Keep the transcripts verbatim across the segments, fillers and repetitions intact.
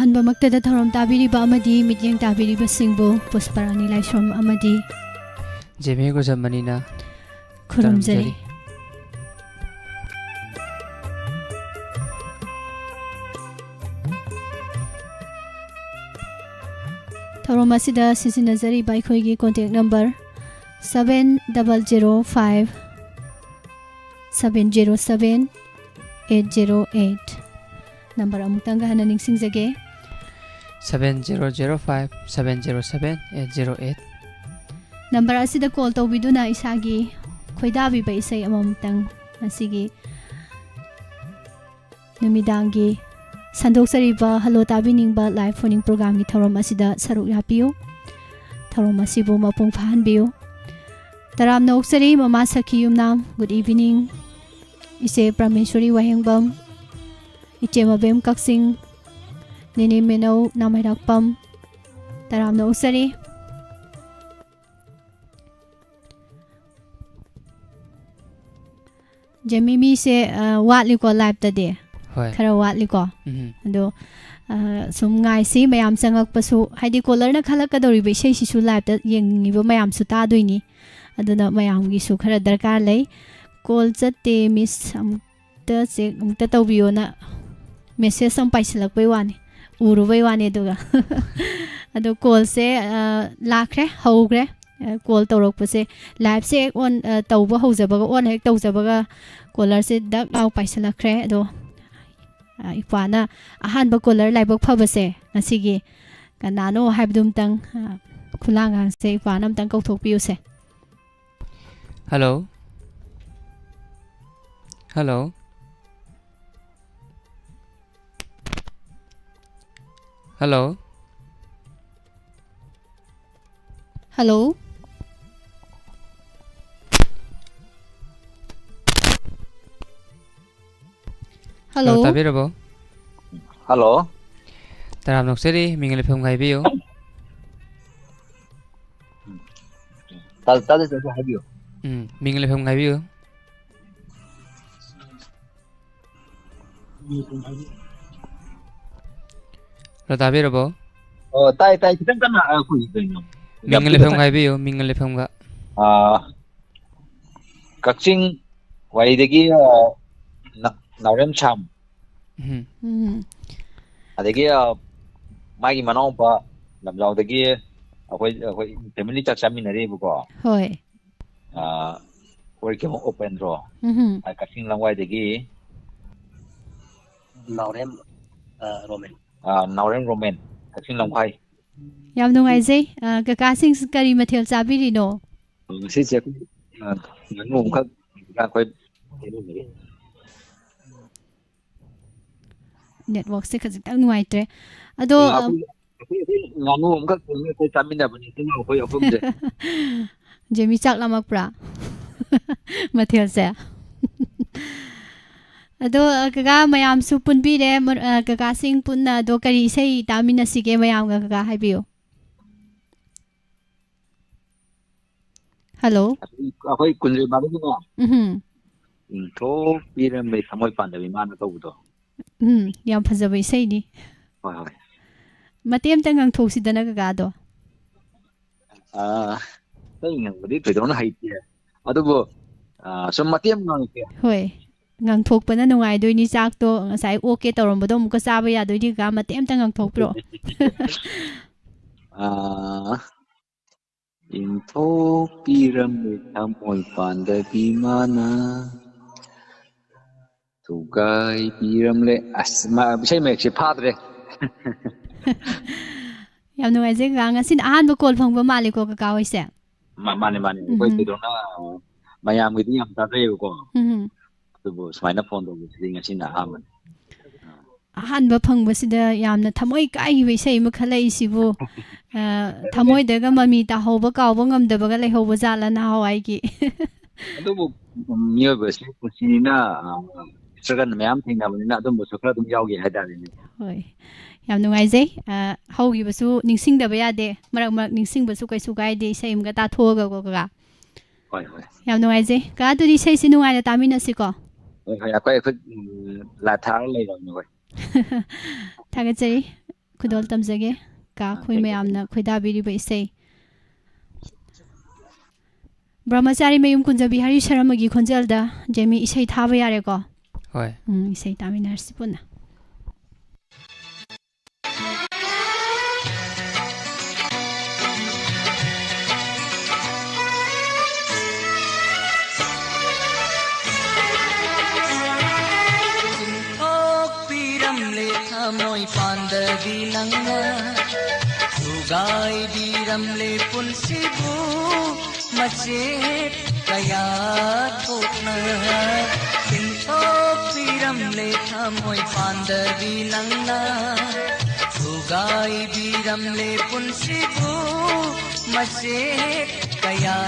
ꯑꯍꯥꯟꯕꯃꯛꯇꯗ ꯊꯧꯔꯝ ꯇꯥꯕꯤꯔꯤꯕ ꯑꯃꯗꯤ ꯃꯤꯠꯌꯦꯡ ꯇꯥꯕꯤꯔꯤꯕꯁꯤꯡꯕꯨ ꯄꯨꯁꯄꯔꯥꯅꯤ ꯂꯥꯏꯁ꯭ꯔꯝ ꯑꯃꯗꯤ ꯖꯦꯃꯤ ꯒꯨꯖꯝꯃꯅꯤꯅ ꯈꯨꯔꯨꯝꯖꯔꯤ꯫ ꯇꯥꯔꯝꯖꯔꯤ꯫ ꯊꯧꯔꯝ ꯑꯁꯤꯗ ꯁꯤꯖꯤꯟꯅꯖꯔꯤꯕ ꯑꯩꯈꯣꯏꯒꯤ contact number seven double zero five seven zero seven eight zero eight꯫ Number ꯑꯃꯨꯛꯇꯪꯒ ꯍꯟꯅ ꯅꯤꯡꯁꯤꯡꯖꯒꯦ꯫ Seven zero zero five seven zero seven eight zero eight꯫ Number ꯑꯁꯤꯗ call ꯇꯧꯕꯤꯗꯨꯅ ꯏꯁꯥꯒꯤ ꯈꯣꯏꯗꯥꯕꯤꯕ ꯏꯁꯩ ꯑꯃꯃꯝꯇꯪ ꯉꯁꯤꯒꯤ ꯅꯨꯃꯤꯗꯥꯡꯒꯤ ꯁꯟꯗꯣꯛꯆꯔꯤꯕ ꯍꯜꯂꯣ ꯇꯥꯕꯤꯅꯤꯡꯕ live phone-in program-ꯒꯤ ꯊꯧꯔꯝ ꯑꯁꯤꯗ ꯁꯔꯨꯛ ꯌꯥꯕꯤꯌꯨ꯫ ꯊꯧꯔꯝ ꯑꯁꯤꯕꯨ ꯃꯄꯨꯡ ꯐꯥꯍꯟꯕꯤꯌꯨ꯫ ꯇꯔꯥꯝꯅ ꯑꯣꯛꯆꯔꯤ ꯃꯃꯥ ꯁꯈꯤ ꯌꯨꯝꯅꯥꯝ, good evening꯫ ꯏꯆꯦ ꯄ꯭ꯔꯃꯦꯁꯣꯔꯤ ꯋꯥꯍꯦꯡꯕꯝ, ꯏꯆꯦ ꯃꯕꯦꯝ ꯀꯛꯆꯤꯡ, ꯅꯦꯅꯦ ꯃꯦꯅꯧ ꯅꯥꯃꯩꯔꯥꯛꯄꯝ, ꯇꯔꯥꯝꯅ ꯑꯣꯛꯆꯔꯤ꯫ ꯖꯦꯃꯤ, ꯃꯤꯁꯦ, ꯑ, ꯋꯥꯠꯂꯤꯀꯣ live-ꯇꯗꯤ? ꯍꯣꯏ꯫ ꯈꯔ ꯋꯥꯠꯂꯤꯀꯣ? ꯎꯝ꯫ ꯑꯗꯣ, ꯑ, ꯁꯨꯝ ꯉꯥꯏꯁꯤ, ꯃꯌꯥꯝ ꯆꯪꯉꯛꯄꯁꯨ, ꯍꯥꯏꯗꯤ caller-ꯅ ꯈꯜꯂꯛꯀꯗꯧꯔꯤꯕ ꯏꯁꯩꯁꯤꯁꯨ live-ꯇ ꯌꯦꯡꯅꯤꯡꯉꯤꯕ ꯃꯌꯥꯝꯁꯨ ꯇꯥꯗꯣꯏꯅꯤ꯫ ꯑꯗꯨꯅ ꯃꯌꯥꯝꯒꯤꯁꯨ ꯈꯔ ꯗꯔꯀꯥꯔ ꯂꯩ꯫ Call ꯆꯠꯇꯦ, miss, ꯑꯃꯨꯛꯇ check ꯑꯃꯨꯛꯇ ꯇꯧꯕꯤꯌꯣꯅ message ꯑꯃ ꯄꯥꯏꯁꯤꯜꯂꯛꯄꯩ ꯋꯥꯅꯤ, ꯎꯔꯨꯕꯩ ꯋꯥꯅꯤ꯫ ꯑꯗꯨꯒ ꯑꯗꯣ call-ꯁꯦ, ꯑ, ꯂꯥꯛꯈ꯭ꯔꯦ, ꯍꯧꯈ꯭ꯔꯦ꯫ ꯑ, call ꯇꯧꯔꯛꯄꯁꯦ, live-ꯁꯦ ꯍꯦꯛ on, ꯑ, ꯇꯧꯕ ꯍꯧꯖꯕꯒ, on ꯍꯦꯛ ꯇꯧꯖꯕꯒ caller-ꯁꯦ ꯗꯛ ꯂꯥꯎ ꯄꯥꯏꯁꯤꯜꯂꯛꯈ꯭ꯔꯦ꯫ ꯑꯗꯣ, ꯑ, ꯏꯄ꯭ꯋꯥꯅ ꯑꯍꯥꯟꯕ caller ꯂꯥꯏꯕꯛ ꯐꯕꯁꯦ ꯉꯁꯤꯒꯤ ꯀꯅꯥꯅꯣ ꯍꯥꯏꯕꯗꯨ ꯑꯝꯇꯪ, ꯑ, ꯈꯨꯂꯥꯡꯒꯥꯡꯁꯦ ꯏꯄ꯭ꯋꯥꯅ ꯑꯝꯇꯪ ꯀꯧꯊꯣꯛꯄꯤꯌꯨꯁꯦ꯫ Hello? Hello? Hello? Hello? Hello? Hello, ꯇꯥꯕꯤꯔꯕꯣ? Hello? ꯇꯔꯥꯝꯅ ꯑꯣꯛꯆꯔꯤ, ꯃꯤꯡ ꯂꯩꯐꯝ ꯍꯥꯏꯕꯤꯌꯨ꯫ ꯇꯥ-, ꯇꯥꯗꯦ, ꯇꯥꯗꯦ, ꯍꯥꯏꯕꯤꯌꯨ꯫ ꯎꯝ, ꯃꯤꯡ ꯂꯩꯐꯝ ꯍꯥꯏꯕꯤꯌꯨ꯫ ꯕ꯭ꯔꯣ, ꯇꯥꯕꯤꯔꯕꯣ? ꯑꯣ, ꯇꯥꯏ, ꯇꯥꯏ꯫ ꯈꯤꯇꯪ ꯀꯟꯅ, ꯑ, ꯑꯩꯈꯣꯏ ꯀꯩꯅꯣ, ꯌꯥꯝ ꯃꯤꯡꯒ ꯄꯤꯛꯅ ꯂꯩꯐꯝꯒ ꯇꯥꯏ꯫ ꯍꯥꯏꯕꯤꯌꯨ, ꯃꯤꯡꯒ ꯂꯩꯐꯝꯒ꯫ ꯑ, ꯀꯛꯆꯤꯡ ꯋꯥꯏꯗꯒꯤ, ꯑ, ꯅ-, ꯅꯥꯎꯔꯦꯝ ꯁꯥꯝ꯫ ꯎꯝ꯫ ꯎꯝ꯫ ꯑꯗꯒꯤ, ꯑ, ꯃꯥꯒꯤ ꯃꯅꯥꯎꯄꯥ ꯂꯝꯖꯥꯎꯗꯒꯤ ꯑꯩꯈꯣꯏ, ꯑꯩꯈꯣꯏ ꯐꯦꯃꯤꯂꯤ ꯆꯥꯛ ꯆꯥꯃꯤꯟꯅꯔꯤꯕꯀꯣ꯫ ꯍꯣꯏ꯫ ꯑ, ꯑꯣꯔꯤꯀꯦꯃꯣ ꯎꯄꯦꯟꯗ꯭ꯔꯣ꯫ ꯎꯝ꯫ ꯑ, ꯀꯛꯆꯤꯡ ꯂꯝꯋꯥꯏꯗꯒꯤ ꯅꯥꯎꯔꯦꯝ, ꯑ, ꯔꯣꯃꯦꯟ꯫ ꯑ, ꯅꯥꯎꯔꯦꯝ ꯔꯣꯃꯦꯟ, ꯀꯛꯆꯤꯡ ꯂꯝꯈꯥꯏ꯫ ꯌꯥꯝ ꯅꯨꯡꯉꯥꯏꯖꯩ꯫ ꯑ, ꯀꯀꯥꯁꯤꯡ ꯀꯔꯤ ꯃꯊꯦꯜ ꯆꯥꯕꯤꯔꯤꯅꯣ? ꯉꯁꯤꯁꯦ ꯑꯩꯈꯣꯏ, ꯑ, ꯉꯥꯅꯨ ꯑꯃꯈꯛ ꯑꯩꯈꯣꯏ ꯀꯩꯅꯣꯗꯒꯤ꯫ ꯅꯦꯠꯋꯥꯛꯁꯦ ꯈꯖꯤꯛꯇꯪ ꯅꯨꯡꯉꯥꯏꯇ꯭ꯔꯦ꯫ ꯑꯗꯣ, ꯑ, ꯑꯩꯈꯣꯏ, ꯑꯩꯈꯣꯏ, ꯑꯩꯈꯣꯏ ꯉꯥꯅꯨ ꯑꯃꯈꯛ ꯊꯣꯡꯉꯦ, ꯑꯩꯈꯣꯏ ꯆꯥꯃꯤꯟꯅꯕꯅꯤ, ꯏꯆꯤꯟ ꯏꯅꯥꯎ ꯑꯩꯈꯣꯏ ꯑꯍꯨꯝꯁꯦ꯫ ꯖꯦꯃꯤ ꯆꯥꯛ ꯂꯥꯝꯃꯛꯄ꯭ꯔꯥ? ꯃꯊꯦꯜꯁꯦ꯫ ꯑꯗꯣ, ꯑ, ꯀꯀꯥ ꯃꯌꯥꯝꯁꯨ ꯄꯨꯟꯕꯤꯔꯦ, ꯃꯔ-, ꯑ, ꯀꯀꯥꯁꯤꯡ ꯄꯨꯟꯅ꯫ ꯑꯗꯣ ꯀꯔꯤ ꯏꯁꯩ ꯇꯥꯃꯤꯟꯅꯁꯤꯒꯦ ꯃꯌꯥꯝꯒ, ꯀꯀꯥ ꯍꯥꯏꯕꯤꯌꯨ꯫ ꯍꯜꯂꯣ꯫ ꯑꯩꯈꯣꯏ ꯀꯨꯟꯖꯩ ꯃꯥꯂꯦꯝꯒꯤꯅꯦ, ꯎꯝ꯫ ꯏꯟꯊꯣꯛꯄꯤꯔꯝꯃꯦ ꯊꯃꯣꯏ ꯄꯥꯟꯗꯕꯤ ꯃꯥꯅ ꯇꯧꯕꯗꯣ꯫ ꯎꯝ, ꯌꯥꯝ ꯐꯖꯕ ꯏꯁꯩꯅꯤ꯫ ꯍꯣꯏ, ꯍꯣꯏ꯫ ꯃꯇꯦꯛ ꯑꯝꯇ ꯉꯪꯊꯣꯛꯁꯤꯗꯅ, ꯀꯀꯥꯗꯣ꯫ ꯑꯥ, ꯑꯇꯩ ꯉꯪꯕꯗꯤ ꯊꯣꯏꯗꯣꯛꯅ ꯍꯩꯇꯦ꯫ ꯑꯗꯨꯕꯨ, ꯑꯥ, ꯁꯨꯝ ꯃꯇꯦꯛ ꯑꯃ ꯉꯪꯉꯛꯀꯦ꯫ ꯍꯣꯏ꯫ ꯉꯪꯊꯣꯛꯄꯅ ꯅꯨꯡꯉꯥꯏꯗꯣꯏꯅꯤ꯫ ꯆꯥꯛꯇꯣ ꯉꯁꯥꯏ ꯑꯣꯛꯀꯦ ꯇꯧꯔꯝꯕꯗꯣ ꯑꯃꯨꯛꯀ ꯆꯥꯕ ꯌꯥꯗꯣꯏꯅꯤ, ꯀꯀꯥ꯫ ꯃꯇꯦꯛ ꯑꯝꯇ ꯉꯪꯊꯣꯛꯄꯤꯔꯛꯑꯣ꯫ ꯑꯥ, ꯏꯟꯊꯣꯛꯄꯤꯔꯝꯃꯦ ꯊꯃꯣꯏ ꯄꯥꯟꯗꯕꯤ ꯃꯥꯅ꯫ ꯊꯨꯒꯥꯏꯕꯤꯔꯝꯂꯦ꯫ ꯑꯁ, ꯃꯥ, ꯏꯁꯩ ꯃꯌꯦꯛꯁꯦ ꯐꯥꯗ꯭ꯔꯦ꯫ ꯌꯥꯝ ꯅꯨꯡꯉꯥꯏꯖꯩ, ꯀꯀꯥ꯫ ꯉꯁꯤꯅ ꯑꯍꯥꯟꯕ ꯀꯣꯜ ꯐꯪꯕ ꯃꯥꯜꯂꯦꯀꯣ, ꯀꯀꯥ ꯍꯣꯏꯁꯦ? ꯃꯥ-, ꯃꯥꯅꯦ, ꯃꯥꯅꯦ꯫ ꯑꯩꯈꯣꯏ ꯎꯝ꯫ ꯊꯣꯏꯗꯣꯛꯅ, ꯑ, ꯃꯌꯥꯝꯒꯤꯗꯤ ꯌꯥꯝ ꯇꯥꯖꯩꯌꯦꯕꯀꯣ꯫ ꯎꯝ꯫ ꯑꯗꯨꯕꯨ ꯁꯨꯃꯥꯏꯅ ꯐꯣꯟ ꯇꯧꯕꯁꯤꯗꯤ ꯉꯁꯤꯅ ꯑꯍꯥꯟꯕꯅꯤ꯫ ꯑꯍꯥꯟꯕ ꯐꯪꯕꯁꯤꯗ ꯌꯥꯝꯅ ꯊꯃꯣꯏ ꯀꯥꯏꯈꯤꯕ ꯏꯁꯩ ꯑꯃ ꯈꯜꯂꯛꯏꯁꯤꯕꯨ, ꯑ, ꯊꯃꯣꯏꯗꯒ ꯃꯃꯤ ꯇꯥꯍꯧꯕ, ꯀꯥꯎꯕ ꯉꯝꯗꯕꯒ ꯂꯩꯍꯧꯕ ꯖꯥꯠꯂ ꯅꯍꯥꯟꯋꯥꯏꯒꯤ? ꯑꯗꯨꯕꯨ ꯃꯤꯑꯣꯏꯕꯁꯤ ꯄꯨꯟꯁꯤꯅꯤꯅ, ꯑ, struggle ꯃꯌꯥꯝ ꯊꯦꯡꯅꯕꯅꯤꯅ ꯑꯗꯨꯝꯕꯁꯨ ꯈꯔ ꯑꯗꯨꯝ ꯌꯥꯎꯒꯦ ꯍꯥꯏꯇꯥꯔꯦꯅꯦ꯫ ꯍꯣꯏ, ꯌꯥꯝ ꯅꯨꯡꯉꯥꯏꯖꯩ꯫ ꯑ, ꯍꯧꯈꯤꯕꯁꯨ ꯅꯤꯡꯁꯤꯡꯗꯕ ꯌꯥꯗꯦ, ꯃꯔꯛ ꯃꯔꯛ ꯅꯤꯡꯁꯤꯡꯕꯁꯨ ꯀꯩꯁꯨ ꯀꯥꯏꯗꯦ, ꯏꯁꯩ ꯑꯃꯒ ꯇꯥꯊꯣꯛꯑꯒꯀꯣ, ꯀꯀꯥ꯫ ꯍꯣꯏ, ꯍꯣꯏ꯫ ꯌꯥꯝ ꯅꯨꯡꯉꯥꯏꯖꯩ꯫ ꯀꯀꯥ, ꯑꯗꯨꯗꯤ ꯏꯁꯩꯁꯤ ꯅꯨꯡꯉꯥꯏꯅ ꯇꯥꯃꯤꯟꯅꯁꯤꯀꯣ꯫ ꯍꯣꯏ, ꯍꯣꯏ, ꯑꯩꯈꯣꯏ, ꯑꯩꯈꯣꯏ, ꯎꯝ, ꯂꯥꯏ ꯊꯥꯔꯒ ꯂꯩꯔꯕꯅꯤ, ꯍꯣꯏ꯫ ꯊꯥꯒꯠꯆꯔꯤ꯫ ꯈꯨꯗꯣꯜ ꯇꯝꯖꯒꯦ꯫ ꯀꯥ ꯑꯩꯈꯣꯏ ꯃꯌꯥꯝꯅ ꯈꯣꯏꯗꯥꯕꯤꯔꯤꯕ ꯏꯁꯩ꯫ ꯕ꯭ꯔꯍ꯭ꯃꯆꯥꯔꯤ ꯃꯌꯨꯝ ꯀꯨꯟꯖꯕꯤ ꯍꯔꯤ ꯁꯔꯃꯒꯤ ꯈꯣꯟꯖꯦꯜꯗ ꯖꯦꯃꯤ ꯏꯁꯩ ꯊꯥꯕ ꯌꯥꯔꯦꯀꯣ? ꯍꯣꯏ꯫ ꯎꯝ, ꯏꯁꯩ ꯇꯥꯃꯤꯟꯅꯔꯁꯤ ꯄꯨꯟꯅ꯫ ꯆꯤꯡꯊꯣꯛꯄꯤꯔꯝꯂꯦ ꯊꯃꯣꯏ ꯄꯥꯟꯗꯕꯤ ꯅꯪꯅ, ꯊꯨꯒꯥꯏꯕꯤꯔꯝꯂꯦ ꯄꯨꯟꯁꯤꯕꯨ ꯃꯆꯦꯠ ꯀꯌꯥ ꯊꯣꯛꯅ꯫ ꯆꯤꯡꯊꯣꯛꯄꯤꯔꯝꯂꯦ ꯊꯃꯣꯏ ꯄꯥꯟꯗꯕꯤ ꯅꯪꯅ, ꯊꯨꯒꯥꯏꯕꯤꯔꯝꯂꯦ ꯄꯨꯟꯁꯤꯕꯨ ꯃꯆꯦꯠ ꯀꯌꯥ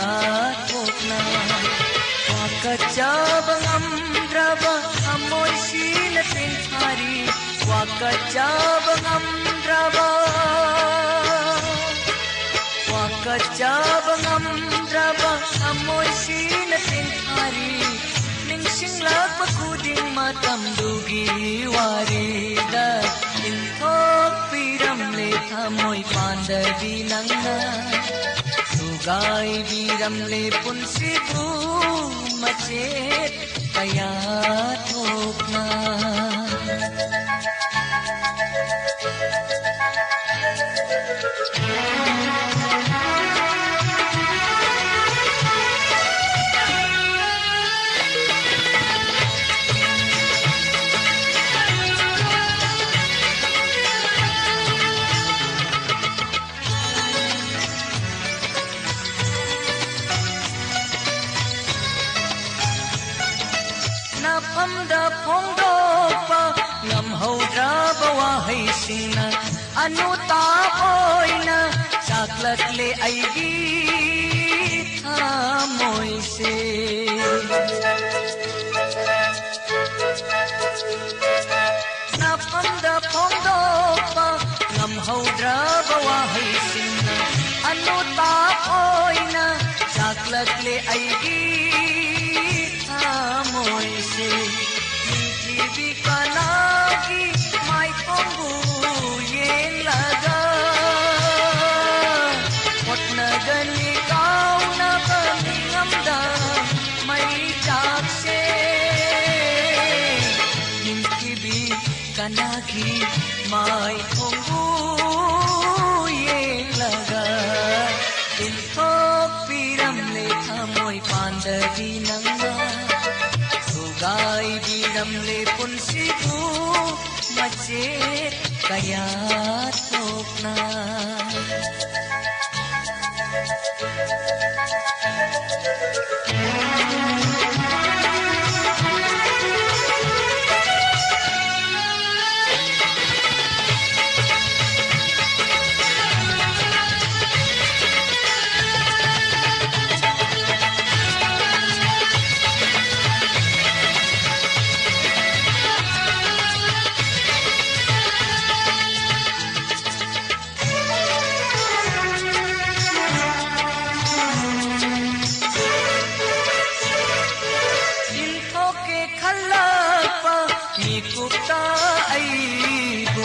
ꯊꯣꯛꯅ꯫ ꯋꯥꯀꯠꯆꯕ ꯉꯝꯗ꯭ꯔꯕ ꯊꯃꯣꯏꯁꯤꯅ ꯇꯦꯡꯊꯥꯔꯤ, ꯋꯥꯀꯠꯆꯕ ꯉꯝꯗ꯭ꯔꯕ, ꯋꯥꯀꯠꯆꯕ ꯉꯝꯗ꯭ꯔꯕ ꯊꯃꯣꯏꯁꯤꯅ ꯇꯦꯡꯊꯥꯔꯤ꯫ ꯅꯤꯡꯁꯤꯡꯂꯛꯄ ꯈꯨꯗꯤꯡ ꯃꯇꯝꯗꯨꯒꯤ ꯋꯥꯔꯤꯗ ꯏꯟꯊꯣꯛꯄꯤꯔꯝꯂꯦ ꯊꯃꯣꯏ ꯄꯥꯟꯗꯕꯤ ꯅꯪꯅ꯫ ꯊꯨꯒꯥꯏꯕꯤꯔꯝꯂꯦ ꯄꯨꯟꯁꯤꯕꯨ ꯃꯆꯦꯠ ꯀꯌꯥ ꯊꯣꯛꯅ꯫ ꯅꯐꯝꯗ ꯐꯣꯡꯗꯣꯛꯄ ꯉꯝꯍꯧꯗ꯭ꯔꯕ ꯋꯥꯍꯩꯁꯤꯡꯅ ꯑꯅꯨꯇꯥꯞ ꯑꯣꯏꯅ ꯆꯥꯛꯂꯛꯂꯦ ꯑꯩꯒꯤ ꯊꯃꯣꯏꯁꯦ꯫ ꯅꯐꯝꯗ ꯐꯣꯡꯗꯣꯛꯄ ꯉꯝꯍꯧꯗ꯭ꯔꯕ ꯋꯥꯍꯩꯁꯤꯡꯅ ꯑꯅꯨꯇꯥꯞ ꯑꯣꯏꯅ ꯆꯥꯛꯂꯛꯂꯦ ꯑꯩꯒꯤ ꯊꯃꯣꯏꯁꯦ꯫ ꯅꯤꯡꯊꯤꯕꯤ ꯀꯅꯥꯒꯤ ꯃꯥꯏꯊꯣꯡꯕꯨ ꯌꯦꯡ ꯅꯪꯒꯤ ꯃꯥꯏꯊꯣꯡꯕꯨ ꯌꯦꯡꯂꯒ ꯏꯟꯊꯣꯛꯄꯤꯔꯝꯂꯦ ꯊꯃꯣꯏ ꯄꯥꯟꯗꯕꯤ ꯅꯪꯅ ꯊꯨꯒꯥꯏꯕꯤꯔꯝꯂꯦ ꯄꯨꯟꯁꯤꯕꯨ ꯃꯆꯦꯠ ꯀꯌꯥ ꯊꯣꯛꯅ꯫ ꯏꯟꯊꯣꯛꯀꯦ ꯈꯜꯂꯛꯄ ꯃꯤꯀꯨꯞꯇ ꯑꯩꯕꯨ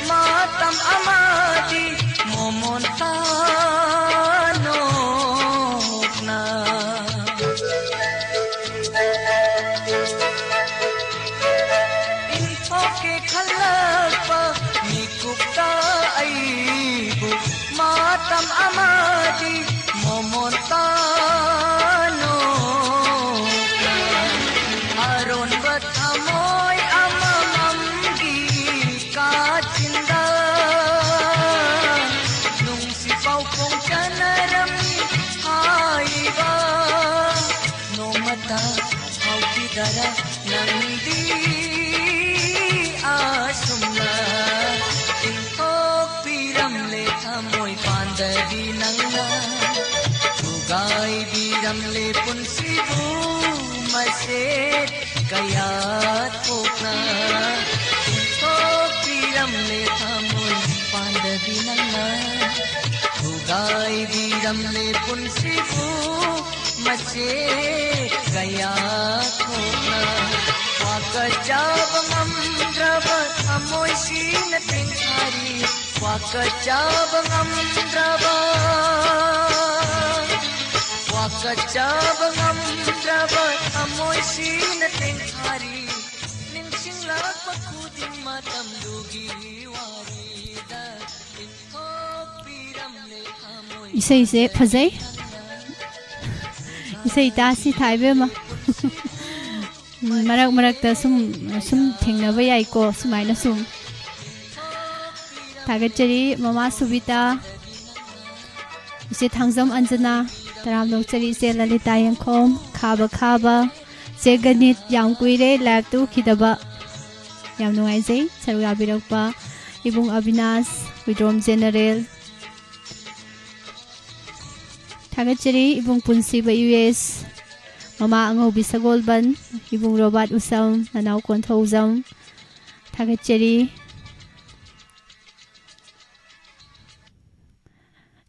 ꯃꯇꯝ ꯑꯃꯗꯤ ꯃꯣꯃꯣꯟ ꯇꯥꯅꯣꯛꯅ꯫ ꯏꯟꯊꯣꯛꯀꯦ ꯈꯜꯂꯛꯄ ꯃꯤꯀꯨꯞꯇ ꯑꯩꯕꯨ ꯃꯇꯝ ꯑꯃꯗꯤ ꯃꯣꯃꯣꯟ ꯇꯥꯅꯣꯛꯅ꯫ ꯑꯔꯣꯟꯕ ꯊꯃꯣꯏ ꯑꯃꯃꯝꯒꯤ ꯀꯥꯆꯤꯟꯗ ꯅꯨꯡꯁꯤ ꯄꯥꯎ ꯐꯣꯡ ꯆꯅꯔꯝꯃꯤ ꯍꯥꯏꯕ ꯅꯣꯡꯃꯇ ꯐꯥꯎꯈꯤꯗꯔ ꯅꯪꯗꯤ ꯑꯁꯨꯝꯅ ꯏꯟꯊꯣꯛꯄꯤꯔꯝꯂꯦ ꯊꯃꯣꯏ ꯄꯥꯟꯗꯕꯤ ꯅꯪꯅ ꯊꯨꯒꯥꯏꯕꯤꯔꯝꯂꯦ ꯄꯨꯟꯁꯤꯕꯨ ꯃꯆꯦꯠ ꯀꯌꯥ ꯊꯣꯛꯅ꯫ ꯏꯟꯊꯣꯛꯄꯤꯔꯝꯂꯦ ꯊꯃꯣꯏ ꯄꯥꯟꯗꯕꯤ ꯅꯪꯅ ꯊꯨꯒꯥꯏꯕꯤꯔꯝꯂꯦ ꯄꯨꯟꯁꯤꯕꯨ ꯃꯆꯦꯠ ꯀꯌꯥ ꯊꯣꯛꯅ꯫ ꯋꯥꯀꯠꯆꯕ ꯉꯝꯗ꯭ꯔꯕ ꯊꯃꯣꯏꯁꯤꯅ ꯇꯦꯡꯊꯥꯔꯤ꯫ ꯋꯥꯀꯠꯆꯕ ꯉꯝꯗ꯭ꯔꯕ, ꯋꯥꯀꯠꯆꯕ ꯉꯝꯗ꯭ꯔꯕ ꯊꯃꯣꯏꯁꯤꯅ ꯇꯦꯡꯊꯥꯔꯤ꯫ ꯅꯤꯡꯁꯤꯡꯂꯛ ꯃꯈꯨꯗꯤꯡ ꯃꯇꯝꯗꯨꯒꯤ ꯋꯥꯔꯤꯗ ꯏꯟꯊꯣꯛꯄꯤꯔꯝꯂꯦ ꯊꯃꯣꯏ꯫ ꯏꯁꯩꯁꯦ ꯐꯖꯩ꯫ ꯏꯁꯩ ꯇꯥꯁꯤ ꯊꯥ ꯏꯕꯦꯝꯃ꯫ ꯎꯝ, ꯃꯔꯛ ꯃꯔꯛꯇ ꯁꯨꯝ, ꯁꯨꯝ ꯊꯦꯡꯅꯕ ꯌꯥꯏꯀꯣ, ꯁꯨꯃꯥꯏꯅ ꯁꯨꯝ꯫ ꯊꯥꯒꯠꯆꯔꯤ ꯃꯃꯥ ꯁꯨꯕꯤꯇꯥ, ꯏꯆꯦ ꯊꯥꯡꯖꯝ ꯑꯟꯖꯅꯥ, ꯇꯔꯥꯝꯅ ꯑꯣꯛꯆꯔꯤ ꯏꯆꯦ ꯂꯂꯤꯇꯥ ꯌꯦꯡꯈꯣꯝ, ꯈꯥꯕ ꯈꯥꯕ, ꯏꯆꯦ ꯒꯅꯤꯠ, ꯌꯥꯝ ꯀꯨꯏꯔꯦ live ꯇ ꯎꯈꯤꯗꯕ꯫ ꯌꯥꯝ ꯅꯨꯡꯉꯥꯏꯖꯩ ꯁꯔꯨꯛ ꯌꯥꯕꯤꯔꯛꯄ ꯏꯕꯨꯡ ꯑꯕꯤꯅꯥꯁ, ꯍꯨꯏꯗ꯭ꯔꯣꯝ ꯖꯦꯅꯔꯦꯜ꯫ ꯊꯥꯒꯠꯆꯔꯤ ꯏꯕꯨꯡ ꯄꯨꯟꯁꯤꯕ ꯌꯨ ꯑꯦꯁ, ꯃꯃꯥ ꯑꯉꯧꯕꯤ ꯁꯒꯣꯜꯕꯟ, ꯏꯕꯨꯡ ꯔꯣꯕꯥꯔꯠ ꯎꯁꯝ, ꯅꯅꯥꯎ ꯀꯣꯟꯊꯧꯖꯝ꯫ ꯊꯥꯒꯠꯆꯔꯤ꯫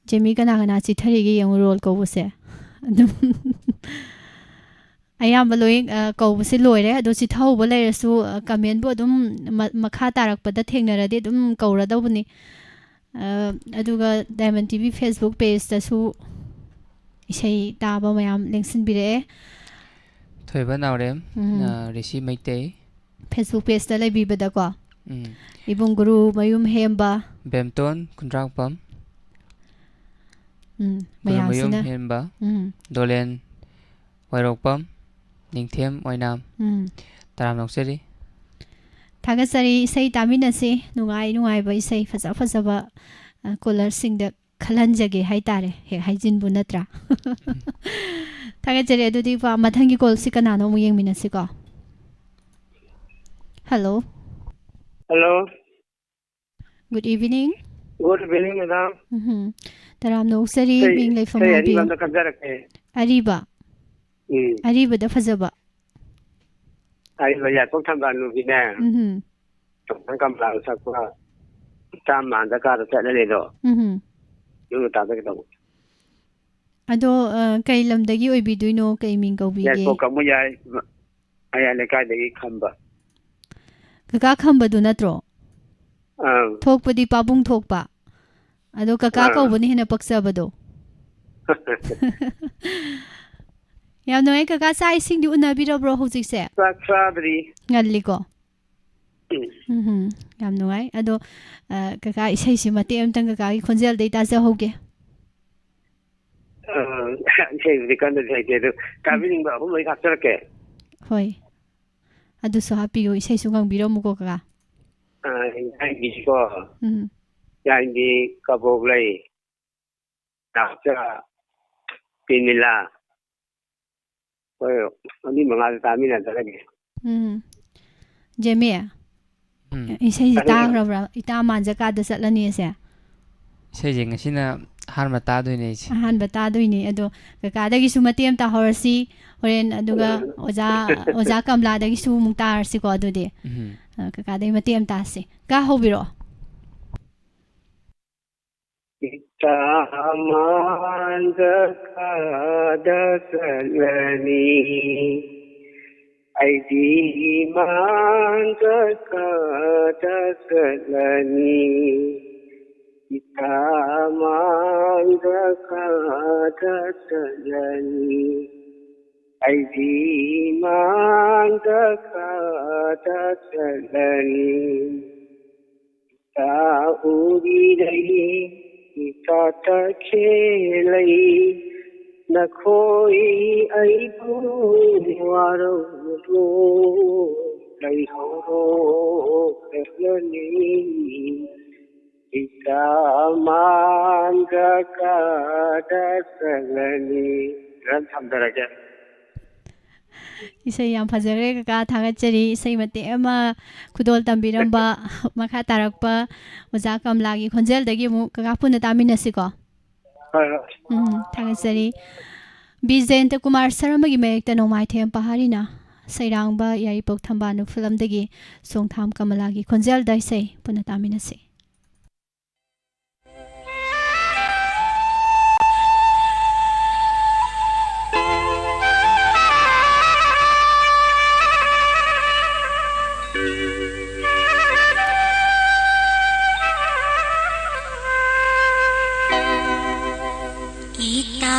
ꯖꯦꯃꯤ, ꯀꯅꯥ ꯀꯅꯥ ꯆꯤꯊꯔꯤꯒꯦ ꯌꯦꯡꯉꯨ ꯔꯣꯜ ꯀꯧꯕꯁꯦ꯫ ꯑꯗꯨꯝ ꯑꯌꯥꯝꯕ ꯂꯣꯏ, ꯑ, ꯀꯧꯕꯁꯦ ꯂꯣꯏꯔꯦ꯫ ꯑꯗꯣ ꯆꯤꯊꯍꯧꯕ ꯂꯩꯔꯁꯨ, ꯑ, comment ꯄꯨ ꯑꯗꯨꯝ ꯃ-, ꯃꯈꯥ ꯇꯥꯔꯛꯄꯗ ꯊꯦꯡꯅꯔꯗꯤ ꯑꯗꯨꯝ ꯀꯧꯔꯗꯧꯕꯅꯤ꯫ ꯑ, ꯑꯗꯨꯒ Diamond T V Facebook page ꯇꯁꯨ ꯏꯁꯩ ꯇꯥꯕ ꯃꯌꯥꯝ ꯂꯦꯡꯁꯤꯟꯕꯤꯔꯛꯑꯦ꯫ ꯊꯣꯏꯕ ꯅꯥꯎꯔꯦꯝ, ꯎꯝ꯫ ꯑ, ꯔꯤꯁꯤ ꯃꯩꯇꯩ꯫ Facebook page ꯇ ꯂꯩꯕꯤꯕꯗꯀꯣ꯫ ꯎꯝ꯫ ꯏꯕꯨꯡ ꯒꯨꯔꯨ ꯃꯌꯨꯝ ꯍꯦꯝꯕ꯫ ꯕꯦꯝꯇꯣꯟ ꯈꯨꯟꯗ꯭ꯔꯥꯛꯄꯝ꯫ ꯎꯝ, ꯒꯨꯔꯨ ꯃꯌꯨꯝ ꯃꯌꯥꯝꯁꯤꯅ꯫ ꯍꯦꯝꯕ꯫ ꯎꯝ꯫ ꯗꯣꯂꯦꯟ ꯋꯥꯏꯔꯣꯛꯄꯝ, ꯅꯤꯡꯊꯦꯝ ꯑꯣꯏꯅꯥꯝ꯫ ꯎꯝ꯫ ꯇꯔꯥꯝꯅ ꯑꯣꯛꯆꯔꯤ꯫ ꯊꯥꯒꯠꯆꯔꯤ꯫ ꯏꯁꯩ ꯇꯥꯃꯤꯟꯅꯁꯤ꯫ ꯅꯨꯡꯉꯥꯏ ꯅꯨꯡꯉꯥꯏꯕ ꯏꯁꯩ ꯐꯖ ꯐꯖꯕ, ꯑ, caller ꯁꯤꯡꯗ ꯈꯜꯍꯟꯖꯒꯦ ꯍꯥꯏꯇꯥꯔꯦ꯫ ꯍꯦꯛ ꯍꯥꯏꯖꯤꯟꯕꯨ ꯅꯠꯇ꯭ꯔꯥ? ꯊꯥꯒꯠꯆꯔꯤ꯫ ꯑꯗꯨꯗꯤ ꯄꯥ-, ꯃꯊꯪꯒꯤ call ꯁꯤ ꯀꯅꯥꯅꯣ ꯑꯃꯨꯛ ꯌꯦꯡꯃꯤꯟꯅꯁꯤꯀꯣ꯫ Hello꯫ Hello꯫ Good evening꯫ Good evening, madam꯫ ꯎꯝꯍꯨꯝ꯫ ꯇꯔꯥꯝꯅ ꯑꯣꯛꯆꯔꯤ, ꯏꯁꯩ, ꯃꯤꯡ ꯂꯩꯐꯝ ꯏꯁꯩ ꯑꯔꯤꯕ ꯍꯥꯡꯕꯤꯌꯨ꯫ ꯑꯝꯇ ꯈꯟꯖꯔꯛꯀꯦ꯫ ꯑꯔꯤꯕ? ꯎꯝ꯫ ꯑꯔꯤꯕꯗ ꯐꯖꯕ꯫ ꯑꯔꯤꯕ ꯌꯥꯏꯄꯣꯛ ꯊꯝꯕꯥꯜꯅꯨꯒꯤꯅꯦ꯫ ꯎꯝꯍꯨꯝ꯫ ꯇꯣꯝꯊꯤꯟ ꯀꯃꯂꯥꯅ ꯁꯛꯄ ꯆꯥꯝꯃ ꯍꯟꯗꯛ ꯀꯥꯗ ꯆꯠꯅꯔꯦꯗꯣ꯫ ꯎꯝꯍꯨꯝ꯫ ꯑꯗꯨ ꯃꯇꯥꯡꯗ ꯀꯩꯗꯧꯕ? ꯑꯗꯣ, ꯑ, ꯀꯩ ꯂꯝꯗꯒꯤ ꯑꯣꯏꯕꯤꯗꯣꯏꯅꯣ? ꯀꯩ ꯃꯤꯡ ꯀꯧꯕꯤꯒꯦ? ꯌꯥꯏꯄꯣꯛ ꯀꯥꯡꯕꯨ ꯌꯥꯏ, ꯃ-, ꯃꯌꯥꯏ ꯂꯩꯀꯥꯏꯗꯒꯤ ꯈꯝꯕ꯫ ꯀꯀꯥ ꯈꯝꯕꯗꯨ ꯅꯠꯇ꯭ꯔꯣ? ꯑꯪ꯫ ꯊꯣꯛꯄꯗꯤ ꯄꯥꯕꯨꯡ ꯊꯣꯛꯄ꯫ ꯑꯗꯣ ꯀꯀꯥ ꯑꯪ꯫ ꯀꯧꯕꯅ ꯍꯦꯟꯅ ꯄꯛꯆꯕꯗꯣ꯫ ꯌꯥꯝ ꯅꯨꯡꯉꯥꯏ꯫ ꯀꯀꯥ, ꯆꯥꯛ ꯏꯁꯤꯡꯗꯤ ꯎꯅꯕꯤꯔꯕ꯭ꯔꯣ ꯍꯧꯖꯤꯛꯁꯦ? ꯆꯥꯛ ꯆꯥꯗ꯭ꯔꯤ꯫ ꯉꯜꯂꯤꯀꯣ? ꯎꯝ, ꯌꯥꯝ ꯅꯨꯡꯉꯥꯏ꯫ ꯑꯗꯣ, ꯑ, ꯀꯀꯥ, ꯏꯁꯩꯁꯤ ꯃꯇꯦꯛ ꯑꯃꯇꯪ ꯀꯀꯥꯒꯤ ꯈꯣꯟꯖꯦꯜꯗꯩ ꯇꯥꯖꯍꯧꯒꯦ꯫ ꯑ, ꯏꯁꯩꯕꯨꯗꯤ ꯀꯟꯅꯗꯤ ꯍꯩꯇꯦ, ꯑꯗꯨ ꯇꯥꯕꯤꯅꯤꯡꯕ ꯑꯍꯨꯝ ꯃꯔꯤ ꯍꯥꯞꯆꯔꯛꯀꯦ꯫ ꯍꯣꯏ꯫ ꯑꯗꯨꯁꯨ ꯍꯥꯞꯄꯤꯌꯨ, ꯏꯁꯩꯁꯨ ꯉꯪꯕꯤꯔꯝꯃꯨꯀꯣ, ꯀꯀꯥ꯫ ꯑ, ꯌꯥꯏꯕꯤꯀꯣ꯫ ꯎꯝ꯫ ꯌꯥꯏꯕꯤ, ꯀꯕꯣꯛꯂꯩ, ꯅꯥꯎꯆꯥ, ꯄꯤꯃꯤꯂꯥ꯫ ꯍꯣꯏ, ꯑꯅꯤ ꯃꯉꯥꯗ ꯇꯥꯃꯤꯟꯅꯖꯔꯒꯦ꯫ ꯎꯝ꯫ ꯖꯦꯃꯤ, ꯎꯝ꯫ ꯏꯁꯩꯁꯤ ꯑꯗꯨ ꯇꯥꯈ꯭ꯔꯕ꯭ꯔꯥ? ꯏꯇꯥ ꯃꯥꯟꯖ ꯀꯥꯗ ꯆꯠꯂꯅꯤ ꯑꯁꯦ? ꯏꯁꯩꯁꯦ ꯉꯁꯤꯅ ꯑꯍꯥꯟꯕ ꯇꯥꯗꯣꯏꯅꯦ ꯑꯩꯁꯦ꯫ ꯑꯍꯥꯟꯕ ꯇꯥꯗꯣꯏꯅꯦ꯫ ꯑꯗꯣ ꯀꯀꯥꯗꯒꯤꯁꯨ ꯃꯇꯦꯛ ꯑꯃ ꯇꯥꯍꯧꯔꯁꯤ꯫ ꯍꯣꯔꯦꯟ ꯑꯗꯨꯒ ꯑꯣꯖꯥ, ꯑꯣꯖꯥ ꯀꯝꯂꯥꯗꯒꯤꯁꯨ ꯑꯃꯨꯛ ꯇꯥꯔꯁꯤꯀꯣ ꯑꯗꯨꯗꯤ꯫ ꯎꯝ꯫ ꯑ, ꯀꯀꯥꯗꯒꯤ ꯃꯇꯦꯛ ꯑꯃ ꯇꯥꯁꯤ꯫ ꯀꯥ ꯍꯧꯕꯤꯔꯛꯑꯣ꯫ ꯏꯇꯥ ꯃꯥꯟꯖ ꯀꯥꯗ ꯆꯠꯂꯅꯤ, ꯑꯩꯗꯤ ꯃꯥꯟꯖ ꯀꯥꯗ ꯆꯠꯂꯅꯤ, ꯏꯇꯥ ꯃꯥꯟꯖ ꯀꯥꯗ ꯆꯠꯂꯅꯤ, ꯑꯩꯗꯤ ꯃꯥꯟꯖ ꯀꯥꯗ ꯆꯠꯂꯅꯤ꯫ ꯏꯇꯥ ꯎꯔꯤꯔꯩ, ꯏꯇꯥ ꯇꯈꯦꯜꯂꯩ, ꯅꯈꯣꯏ ꯑꯩꯕꯨ ꯋꯥꯔꯧꯔꯣ, ꯂꯩꯍꯧꯔꯣ, ꯆꯠꯂꯅꯤ꯫ ꯏꯇꯥ ꯃꯥꯟꯖ ꯀꯥꯗ ꯆꯠꯂꯅꯤ꯫ ꯌꯥꯝ ꯊꯝꯖꯔꯒꯦ꯫ ꯏꯁꯩ ꯌꯥꯝ ꯐꯖꯈ꯭ꯔꯦ ꯀꯀꯥ, ꯊꯥꯒꯠꯆꯔꯤ꯫ ꯏꯁꯩ ꯃꯇꯦꯛ ꯑꯃ ꯈꯨꯗꯣꯜ ꯇꯝꯕꯤꯔꯝꯕ, ꯃꯈꯥ ꯇꯥꯔꯛꯄ ꯑꯣꯖꯥ ꯀꯃꯂꯥꯒꯤ ꯈꯣꯟꯖꯦꯜꯗꯒꯤ ꯑꯃꯨꯛ ꯀꯀꯥ ꯄꯨꯟꯅ ꯇꯥꯃꯤꯟꯅꯁꯤꯀꯣ꯫ ꯍꯣꯏ, ꯍꯣꯏ꯫ ꯎꯝ, ꯊꯥꯒꯠꯆꯔꯤ꯫ ꯕꯤ ꯖꯌꯟꯇ ꯀꯨꯃꯥꯔ ꯁꯔꯃꯒꯤ ꯃꯌꯦꯛꯇ ꯅꯣꯡꯃꯥꯏꯊꯦꯝ ꯄꯍꯥꯔꯤꯅ ꯁꯩꯔꯥꯡꯕ ꯌꯥꯏꯔꯤꯄꯣꯛ ꯊꯝꯕꯥꯜꯅꯨ ꯐꯤꯂꯝꯗꯒꯤ ꯁꯣꯡꯊꯥꯝ ꯀꯃꯂꯥꯒꯤ ꯈꯣꯟꯖꯦꯜꯗ ꯏꯁꯩ ꯄꯨꯟꯅ ꯇꯥꯃꯤꯟꯅꯁꯤ꯫ ꯏꯇꯥ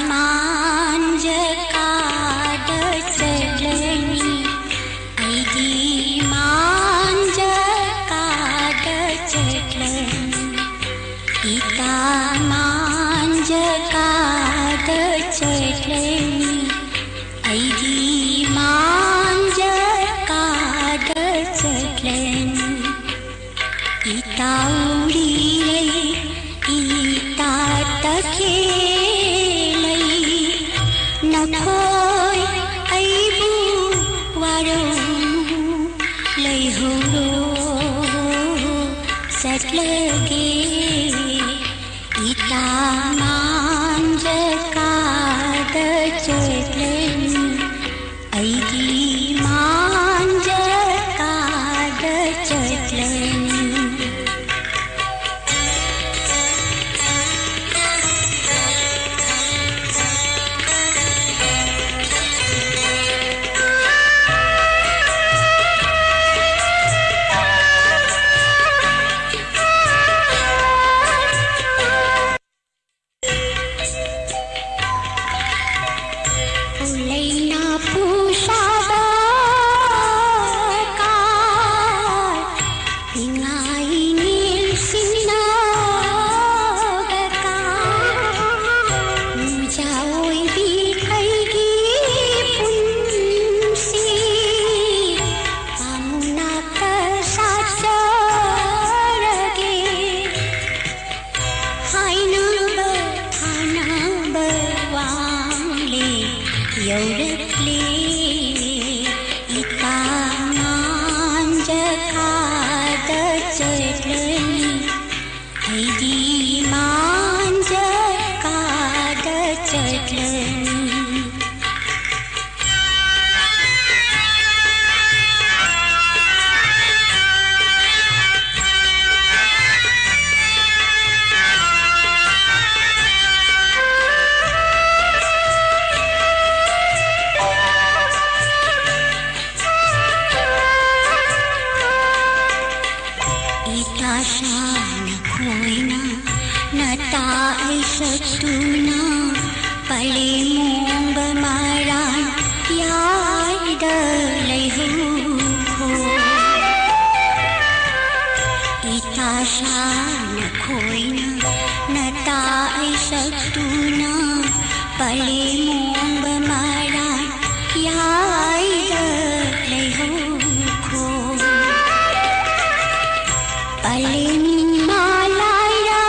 ꯃꯥꯟꯖ ꯀꯥꯗ ꯆꯠꯂꯅꯤ, ꯑꯩꯗꯤ ꯃꯥꯟꯖ ꯏꯇꯥꯎꯔꯤꯔꯩ ꯏꯇꯥ ꯇꯈꯦꯂꯩ ꯅꯈꯣꯏ ꯑꯩꯕꯨ ꯋꯥꯔꯧꯅꯨ ꯂꯩꯍꯧꯔꯣ ꯆꯠꯂꯒꯦ ꯏꯇꯥ ꯃꯥꯟꯖ ꯀꯥꯗ ꯆꯠꯂꯅꯤ ꯑꯩꯒꯤ ꯃꯥꯟꯖ ꯀꯥꯗ ꯆꯠꯂꯅꯤ ꯎꯂꯩꯅ ꯄꯨꯁꯥꯕ ꯀꯥꯏ ꯏꯉꯥꯏ ꯅꯤꯜꯁꯤꯟꯅꯕ ꯀꯥꯏ ꯃꯨꯖꯥ ꯑꯣꯏꯕꯤ ꯑꯩꯒꯤ ꯄꯨꯟꯁꯤ ꯄꯥꯃꯨꯅꯥꯛꯇ ꯁꯥꯠꯆꯔꯒꯦ ꯍꯥꯏꯅꯕ ꯊꯥꯅꯕ ꯋꯥꯡꯂꯦ ꯌꯧꯔꯛꯂꯦ ꯏꯇꯥ ꯃꯥꯟꯖ ꯀꯥꯗ ꯆꯠꯂꯅꯤ ꯑꯩꯒꯤ ꯃꯥꯟꯖ ꯀꯥꯗ ꯆꯠꯂꯅꯤ ꯏꯇꯥ ꯁꯥ ꯅꯈꯣꯏꯅ ꯅꯇꯥ ꯑꯩ ꯁꯛꯇꯨꯅ ꯄꯂꯦꯝ ꯃꯣꯡꯕ ꯃꯔꯥꯟ ꯌꯥꯏꯗ ꯂꯩꯍꯧꯈꯣ ꯏꯇꯥ ꯁꯥ ꯅꯈꯣꯏꯅ ꯅꯇꯥ ꯑꯩ ꯁꯛꯇꯨꯅ ꯄꯂꯦꯝ ꯃꯣꯡꯕ ꯃꯔꯥꯟ ꯌꯥꯏꯗ ꯂꯩꯍꯧꯈꯣ ꯑꯂꯦꯝ ꯏꯃꯥ ꯂꯥꯏꯔꯥꯕꯤ,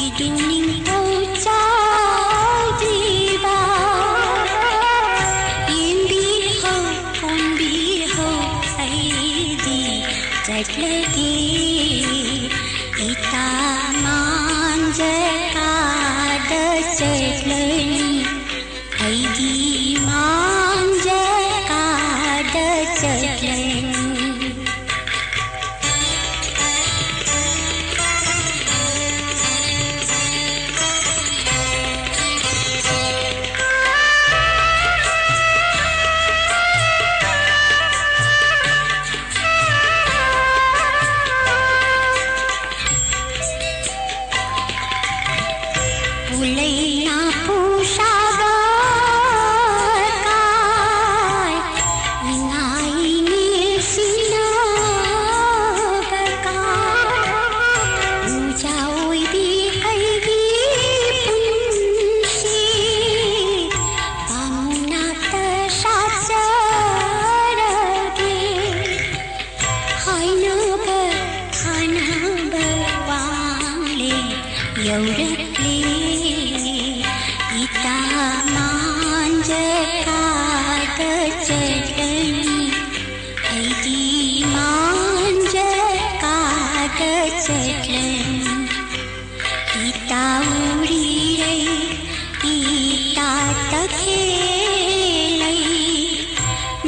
ꯏꯗꯨꯝ ꯅꯤꯡꯊꯧ ꯆꯥꯎꯗꯤꯕ, ꯌꯦꯡꯕꯤꯍꯧ, ꯀꯣꯟꯕꯤꯍꯧ, ꯑꯩꯗꯤ ꯆꯠꯂꯒꯦ꯫ ꯏꯇꯥ ꯃꯥꯡꯖ ꯀꯥꯗ ꯆꯠꯂꯅꯤ꯫ ꯑꯩꯗꯤ ꯃꯥꯡꯖ ꯀꯥꯗ ꯆꯠꯂꯅꯤ꯫ ꯄꯨꯂꯩꯅ ꯄꯨꯁꯥꯕ ꯀꯥꯏ, ꯏꯉꯥꯏ ꯅꯤꯜꯁꯤꯟꯅꯕ ꯀꯥꯏ, ꯎꯖꯥ ꯑꯣꯏꯕꯤ ꯑꯩꯒꯤ ꯄꯨꯟꯁꯤ, ꯄꯥꯎꯅꯥꯛꯇ ꯁꯥꯠꯆꯔꯒꯦ꯫ ꯍꯥꯏꯅꯕ ꯊꯥꯅꯕ ꯋꯥꯡꯂꯦ ꯌꯧꯔꯛꯂꯦ꯫ ꯏꯇꯥ ꯃꯥꯡꯖ ꯀꯥꯗ ꯆꯠꯂꯅꯤ, ꯑꯩꯗꯤ ꯃꯥꯡꯖ ꯀꯥꯗ ꯆꯠꯂꯅꯤ꯫ ꯏꯇꯥ ꯎꯔꯤꯔꯩ, ꯏꯇꯥ ꯇꯈꯦꯜꯂꯩ,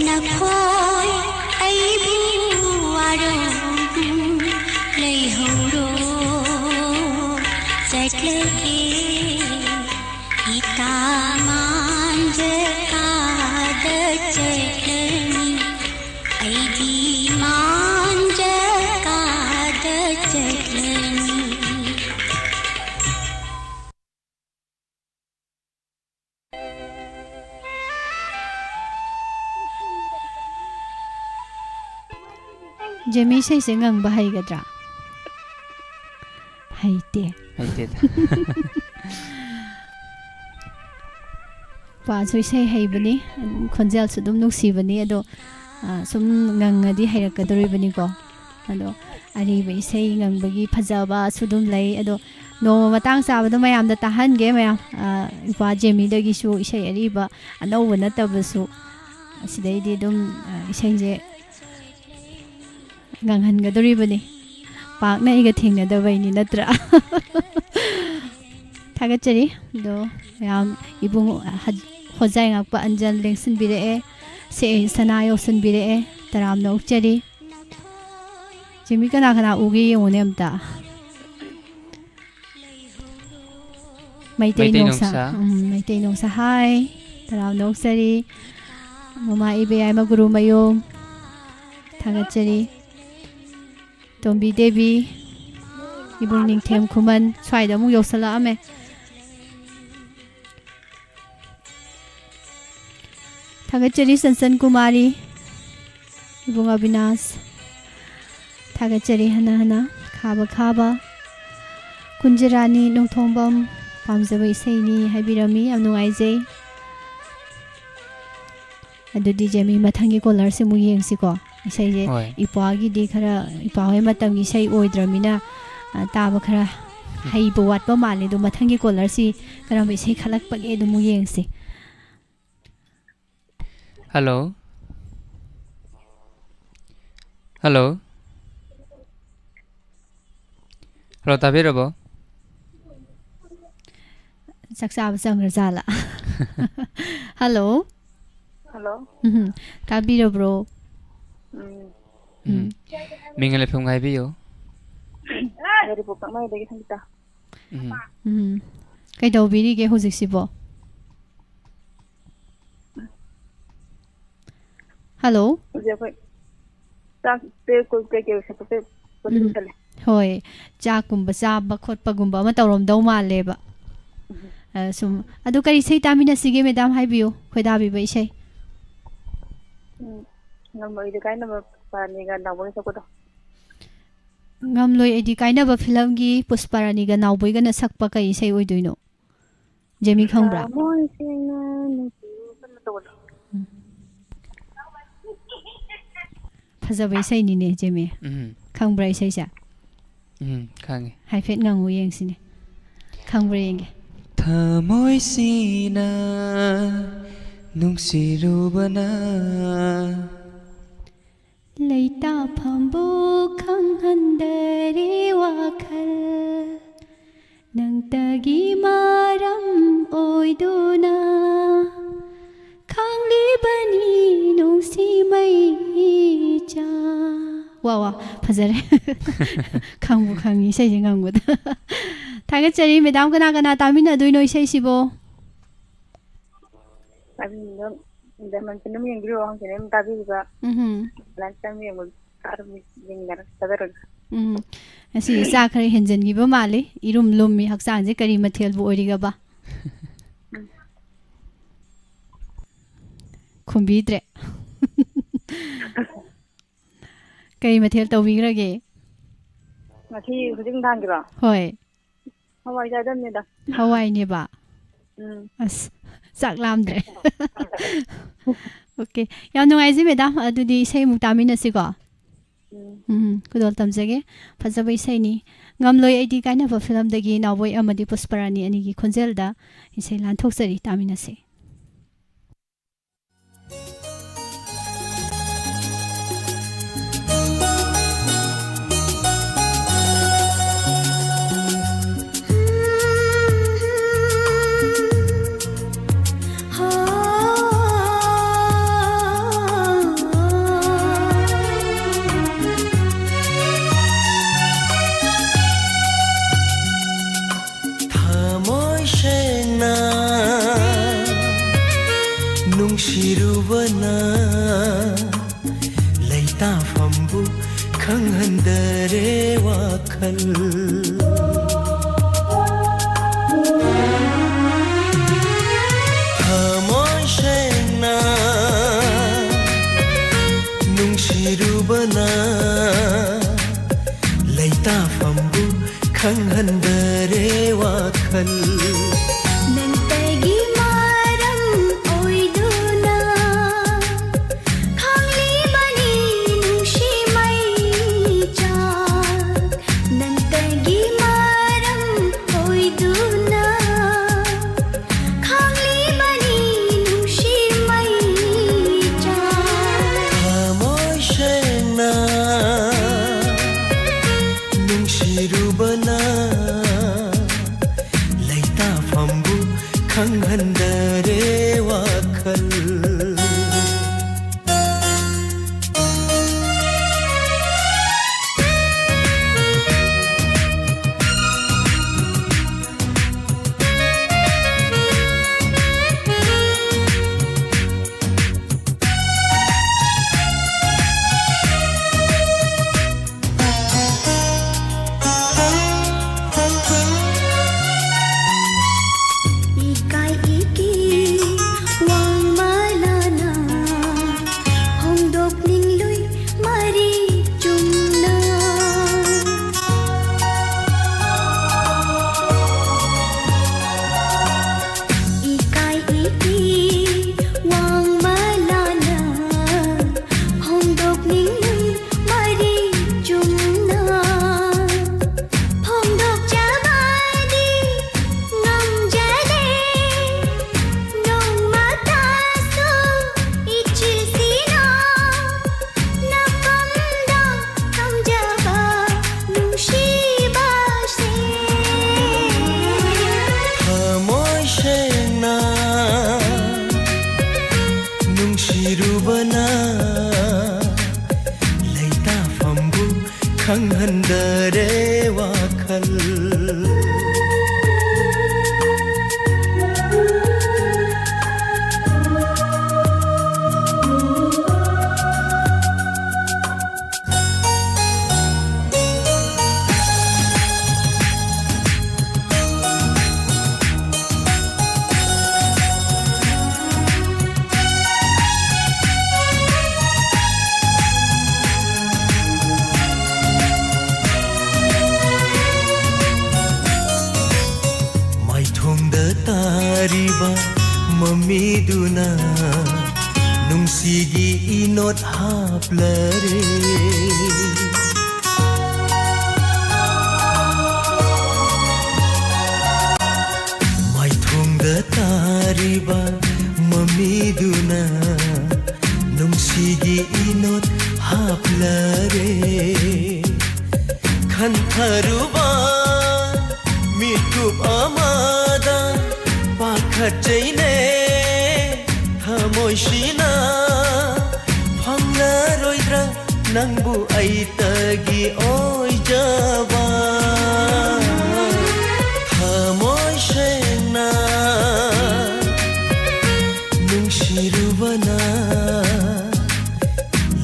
ꯅꯈꯣꯏ ꯑꯩꯕꯨ ꯋꯥꯔꯧꯗꯨꯅ ꯂꯩꯍꯧꯔꯣ꯫ ꯆꯠꯂꯒꯦ, ꯏꯇꯥ ꯃꯥꯡꯖ ꯀꯥꯗ ꯆꯠꯂꯅꯤ꯫ ꯑꯩꯗꯤ ꯃꯥꯡꯖ ꯀꯥꯗ ꯆꯠꯂꯅꯤ꯫ ꯖꯦꯃꯤ ꯏꯁꯩꯁꯦ ꯉꯪꯕ ꯍꯩꯒꯗ꯭ꯔꯥ? ꯍꯩꯇꯦ꯫ ꯍꯩꯇꯦꯗ꯫ ꯄꯥꯁꯨ ꯏꯁꯩ ꯍꯩꯕꯅꯤ, ꯈꯣꯟꯖꯦꯜꯁꯨ ꯑꯗꯨꯝ ꯅꯨꯡꯁꯤꯕꯅꯤ, ꯑꯗꯣ ꯑ, ꯁꯨꯝ ꯉꯪꯉꯗꯤ ꯍꯩꯔꯛꯀꯗꯣꯔꯤꯕꯅꯤꯀꯣ꯫ ꯑꯗꯣ ꯑꯔꯤꯕ ꯏꯁꯩ ꯉꯪꯕꯒꯤ ꯐꯖꯕꯁꯨ ꯑꯗꯨꯝ ꯂꯩ꯫ ꯑꯗꯣ ꯅꯣꯡꯃ ꯃꯇꯥꯡ ꯆꯥꯕꯗ ꯃꯌꯥꯝꯗ ꯇꯥꯍꯟꯒꯦ꯫ ꯃꯌꯥꯝ, ꯑ, ꯏꯄ꯭ꯋꯥ ꯖꯦꯃꯤꯗꯒꯤꯁꯨ ꯏꯁꯩ ꯑꯔꯤꯕ ꯑꯅꯧꯕ ꯅꯠꯇꯕꯁꯨ ꯑꯁꯤꯗꯩꯗꯤ ꯑꯗꯨꯝ, ꯑ, ꯏꯁꯩꯁꯦ ꯉꯪꯍꯟꯒꯗꯣꯔꯤꯕꯅꯤ꯫ ꯄꯥꯛꯅ ꯑꯩꯒ ꯊꯦꯡꯅꯗꯕꯩꯅꯤ ꯅꯠꯇ꯭ꯔꯥ? ꯊꯥꯒꯠꯆꯔꯤ꯫ ꯑꯗꯣ ꯃꯌꯥꯝ ꯏꯕꯨꯡ ꯍ-, ꯍꯣꯖꯥꯏ ꯉꯥꯛꯄ ꯑꯟꯖꯟ ꯂꯦꯡꯁꯤꯟꯕꯤꯔꯛꯑꯦ꯫ ꯁꯦ ꯁꯅꯥ ꯌꯧꯁꯤꯟꯕꯤꯔꯛꯑꯦ꯫ ꯇꯔꯥꯝꯅ ꯑꯣꯛꯆꯔꯤ꯫ ꯖꯦꯃꯤ ꯀꯅꯥ ꯀꯅꯥ ꯎꯒꯦ ꯌꯦꯡꯉꯨꯅꯦ ꯑꯝꯇ꯫ ꯃꯩꯇꯩ ꯃꯩꯇꯩ ꯅꯣꯡꯁꯥ꯫ ꯅꯣꯡꯁꯥ꯫ ꯎꯝ, ꯃꯩꯇꯩ ꯅꯣꯡꯁꯥ ꯍꯥꯏ꯫ ꯇꯔꯥꯝꯅ ꯑꯣꯛꯆꯔꯤ꯫ ꯃꯃꯥ ꯏꯕꯦꯌꯥꯏꯃ ꯒꯨꯔꯨꯃꯌꯨꯝ꯫ ꯊꯥꯒꯠꯆꯔꯤ꯫ ꯇꯣꯝꯕꯤ ꯗꯦꯕꯤ꯫ ꯏꯕꯨꯡ ꯅꯤꯡꯊꯦꯝ ꯈꯨꯃꯟ꯫ ꯁ꯭ꯋꯥꯏꯗ ꯑꯃꯨꯛ ꯌꯧꯁꯜꯂꯛꯑꯝꯃꯦ꯫ ꯊꯥꯒꯠꯆꯔꯤ ꯁꯟꯁꯟ ꯀꯨꯃꯥꯔꯤ, ꯏꯕꯨꯡ ꯑꯕꯤꯅꯥꯁ꯫ ꯊꯥꯒꯠꯆꯔꯤ ꯍꯟꯅ ꯍꯟꯅ꯫ ꯈꯥꯕ ꯈꯥꯕ꯫ ꯀꯨꯟꯖꯔꯥꯅꯤ ꯅꯣꯡꯊꯣꯡꯕꯝ, ꯄꯥꯝꯖꯕ ꯏꯁꯩꯅꯤ ꯍꯥꯏꯕꯤꯔꯝꯃꯤ, ꯌꯥꯝ ꯅꯨꯡꯉꯥꯏꯖꯩ꯫ ꯑꯗꯨꯗꯤ ꯖꯦꯃꯤ, ꯃꯊꯪꯒꯤ ꯀꯣꯂꯔꯁꯤ ꯑꯃꯨꯛ ꯌꯦꯡꯁꯤꯀꯣ꯫ ꯏꯁꯩꯁꯦ ꯍꯣꯏ꯫ ꯏꯄ꯭ꯋꯥꯒꯤꯗꯤ ꯈꯔ, ꯏꯄ꯭ꯋꯥ ꯍꯣꯏ ꯃꯇꯝꯒꯤ ꯏꯁꯩ ꯑꯣꯏꯗ꯭ꯔꯃꯤꯅ, ꯑ, ꯇꯥꯕ ꯈꯔ ꯍꯩꯕ ꯋꯥꯠꯄ ꯃꯥꯜꯂꯦ꯫ ꯑꯗꯣ ꯃꯊꯪꯒꯤ ꯀꯣꯂꯔꯁꯤ ꯀꯔꯝꯕ ꯏꯁꯩ ꯈꯜꯂꯛꯄꯒꯦ ꯑꯗꯨ ꯑꯃꯨꯛ ꯌꯦꯡꯁꯤ꯫ ꯍꯜꯂꯣ꯫ ꯍꯜꯂꯣ꯫ ꯍꯜꯂꯣ, ꯇꯥꯕꯤꯔꯕꯣ? ꯆꯥꯛ ꯆꯥꯕ ꯆꯪꯈ꯭ꯔꯖꯥꯠꯂꯥ? ꯍꯜꯂꯣ꯫ ꯍꯜꯂꯣ꯫ ꯎꯝ, ꯇꯥꯕꯤꯔꯕ꯭ꯔꯣ? ꯎꯝ꯫ ꯎꯝ꯫ ꯎꯝ꯫ ꯃꯤꯡꯒ ꯂꯩꯐꯝꯒ ꯍꯥꯏꯕꯤꯌꯨ꯫ ꯌꯥꯏꯔꯤꯄꯣꯛ ꯄꯥꯛꯃꯥꯏꯗꯒꯤ ꯁꯪꯒꯤꯇꯥ꯫ ꯎꯝ꯫ ꯎꯝ꯫ ꯀꯩꯗꯧꯕꯤꯔꯤꯒꯦ ꯍꯧꯖꯤꯛꯁꯤꯕꯣ? ꯍꯜꯂꯣ? ꯍꯧꯖꯤꯛ ꯑꯩꯈꯣꯏ ꯆꯥꯛ ꯄꯦ-, ꯀꯩ-, ꯀꯩ-, ꯀꯩ ꯂꯣꯏꯁꯜꯂꯦ꯫ ꯎꯝ꯫ ꯍꯣꯏ, ꯆꯥꯛꯀꯨꯝꯕ ꯆꯥꯕ ꯈꯣꯠꯄꯒꯨꯝꯕ ꯑꯃ ꯇꯧꯔꯝꯗꯧ ꯃꯥꯜꯂꯦꯕ꯫ ꯎꯝ꯫ ꯑ, ꯁꯨꯝ, ꯑꯗꯨ ꯀꯔꯤ ꯏꯁꯩ ꯇꯥꯃꯤꯟꯅꯁꯤꯒꯦ, ꯃꯦꯗꯥꯝ? ꯍꯥꯏꯕꯤꯌꯨ, ꯈꯣꯏꯗꯥꯕꯤꯕ ꯏꯁꯩ꯫ ꯎꯝ, ꯉꯝꯂꯣꯏꯗ ꯀꯥꯏꯅꯕ ꯄꯥꯅꯤꯒ ꯅꯥꯎꯕꯒ ꯁꯛꯄꯗꯣ꯫ ꯉꯝꯂꯣꯏ ꯑꯩꯗꯤ ꯀꯥꯏꯅꯕ ꯐꯤꯂꯝꯒꯤ ꯄꯨꯁꯄꯥꯔꯥꯅꯤꯒ ꯅꯥꯎꯕꯣꯏꯒꯅ ꯁꯛꯄ ꯀꯩ ꯏꯁꯩ ꯑꯣꯏꯗꯣꯏꯅꯣ? ꯖꯦꯃꯤ ꯈꯪꯕ꯭ꯔꯥ? ꯊꯃꯣꯏ ꯁꯦꯡꯅ ꯅꯨꯡꯁꯤꯌꯨ ꯀꯟꯅ ꯇꯧꯕꯗꯣ꯫ ꯎꯝ꯫ ꯐꯖꯕ ꯏꯁꯩꯅꯤꯅꯦ, ꯆꯦꯃꯤ꯫ ꯎꯝ꯫ ꯈꯪꯕ꯭ꯔꯥ ꯏꯁꯩꯁꯦ? ꯎꯝ, ꯈꯪꯉꯦ꯫ ꯍꯥꯏꯐꯦꯠ ꯉꯪꯉꯨ ꯌꯦꯡꯁꯤꯅꯦ꯫ ꯈꯪꯕ꯭ꯔꯥ ꯌꯦꯡꯒꯦ꯫ ꯊꯃꯣꯏꯁꯤꯅ ꯅꯨꯡꯁꯤꯔꯨꯕꯅ ꯂꯩꯇꯥꯐꯝꯕꯨ ꯈꯪꯍꯟꯗꯔꯦ ꯋꯥꯈꯜ꯫ ꯅꯪꯇꯒꯤ ꯃꯔꯝ ꯑꯣꯏꯗꯨꯅ ꯈꯪꯂꯤꯕꯅꯤ ꯅꯨꯡꯁꯤ ꯃꯩꯆꯥ꯫ ꯋꯥ, ꯋꯥ, ꯐꯖꯔꯦ꯫ ꯈꯪꯕꯨ ꯈꯪꯉꯤ ꯏꯁꯩꯁꯦ ꯉꯪꯕꯗ꯫ ꯊꯥꯒꯠꯆꯔꯤ꯫ ꯃꯦꯗꯥꯝ, ꯀꯅꯥ ꯀꯅꯥ ꯇꯥꯃꯤꯟꯅꯗꯣꯏꯅꯣ ꯏꯁꯩꯁꯤꯕꯣ? ꯑꯗꯨꯝ ꯗꯥꯏꯃꯟꯁꯟ ꯑꯗꯨꯝ ꯌꯦꯡꯕꯤꯔꯣ, ꯍꯧꯖꯤꯛ ꯑꯗꯨꯝ ꯇꯥꯕꯤꯕ꯫ ꯎꯝꯍꯨꯝ꯫ ꯂꯥꯏꯐ ꯇꯥꯏꯝ ꯌꯦꯡꯕ ꯑꯗꯨꯝ ꯌꯦꯡꯅꯔꯛꯀꯗꯧꯔꯒꯦ꯫ ꯎꯝ꯫ ꯉꯁꯤ ꯆꯥꯛ ꯈꯔ ꯍꯦꯟꯖꯟꯈꯤꯕ ꯃꯥꯜꯂꯤ꯫ ꯏꯔꯨꯝ ꯂꯨꯝꯃꯤ ꯍꯛꯆꯥꯡꯁꯦ꯫ ꯀꯔꯤ ꯃꯊꯦꯜꯕꯨ ꯑꯣꯏꯔꯤꯒꯕ? ꯎꯝ꯫ ꯈꯨꯝꯕꯤꯗ꯭ꯔꯦ꯫ ꯀꯔꯤ ꯃꯊꯦꯜ ꯇꯧꯕꯤꯈ꯭ꯔꯒꯦ? ꯉꯁꯤ ꯍꯧꯖꯤꯛ ꯅꯨꯡꯗꯥꯡꯒꯤꯔꯣ? ꯍꯣꯏ꯫ ꯍꯋꯥꯏ ꯆꯥꯗꯝꯅꯤꯗ꯫ ꯍꯋꯥꯏꯅꯦꯕ? ꯎꯝ꯫ ꯑꯁ, ꯆꯥꯛ ꯂꯥꯝꯗ꯭ꯔꯦ꯫ ꯑꯣꯀꯦ꯫ ꯌꯥꯝ ꯅꯨꯡꯉꯥꯏꯖꯩ, ꯃꯦꯗꯥꯝ꯫ ꯑꯗꯨꯗꯤ ꯏꯁꯩ ꯑꯃꯨꯛ ꯇꯥꯃꯤꯟꯅꯁꯤꯀꯣ? ꯎꯝ꯫ ꯎꯝ, ꯈꯨꯗꯣꯜ ꯇꯝꯖꯒꯦ꯫ ꯐꯖꯕ ꯏꯁꯩꯅꯤ꯫ ꯉꯝꯂꯣꯏ ꯑꯩꯗꯤ ꯀꯥꯏꯅꯕ ꯐꯤꯂꯝꯗꯒꯤ ꯅꯥꯎꯕꯣꯏ ꯑꯃꯗꯤ ꯄꯨꯁꯄꯔꯥꯅꯤ ꯑꯅꯤꯒꯤ ꯈꯣꯟꯖꯦꯜꯗ ꯏꯁꯩ ꯂꯥꯟꯊꯣꯛꯆꯔꯤ, ꯇꯥꯃꯤꯟꯅꯁꯤ꯫ ꯊꯃꯣꯏ ꯁꯦꯡꯅ ꯅꯨꯡꯁꯤꯔꯨꯕꯅ ꯂꯩꯇꯥꯐꯝꯕꯨ ꯈꯪꯍꯟꯗꯔꯦ ꯋꯥꯈꯜ꯫ ꯊꯃꯣꯏ ꯁꯦꯡꯅ ꯅꯨꯡꯁꯤꯔꯨꯕꯅ ꯂꯩꯇꯥꯐꯝꯕꯨ ꯈꯪꯍꯟꯗꯔꯦ ꯋꯥꯈꯜ꯫ ꯅꯪꯇꯒꯤ ꯃꯔꯝ ꯑꯣꯏꯗꯨꯅ ꯈꯪꯂꯤꯕꯅꯤ ꯅꯨꯡꯁꯤ ꯈꯪꯍꯟꯗꯔꯦ ꯋꯥꯈꯜ꯫ ꯃꯥꯏꯊꯣꯡꯗ ꯇꯥꯔꯤꯕ ꯃꯃꯤꯗꯨꯅ ꯅꯨꯡꯁꯤꯒꯤ ꯏꯅꯣꯠ ꯍꯥꯞꯂꯔꯦ꯫ ꯃꯥꯏꯊꯣꯡꯗ ꯇꯥꯔꯤꯕ ꯃꯃꯤꯗꯨꯅ ꯅꯨꯡꯁꯤꯒꯤ ꯏꯅꯣꯠ ꯍꯥꯞꯂꯔꯦ꯫ ꯈꯟꯊꯔꯨꯕ ꯃꯤꯠꯀꯨꯞ ꯑꯃꯗ ꯄꯥꯈꯠꯆꯩꯅꯦ ꯊꯃꯣꯏꯁꯤꯅ꯫ ꯐꯪꯂꯔꯣꯏꯗ꯭ꯔꯥ ꯅꯪꯕꯨ ꯑꯩꯇꯒꯤ ꯑꯣꯏꯖꯕ? ꯊꯃꯣꯏ ꯁꯦꯡꯅ ꯅꯨꯡꯁꯤꯔꯨꯕꯅ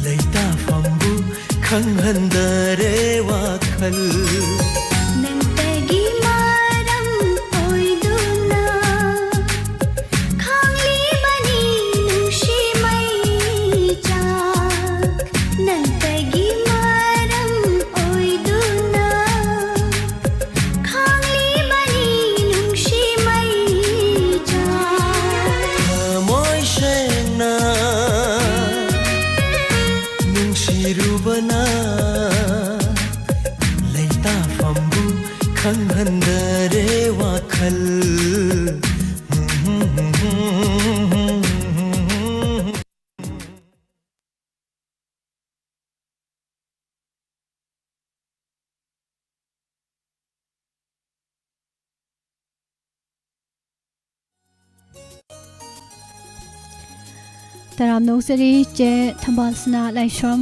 ꯂꯩꯇꯥꯐꯝꯕꯨ ꯈꯪꯍꯟꯗꯔꯦ ꯋꯥꯈꯜ꯫ ꯅꯪꯇꯒꯤ ꯃꯔꯝ ꯑꯣꯏꯗꯨꯅ ꯈꯪꯂꯤꯕꯅꯤ ꯅꯨꯡꯁꯤ ꯃꯩꯆꯥꯛ꯫ ꯅꯪꯇꯒꯤ ꯃꯔꯝ ꯑꯣꯏꯗꯨꯅ ꯈꯪꯂꯤꯕꯅꯤ ꯅꯨꯡꯁꯤ ꯃꯩꯆꯥꯛ꯫ ꯊꯃꯣꯏ ꯁꯦꯡꯅ ꯅꯨꯡꯁꯤꯔꯨꯕꯅ ꯂꯩꯇꯥꯐꯝꯕꯨ ꯈꯪꯍꯟꯗꯔꯦ ꯋꯥꯈꯜ꯫ ꯇꯔꯥꯝꯅ ꯑꯣꯛꯆꯔꯤ ꯆꯦ ꯊꯝꯕꯥꯜꯁꯅꯥ ꯂꯥꯏꯁ꯭ꯔꯝ꯫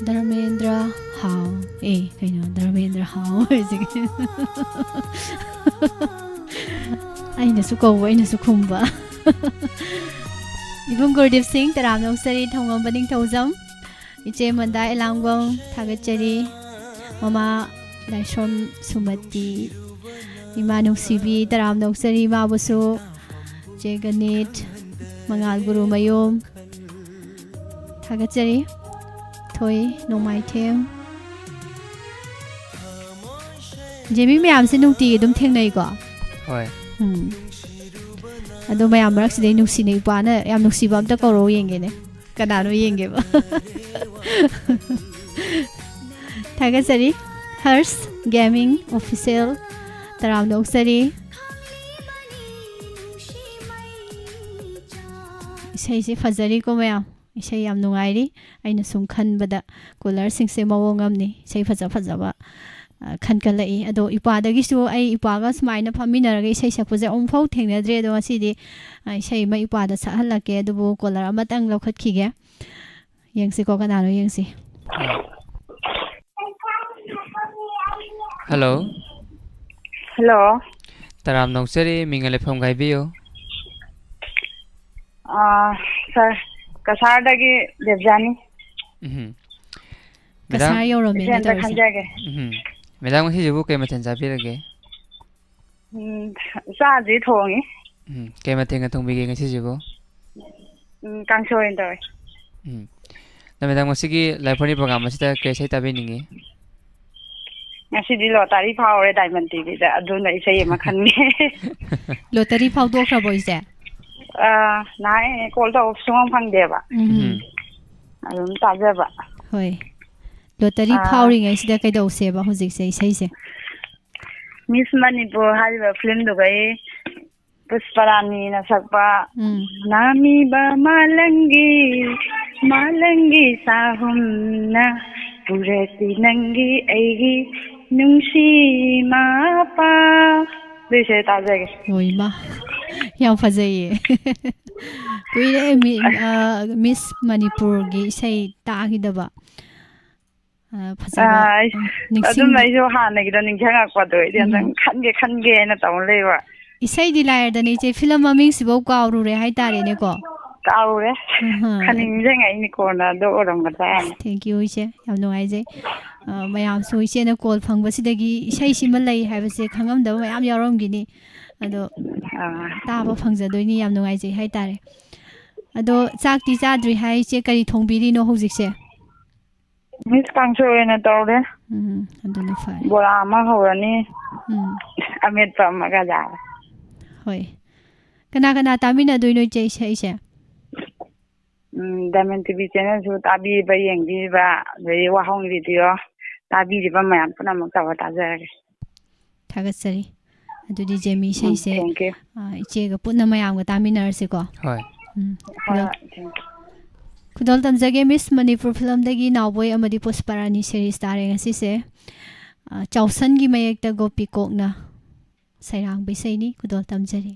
ꯙꯔꯃꯦꯟꯗ꯭ꯔ ꯍꯥꯎ꯫ ꯑꯦ, ꯀꯩꯅꯣ, ꯙꯔꯃꯦꯟꯗ꯭ꯔ ꯍꯥꯎ ꯍꯥꯏꯁꯦ ꯀꯩꯅꯣ? ꯑꯩꯅꯁꯨ ꯀꯧꯕ, ꯑꯩꯅꯁꯨ ꯈꯨꯝꯕ꯫ ꯏꯕꯨꯡ ꯒꯨꯔꯗꯤꯞ ꯁꯤꯡ, ꯇꯔꯥꯝꯅ ꯑꯣꯛꯆꯔꯤ꯫ ꯊꯧꯉꯝꯕ ꯅꯤꯡꯊꯧꯖꯝ, ꯏꯆꯦ ꯃꯟꯗꯥ ꯑꯦꯂꯥꯡꯕꯝ, ꯊꯥꯒꯠꯆꯔꯤ꯫ ꯃꯃꯥ ꯂꯥꯏꯁ꯭ꯔꯝ ꯁꯨꯃꯇꯤ, ꯏꯃꯥ ꯅꯨꯡꯁꯤꯕꯤ, ꯇꯔꯥꯝꯅ ꯑꯣꯛꯆꯔꯤ ꯏꯃꯥꯕꯨꯁꯨ꯫ ꯏꯆꯦ ꯒꯅꯤꯠ, ꯃꯉꯥꯜ ꯒꯨꯔꯨꯃꯌꯨꯝ, ꯊꯥꯒꯠꯆꯔꯤ꯫ ꯊꯣꯏ ꯅꯣꯡꯃꯥꯏꯊꯦꯝ꯫ ꯖꯦꯃꯤ ꯃꯌꯥꯝꯁꯦ ꯅꯨꯡꯇꯤꯒꯤ ꯑꯗꯨꯝ ꯊꯦꯡꯅꯩꯀꯣ? ꯍꯣꯏ꯫ ꯎꯝ꯫ ꯑꯗꯣ ꯃꯌꯥꯝ ꯃꯔꯛꯁꯤꯗꯩ ꯅꯨꯡꯁꯤꯅ ꯏꯄꯥꯅ ꯌꯥꯝ ꯅꯨꯡꯁꯤꯕ ꯑꯝꯇ ꯀꯧꯔꯛꯑꯣ ꯌꯦꯡꯒꯦꯅꯦ꯫ ꯀꯅꯥꯅꯣ ꯌꯦꯡꯒꯦꯕ? ꯊꯥꯒꯠꯆꯔꯤ꯫ ꯍꯔꯁ ꯒꯦꯃꯤꯡ ꯑꯣꯐꯤꯁꯦꯜ, ꯇꯔꯥꯝꯅ ꯑꯣꯛꯆꯔꯤ꯫ ꯏꯁꯩꯁꯦ ꯐꯖꯔꯤꯀꯣ ꯃꯌꯥꯝ꯫ ꯏꯁꯩ ꯌꯥꯝ ꯅꯨꯡꯉꯥꯏꯔꯤ꯫ ꯑꯩꯅ ꯁꯨꯝ ꯈꯟꯕꯗ ꯀꯣꯂꯔꯁꯤꯡꯁꯦ ꯃꯑꯣꯡ ꯑꯃꯅꯤ꯫ ꯏꯁꯩ ꯐꯖ ꯐꯖꯕ, ꯑ, ꯈꯟꯀꯠꯂꯛꯏ꯫ ꯑꯗꯣ ꯏꯄꯥꯗꯒꯤꯁꯨ ꯑꯩ ꯏꯄꯥꯒ ꯁꯨꯃꯥꯏꯅ ꯐꯝꯃꯤꯟꯅꯔꯒ ꯏꯁꯩ ꯁꯛꯄꯁꯦ ꯑꯃꯨꯛꯐꯥꯎ ꯊꯦꯡꯅꯗ꯭ꯔꯤ꯫ ꯑꯗꯣ ꯉꯁꯤꯗꯤ, ꯑ, ꯏꯁꯩ ꯑꯃ ꯏꯄꯥꯗ ꯁꯛꯍꯜꯂꯛꯀꯦ꯫ ꯑꯗꯨꯕꯨ ꯀꯣꯂꯔ ꯑꯃꯇꯪ ꯂꯧꯈꯠꯈꯤꯒꯦ꯫ ꯌꯦꯡꯁꯤꯀꯣ, ꯀꯅꯥꯅꯣ ꯌꯦꯡꯁꯤ꯫ ꯍꯜꯂꯣ꯫ ꯍꯜꯂꯣ꯫ ꯇꯔꯥꯝꯅ ꯑꯣꯛꯆꯔꯤ, ꯃꯤꯡꯒ ꯂꯩꯐꯝꯒ ꯍꯥꯏꯕꯤꯌꯨ꯫ ꯑꯥ, ꯁꯥꯔ, ꯀꯁꯥꯔꯗꯒꯤ ꯗꯦꯕꯖꯥꯅꯤ꯫ ꯎꯝ꯫ ꯃꯦꯗꯥꯝ, ꯀꯁꯥꯔ ꯌꯧꯔꯝꯃꯦꯅꯦ ꯏꯆꯦ ꯑꯝꯇ ꯇꯧꯔꯤꯁꯦ꯫ ꯈꯟꯖꯒꯦ꯫ ꯎꯝ꯫ ꯃꯦꯗꯥꯝ, ꯉꯁꯤꯁꯤꯕꯨ ꯀꯩ ꯃꯊꯦꯜ ꯆꯥꯕꯤꯔꯒꯦ? ꯎꯝ, ꯆꯥꯗ꯭ꯔꯤ, ꯊꯣꯡꯉꯤ꯫ ꯎꯝ, ꯀꯩ ꯃꯊꯦꯜꯒ ꯊꯣꯡꯕꯤꯒꯦ ꯉꯁꯤꯁꯤꯕꯨ? ꯎꯝ, ꯀꯥꯡꯁꯣꯏ ꯑꯣꯏꯅ ꯇꯧꯔꯦ꯫ ꯎꯝ꯫ ꯑꯗꯣ ꯃꯦꯗꯥꯝ, ꯉꯁꯤꯒꯤ ꯂꯥꯏꯐꯝꯒꯤ ꯄ꯭ꯔꯣꯒ꯭ꯔꯥꯝ ꯑꯁꯤꯗ ꯀꯔꯤ ꯏꯁꯩ ꯇꯥꯕꯤꯅꯤꯡꯉꯤ? ꯉꯁꯤꯗꯤ ꯂꯣꯇꯔꯤ ꯐꯥꯎꯔꯦ ꯗꯥꯏꯃꯟ ꯇꯤꯚꯤꯗ, ꯑꯗꯨꯅ ꯏꯁꯩ ꯑꯃ ꯈꯟꯒꯦ꯫ ꯂꯣꯇꯔꯤ ꯐꯥꯎꯗꯣꯛꯈ꯭ꯔꯕꯣ ꯏꯆꯦ? ꯑꯥ, ꯅꯍꯥꯟ ꯀꯣꯜ ꯇꯧꯕ ꯁꯨꯡꯐꯪ ꯐꯪꯗꯦꯕ꯫ ꯎꯝ꯫ ꯎꯝ꯫ ꯑꯗꯨꯝ ꯇꯥꯖꯕ꯫ ꯍꯣꯏ꯫ ꯂꯣꯇꯔꯤ ꯑꯥ꯫ ꯐꯥꯎꯔꯤꯉꯩꯁꯤꯗ ꯀꯩꯗꯧꯁꯦꯕ ꯍꯧꯖꯤꯛꯁꯦ ꯏꯁꯩꯁꯦ? ꯃꯤꯁ ꯃꯅꯤꯄꯨꯔ ꯍꯥꯏꯔꯤꯕ ꯐꯤꯂꯝꯗꯨꯒꯩ ꯄꯨꯁꯄꯔꯥꯅꯤꯅ ꯁꯛꯄ ꯎꯝ꯫ ꯅꯥꯃꯤꯕ ꯃꯥꯂꯪꯒꯤ, ꯃꯥꯂꯪꯒꯤ ꯆꯥꯍꯨꯝꯅ ꯄꯨꯔꯛꯄꯤ ꯅꯪꯒꯤ ꯑꯩꯒꯤ ꯅꯨꯡꯁꯤ ꯃꯄꯥ꯫ ꯑꯗꯨꯏꯁꯦ ꯇꯥꯖꯒꯦ꯫ ꯍꯣꯏ, ꯏꯃꯥ꯫ ꯌꯥꯝ ꯐꯖꯩꯌꯦ꯫ ꯀꯨꯏꯔꯦ ꯃꯤ-, ꯑ, ꯃꯤꯁ ꯃꯅꯤꯄꯨꯔꯒꯤ ꯏꯁꯩ ꯇꯥꯈꯤꯗꯕ꯫ ꯑ, ꯐꯖꯕ, ꯑ, ꯑꯩ-, ꯑ, ꯅꯤꯡꯁꯤꯡ- ꯑꯗꯨꯝ ꯑꯩꯁꯨ ꯍꯥꯟꯅꯒꯤꯗꯣ ꯅꯤꯡꯁꯤꯡꯉꯛꯄꯗꯣ ꯑꯩꯗꯤ ꯑꯝꯇꯪ ꯎꯝ꯫ ꯈꯟꯒꯦ, ꯈꯟꯒꯦꯅ ꯇꯧ ꯂꯩꯕ꯫ ꯏꯁꯩꯗꯤ ꯂꯥꯏꯔꯗꯅ ꯏꯆꯦ, ꯐꯤꯂꯝ ꯃꯃꯤꯡꯁꯤꯐꯧ ꯀꯥꯎꯔꯨꯔꯦ ꯍꯥꯏꯇꯥꯔꯦꯅꯦꯀꯣ꯫ ꯀꯥꯎꯔꯦ꯫ ꯑꯍ꯫ ꯈꯟ ꯅꯤꯡꯁꯤꯡꯉꯛꯏꯅꯤ ꯀꯣꯟꯅ ꯑꯗꯨ ꯑꯣꯏꯔꯝꯒꯗ꯭ꯔꯥ ꯍꯥꯏꯅ꯫ Thank you ꯏꯆꯦ, ꯌꯥꯝ ꯅꯨꯡꯉꯥꯏꯖꯩ꯫ ꯑ, ꯃꯌꯥꯝꯁꯨ ꯏꯆꯦꯅ call ꯐꯪꯕꯁꯤꯗꯒꯤ ꯏꯁꯩꯁꯤꯃ ꯂꯩ ꯍꯥꯏꯕꯁꯦ ꯈꯪꯉꯝꯗꯕ ꯃꯌꯥꯝ ꯌꯥꯎꯔꯝꯈꯤꯅꯤ꯫ ꯑꯗꯣ ꯑꯥ꯫ ꯇꯥꯕ ꯐꯪꯖꯗꯣꯏꯅꯤ, ꯌꯥꯝ ꯅꯨꯡꯉꯥꯏꯖꯩ ꯍꯥꯏꯇꯥꯔꯦ꯫ ꯑꯗꯣ ꯆꯥꯛꯇꯤ ꯆꯥꯗ꯭ꯔꯤ ꯍꯥꯏ ꯏꯆꯦ, ꯀꯔꯤ ꯊꯣꯡꯕꯤꯔꯤꯅꯣ ꯍꯧꯖꯤꯛꯁꯦ? Miss ꯀꯥꯡꯁꯣꯏ ꯑꯣꯏꯅ ꯇꯧꯔꯦ꯫ ꯎꯝ, ꯑꯗꯨꯅ ꯐꯔꯦ꯫ ꯕꯣꯔꯥ ꯑꯃ ꯍꯧꯔꯅꯤ꯫ ꯎꯝ꯫ ꯑꯃꯦꯠꯄ ꯑꯃꯒ ꯌꯥꯔꯦ꯫ ꯍꯣꯏ꯫ ꯀꯅꯥ ꯀꯅꯥ ꯇꯥꯃꯤꯟꯅꯗꯣꯏꯅꯣ ꯏꯆꯦ ꯏꯁꯩꯁꯦ? ꯎꯝ, Diamond T V channelꯁꯨ ꯇꯥꯕꯤꯕ, ꯌꯦꯡꯕꯤꯕ, ꯑꯗꯩ ꯋꯥꯍꯣꯡ Radio ꯇꯥꯕꯤꯔꯤꯕ ꯃꯌꯥꯝ ꯄꯨꯝꯅꯃꯛ ꯇꯧꯔ ꯇꯥꯖꯔꯒꯦ꯫ ꯊꯥꯒꯠꯆꯔꯤ꯫ ꯑꯗꯨꯗꯤ ꯖꯦꯃꯤ ꯎꯝ, ꯏꯁꯩꯁꯦ, thank you꯫ ꯑ, ꯏꯆꯦꯒ ꯄꯨꯟꯅ ꯃꯌꯥꯝꯒ ꯇꯥꯃꯤꯟꯅꯔꯁꯤꯀꯣ꯫ ꯍꯣꯏ꯫ ꯎꯝ꯫ ꯍꯣꯏ, ꯈꯨꯗꯣꯜ-, ꯍꯣꯏ, thank you꯫ ꯈꯨꯗꯣꯜ ꯇꯝꯖꯒꯦ, Miss ꯃꯅꯤꯄꯨꯔ ꯐꯤꯂꯝꯗꯒꯤ ꯅꯥꯎꯕꯣꯏ ꯑꯃꯗꯤ ꯄꯨꯁꯄꯔꯥꯅꯤ series ꯇꯥꯔꯦ ꯉꯁꯤꯁꯦ꯫ ꯑ, ꯆꯥꯎꯁꯟꯒꯤ ꯃꯌꯦꯛꯇ ꯒꯣꯄꯤ ꯀꯣꯛꯅ ꯁꯩꯔꯥꯡꯕ ꯏꯁꯩꯅꯤ, ꯈꯨꯗꯣꯜ ꯇꯝꯖꯔꯤ꯫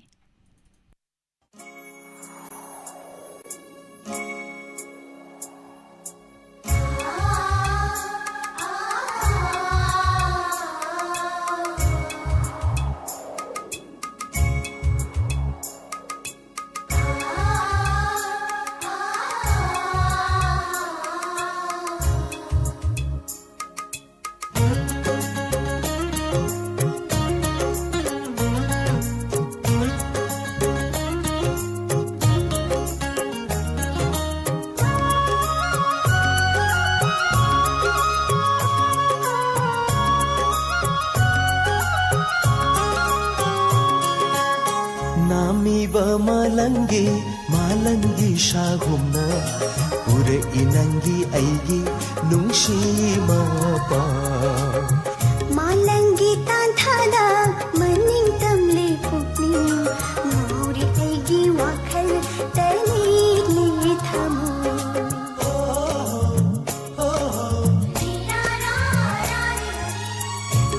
ꯅꯥꯝꯃꯤꯕ ꯃꯥꯂꯪꯒꯤ, ꯃꯥꯂꯪꯒꯤ ꯁꯥꯒꯨꯝꯅ ꯄꯨꯔꯛꯏ ꯅꯪꯒꯤ ꯑꯩꯒꯤ ꯅꯨꯡꯁꯤ ꯃꯄꯥꯎ꯫ ꯃꯥꯂꯪꯒꯤ ꯇꯥꯟꯊꯥꯗ ꯃꯅꯤꯡ ꯇꯝꯂꯤ ꯄꯨꯛꯅꯤꯡ, ꯉꯥꯎꯔꯤ ꯑꯩꯒꯤ ꯋꯥꯈꯜ ꯇꯅꯤꯛꯂꯤ ꯊꯃꯣꯏ꯫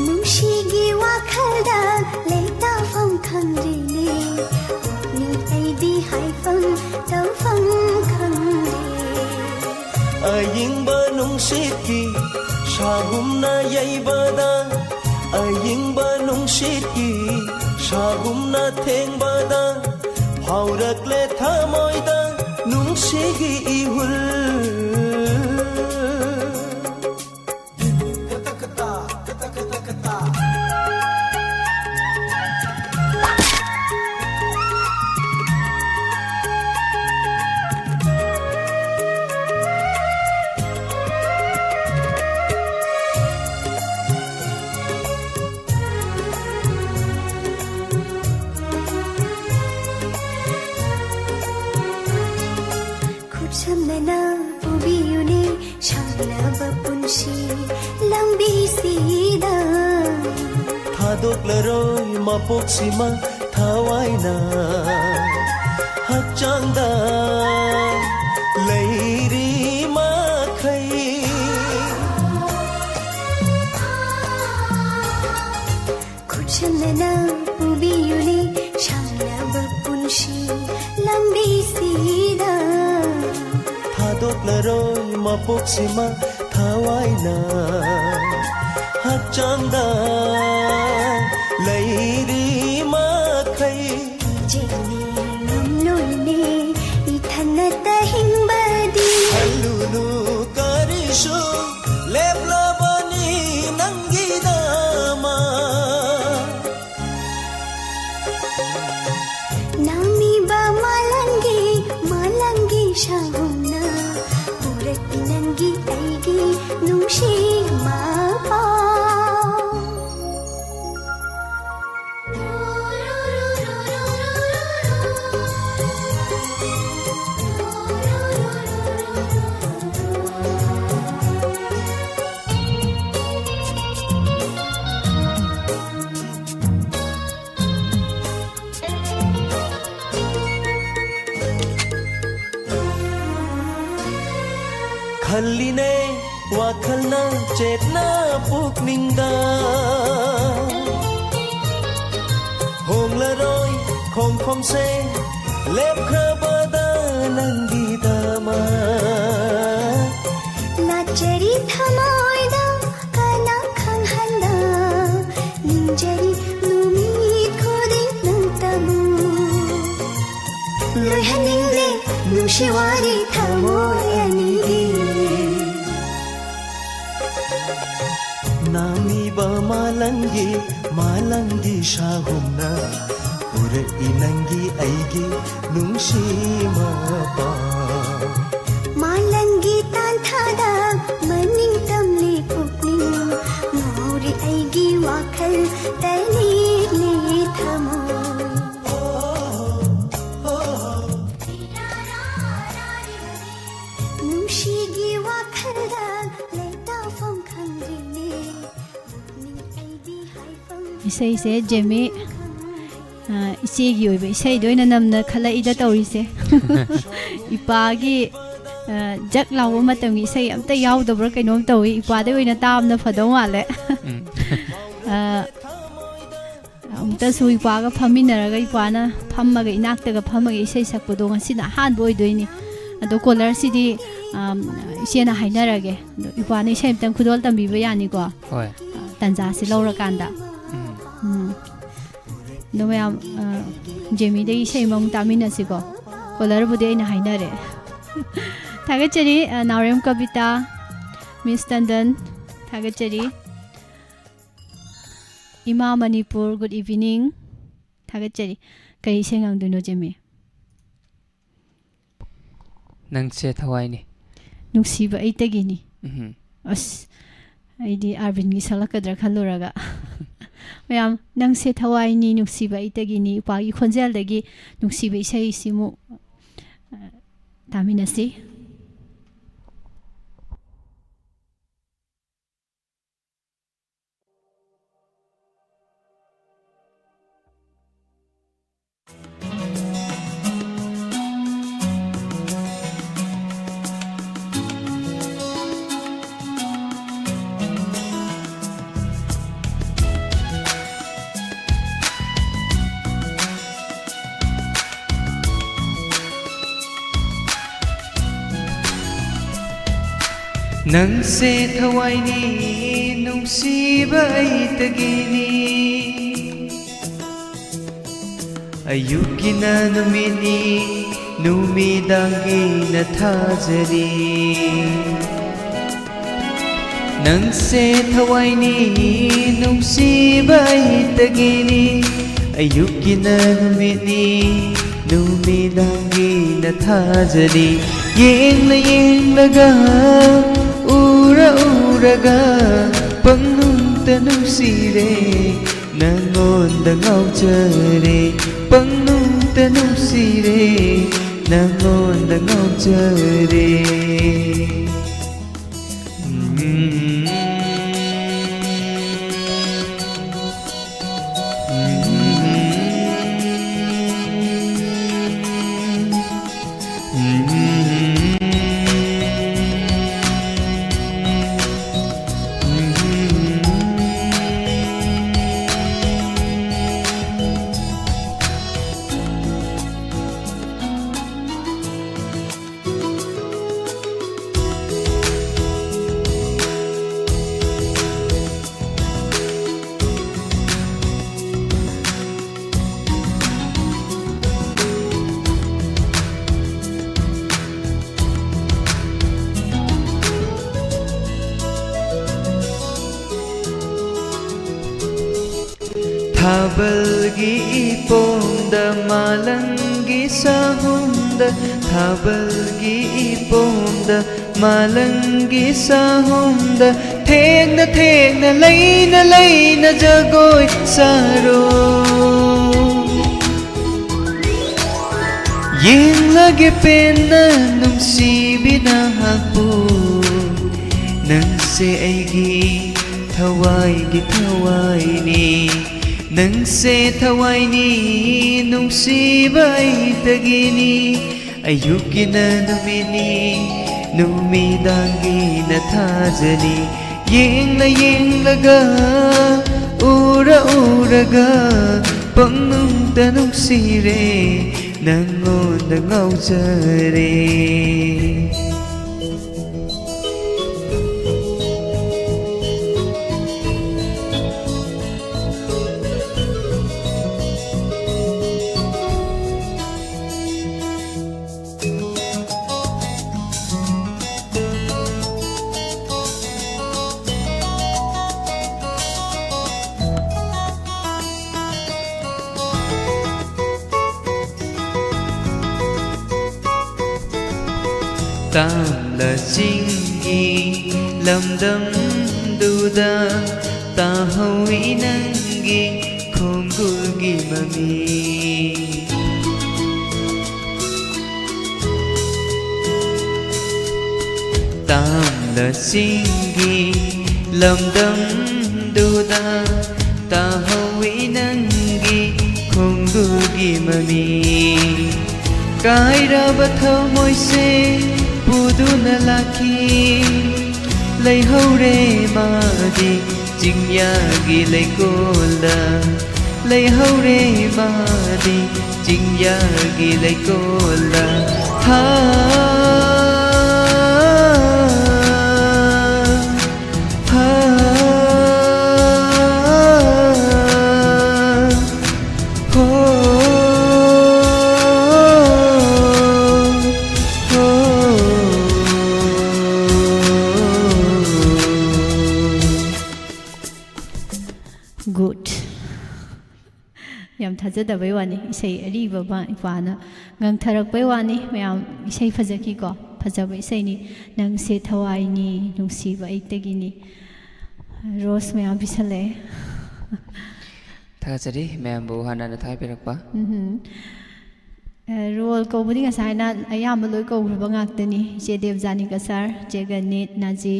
ꯅꯨꯡꯁꯤꯒꯤ ꯋꯥꯈꯜꯗ ꯂꯩꯇꯥꯐꯝ ꯈꯪꯗ꯭ꯔꯤꯅꯦ꯫ ꯄꯨꯛꯅꯤꯡ ꯑꯩꯗꯤ ꯍꯥꯏꯐꯝ ꯇꯧꯐꯝ ꯈꯪꯗꯦ꯫ ꯑꯏꯪꯕ ꯅꯨꯡꯁꯤꯠꯀꯤ ꯁꯥꯒꯨꯝꯅ ꯌꯩꯕꯗ ꯑꯌꯤꯡꯕ ꯅꯨꯡꯁꯤꯠꯀꯤ, ꯁꯥꯒꯨꯝꯅ ꯊꯦꯡꯕꯗ ꯐꯥꯎꯔꯛꯂꯦ ꯊꯃꯣꯏꯗ ꯅꯨꯡꯁꯤꯒꯤ ꯏꯍꯨꯜ꯫ ꯈꯨꯠꯁꯝꯅꯅ ꯄꯨꯕꯤꯌꯨꯅꯦ ꯁꯥꯡꯂꯕ ꯄꯨꯟꯁꯤ ꯂꯝꯕꯤꯁꯤꯗ꯫ ꯊꯥꯗꯣꯛꯂꯔꯣꯏ ꯃꯄꯣꯛꯁꯤꯃ ꯊꯋꯥꯏꯅ ꯍꯛꯆꯥꯡꯗ ꯂꯩꯔꯤ ꯃꯈꯩ꯫ ꯈꯨꯠꯁꯝꯅꯅ ꯄꯨꯕꯤꯌꯨꯅꯦ ꯁꯥꯡꯂꯕ ꯄꯨꯟꯁꯤ ꯂꯝꯕꯤꯁꯤꯗ꯫ ꯊꯥꯗꯣꯛꯂꯔꯣꯏ ꯃꯄꯣꯛꯁꯤꯃ ꯊꯋꯥꯏꯅ ꯍꯛꯆꯥꯡꯗ ꯂꯩꯔꯤ ꯃꯈꯩ꯫ ꯏꯆꯦꯅꯦ ꯉꯝꯂꯣꯏꯅꯦ ꯏꯊꯟꯅꯇ ꯍꯤꯡꯕꯗꯤ꯫ ꯈꯜꯂꯨꯅꯨ ꯀꯔꯤꯁꯨ ꯂꯦꯞꯂꯕꯅꯤ ꯅꯪꯒꯤꯗꯃꯛ꯫ ꯅꯥꯃꯤꯕ ꯃꯥꯂꯪꯒꯤ, ꯃꯥꯂꯪꯒꯤ ꯁꯥꯍꯨꯝꯅ ꯄꯨꯔꯛꯏ ꯅꯪꯒꯤ ꯑꯩꯒꯤ ꯅꯨꯡꯁꯤ ꯃꯄꯥꯎ꯫ ꯈꯜꯂꯤꯅꯦ ꯋꯥꯈꯜꯅ ꯆꯦꯠꯅ ꯄꯨꯛꯅꯤꯡꯗ꯫ ꯍꯣꯡꯂꯔꯣꯏ ꯈꯣꯡꯐꯝꯁꯦ ꯂꯦꯞꯈ꯭ꯔꯕꯗ ꯅꯪꯒꯤꯗꯃꯛ꯫ ꯂꯥꯠꯆꯔꯤ ꯊꯃꯣꯏꯗ ꯅꯨꯡꯁꯤ ꯋꯥꯔꯤ ꯊꯃꯣꯏ ꯑꯅꯤꯒꯤ꯫ ꯅꯥꯃꯤꯕ ꯃꯥꯂꯪꯒꯤ, ꯃꯥꯂꯪꯒꯤ ꯁꯥꯍꯨꯝꯅ ꯄꯨꯔꯛꯏ ꯅꯪꯒꯤ ꯑꯩꯒꯤ ꯅꯨꯡꯁꯤ ꯃꯄꯥꯎ꯫ ꯃꯥꯂꯪꯒꯤ ꯇꯥꯟꯊꯥꯗ ꯃꯅꯤꯡ ꯇꯝꯂꯤ ꯄꯨꯛꯅꯤꯡ, ꯉꯥꯎꯔꯤ ꯑꯩꯒꯤ ꯋꯥꯈꯜ ꯇꯅꯤꯛꯂꯤ ꯊꯃꯣꯏ꯫ ꯅꯨꯡꯁꯤꯒꯤ ꯋꯥꯈꯜꯗ ꯂꯩꯇꯥꯐꯝ ꯈꯪꯗ꯭ꯔꯤꯅꯦ꯫ ꯄꯨꯛꯅꯤꯡ ꯑꯩꯗꯤ ꯍꯥꯏꯐꯝ ꯏꯁꯩꯁꯦ ꯖꯦꯃꯤ, ꯑ, ꯏꯆꯦꯒꯤ ꯑꯣꯏꯕ ꯏꯁꯩꯗ ꯑꯣꯏꯅ ꯅꯝꯅ ꯈꯜꯂꯛꯏꯗ ꯇꯧꯔꯤꯁꯦ꯫ ꯏꯄꯥꯒꯤ, ꯑ, ꯖꯛ ꯂꯥꯎꯕ ꯃꯇꯝꯒꯤ ꯏꯁꯩ ꯑꯝꯇ ꯌꯥꯎꯗꯕ꯭ꯔꯥ ꯀꯩꯅꯣꯝ ꯇꯧꯏ꯫ ꯏꯄꯥꯗ ꯑꯣꯏꯅ ꯇꯥꯕꯅ ꯐꯗꯧ ꯃꯥꯜꯂꯦ꯫ ꯎꯝ꯫ ꯑ, ꯑꯃꯨꯛꯇꯁꯨ ꯏꯄꯥꯒ ꯐꯝꯃꯤꯟꯅꯔꯒ, ꯏꯄꯥꯅ ꯐꯝꯃꯒ, ꯏꯅꯥꯛꯇꯒ ꯐꯝꯃꯒ ꯏꯁꯩ ꯁꯛꯄꯗꯣ ꯉꯁꯤꯅ ꯑꯍꯥꯟꯕ ꯑꯣꯏꯗꯣꯏꯅꯤ꯫ ꯑꯗꯣ ꯀꯣꯂꯔꯁꯤꯗꯤ, ꯑꯝ, ꯏꯆꯦꯅ ꯍꯥꯏꯅꯔꯒꯦ꯫ ꯑꯗꯣ ꯏꯄꯥꯅ ꯏꯁꯩ ꯑꯝꯇꯪ ꯈꯨꯗꯣꯜ ꯇꯝꯕꯤꯕ ꯌꯥꯅꯤꯀꯣ? ꯍꯣꯏ꯫ ꯇꯟꯖꯥꯁꯤ ꯂꯧꯔꯀꯥꯟꯗ꯫ ꯎꯝ꯫ ꯎꯝ꯫ ꯑꯗꯣ ꯃꯌꯥꯝ, ꯑ, ꯖꯦꯃꯤꯗꯒꯤ ꯏꯁꯩ ꯑꯃꯃꯨꯛ ꯇꯥꯃꯤꯟꯅꯁꯤꯀꯣ꯫ ꯀꯣꯂꯔꯕꯨꯗꯤ ꯑꯩꯅ ꯍꯥꯏꯅꯔꯦ꯫ ꯊꯥꯒꯠꯆꯔꯤ, ꯑ, ꯅꯥꯎꯔꯦꯝ ꯀꯕꯤꯇꯥ, ꯃꯤꯁ ꯇꯟꯗꯟ, ꯊꯥꯒꯠꯆꯔꯤ꯫ ꯏꯃꯥ ꯃꯅꯤꯄꯨꯔ, good evening꯫ ꯊꯥꯒꯠꯆꯔꯤ꯫ ꯀꯔꯤ ꯏꯁꯩ ꯉꯪꯗꯣꯏꯅꯣ, ꯖꯦꯃꯤ? ꯅꯪꯁꯦ ꯊꯋꯥꯏꯅꯤ꯫ ꯅꯨꯡꯁꯤꯕ ꯑꯩꯇꯒꯤꯅꯤ꯫ ꯎꯝ꯫ ꯑꯁ, ꯑꯩꯗꯤ ꯑꯥꯔꯕꯤꯟꯒꯤ ꯁꯛꯂꯛꯀꯗ꯭ꯔꯥ ꯈꯜꯂꯨꯔꯒ꯫ ꯃꯌꯥꯝ, ꯅꯪꯁꯦ ꯊꯋꯥꯏꯅꯤ, ꯅꯨꯡꯁꯤꯕ ꯑꯩꯇꯒꯤꯅꯤ, ꯏꯄꯥꯒꯤ ꯈꯣꯟꯖꯦꯜꯗꯒꯤ ꯅꯨꯡꯁꯤꯕ ꯏꯁꯩꯁꯤꯃꯨꯛ, ꯑ, ꯇꯥꯃꯤꯟꯅꯁꯤ꯫ ꯅꯪꯁꯦ ꯊꯋꯥꯏꯅꯤ, ꯅꯨꯡꯁꯤꯕ ꯑꯩꯇꯒꯤꯅꯤ꯫ ꯑꯌꯨꯛꯀꯤꯅ ꯅꯨꯃꯤꯠꯅꯤ, ꯅꯨꯃꯤꯗꯥꯡꯒꯤꯅ ꯊꯥꯖꯔꯤ꯫ ꯅꯪꯁꯦ ꯊꯋꯥꯏꯅꯤ ꯅꯨꯡꯁꯤꯕ ꯑꯩꯇꯒꯤꯅꯤ꯫ ꯑꯌꯨꯛꯀꯤꯅ ꯅꯨꯃꯤꯠꯅꯤ ꯅꯨꯃꯤꯗꯥꯡꯒꯤꯅ ꯊꯥꯖꯔꯤ꯫ ꯌꯦꯡꯂ ꯌꯦꯡꯂꯒ ꯎꯔ ꯎꯔꯒ ꯄꯪꯅꯨꯡꯇ ꯅꯨꯡꯁꯤꯔꯦ꯫ ꯅꯪꯉꯣꯟꯗ ꯉꯥꯎꯖꯔꯦ ꯄꯪꯅꯨꯡꯇ ꯅꯨꯡꯁꯤꯔꯦ꯫ ꯅꯪꯉꯣꯟꯗ ꯉꯥꯎꯖꯔꯦ꯫ ꯊꯥꯕꯜꯒꯤ ꯏꯄꯣꯝꯗ ꯃꯥꯂꯪꯒꯤ ꯁꯥꯍꯨꯝꯗ, ꯊꯥꯕꯜꯒꯤ ꯏꯄꯣꯝꯗ ꯃꯥꯂꯪꯒꯤ ꯁꯥꯍꯨꯝꯗ ꯊꯦꯡꯅ ꯊꯦꯡꯅ ꯂꯩꯅ ꯂꯩꯅ ꯖꯒꯣꯏ ꯁꯥꯔꯣ꯫ ꯌꯦꯡꯂꯒꯦ ꯄꯦꯟꯅ ꯅꯨꯡꯁꯤꯕꯤ ꯅꯍꯥꯛꯄꯨ꯫ ꯅꯪꯁꯦ ꯑꯩꯒꯤ ꯊꯋꯥꯏꯒꯤ ꯊꯋꯥꯏꯅꯤ꯫ ꯅꯪꯁꯦ ꯊꯋꯥꯏꯅꯤ ꯅꯨꯡꯁꯤꯕ ꯑꯩꯇꯒꯤꯅꯤ꯫ ꯑꯌꯨꯛꯀꯤꯅ ꯅꯨꯃꯤꯠꯅꯤ ꯅꯨꯃꯤꯗꯥꯡꯒꯤꯅ ꯊꯥꯖꯅꯤ꯫ ꯌꯦꯡꯂ ꯌꯦꯡꯂꯒ ꯎꯔ ꯎꯔꯒ ꯄꯪꯅꯨꯡꯗ ꯅꯨꯡꯁꯤꯔꯦ꯫ ꯅꯪꯉꯣꯟꯗ ꯉꯥꯎꯖꯔꯦ꯫ ꯇꯥꯝꯂ ꯆꯤꯡꯒꯤ ꯂꯝꯗꯝꯗꯨꯗ ꯇꯥꯍꯧꯏ ꯅꯪꯒꯤ ꯈꯣꯡꯒꯨꯜꯒꯤ ꯃꯃꯤ꯫ ꯇꯥꯝꯂ ꯆꯤꯡꯒꯤ ꯂꯝꯗꯝꯗꯨꯗ ꯇꯥꯍꯧꯏ ꯅꯪꯒꯤ ꯈꯣꯡꯒꯨꯜꯒꯤ ꯃꯃꯤ꯫ ꯀꯥꯏꯔꯕ ꯊꯃꯣꯏꯁꯦ ꯄꯨꯗꯨꯅ ꯂꯥꯛꯈꯤ꯫ ꯂꯩꯍꯧꯔꯦ ꯃꯥꯗꯤ ꯆꯤꯡꯌꯥꯒꯤ ꯂꯩꯀꯣꯜꯗ꯫ ꯂꯩꯍꯧꯔꯦ ꯃꯥꯗꯤ ꯆꯤꯡꯌꯥꯒꯤ ꯂꯩꯀꯣꯜꯗ꯫ ꯍꯥ, ꯍꯥ, ꯍꯣ, ꯍꯣ꯫ Good. ꯌꯥꯝ ꯊꯥꯖꯗꯕꯩ ꯋꯥꯅꯤ, ꯏꯁꯩ ꯑꯔꯤꯕ ꯃꯥ ꯏꯄꯥꯅ ꯉꯪꯊꯔꯛꯄꯩ ꯋꯥꯅꯤ꯫ ꯃꯌꯥꯝ, ꯏꯁꯩ ꯐꯖꯈꯤꯀꯣ, ꯐꯖꯕ ꯏꯁꯩꯅꯤ꯫ "ꯅꯪꯁꯦ ꯊꯋꯥꯏꯅꯤ, ꯅꯨꯡꯁꯤꯕ ꯑꯩꯇꯒꯤꯅꯤ"꯫ ꯔꯣꯁ ꯃꯌꯥꯝ ꯄꯤꯁꯜꯂꯛꯑꯦ꯫ ꯊꯥꯒꯠꯆꯔꯤ ꯃꯌꯥꯝꯕꯨ ꯍꯥꯟꯅ ꯊꯥꯒꯠꯄꯤꯔꯛꯄ꯫ ꯎꯝꯍꯨꯝ꯫ ꯑ, ꯔꯣꯜ ꯀꯧꯕꯗꯤ ꯉꯁꯥꯏꯅ ꯑꯌꯥꯝꯕ ꯂꯣꯏ ꯀꯧꯈ꯭ꯔꯕ ꯉꯥꯛꯇꯅꯤ꯫ ꯏꯆꯦ ꯗꯦꯕꯖꯥꯅꯤꯀꯥ ꯁꯥꯔ, ꯏꯆꯦ ꯒꯅꯤꯠ, ꯅꯥꯖꯤ,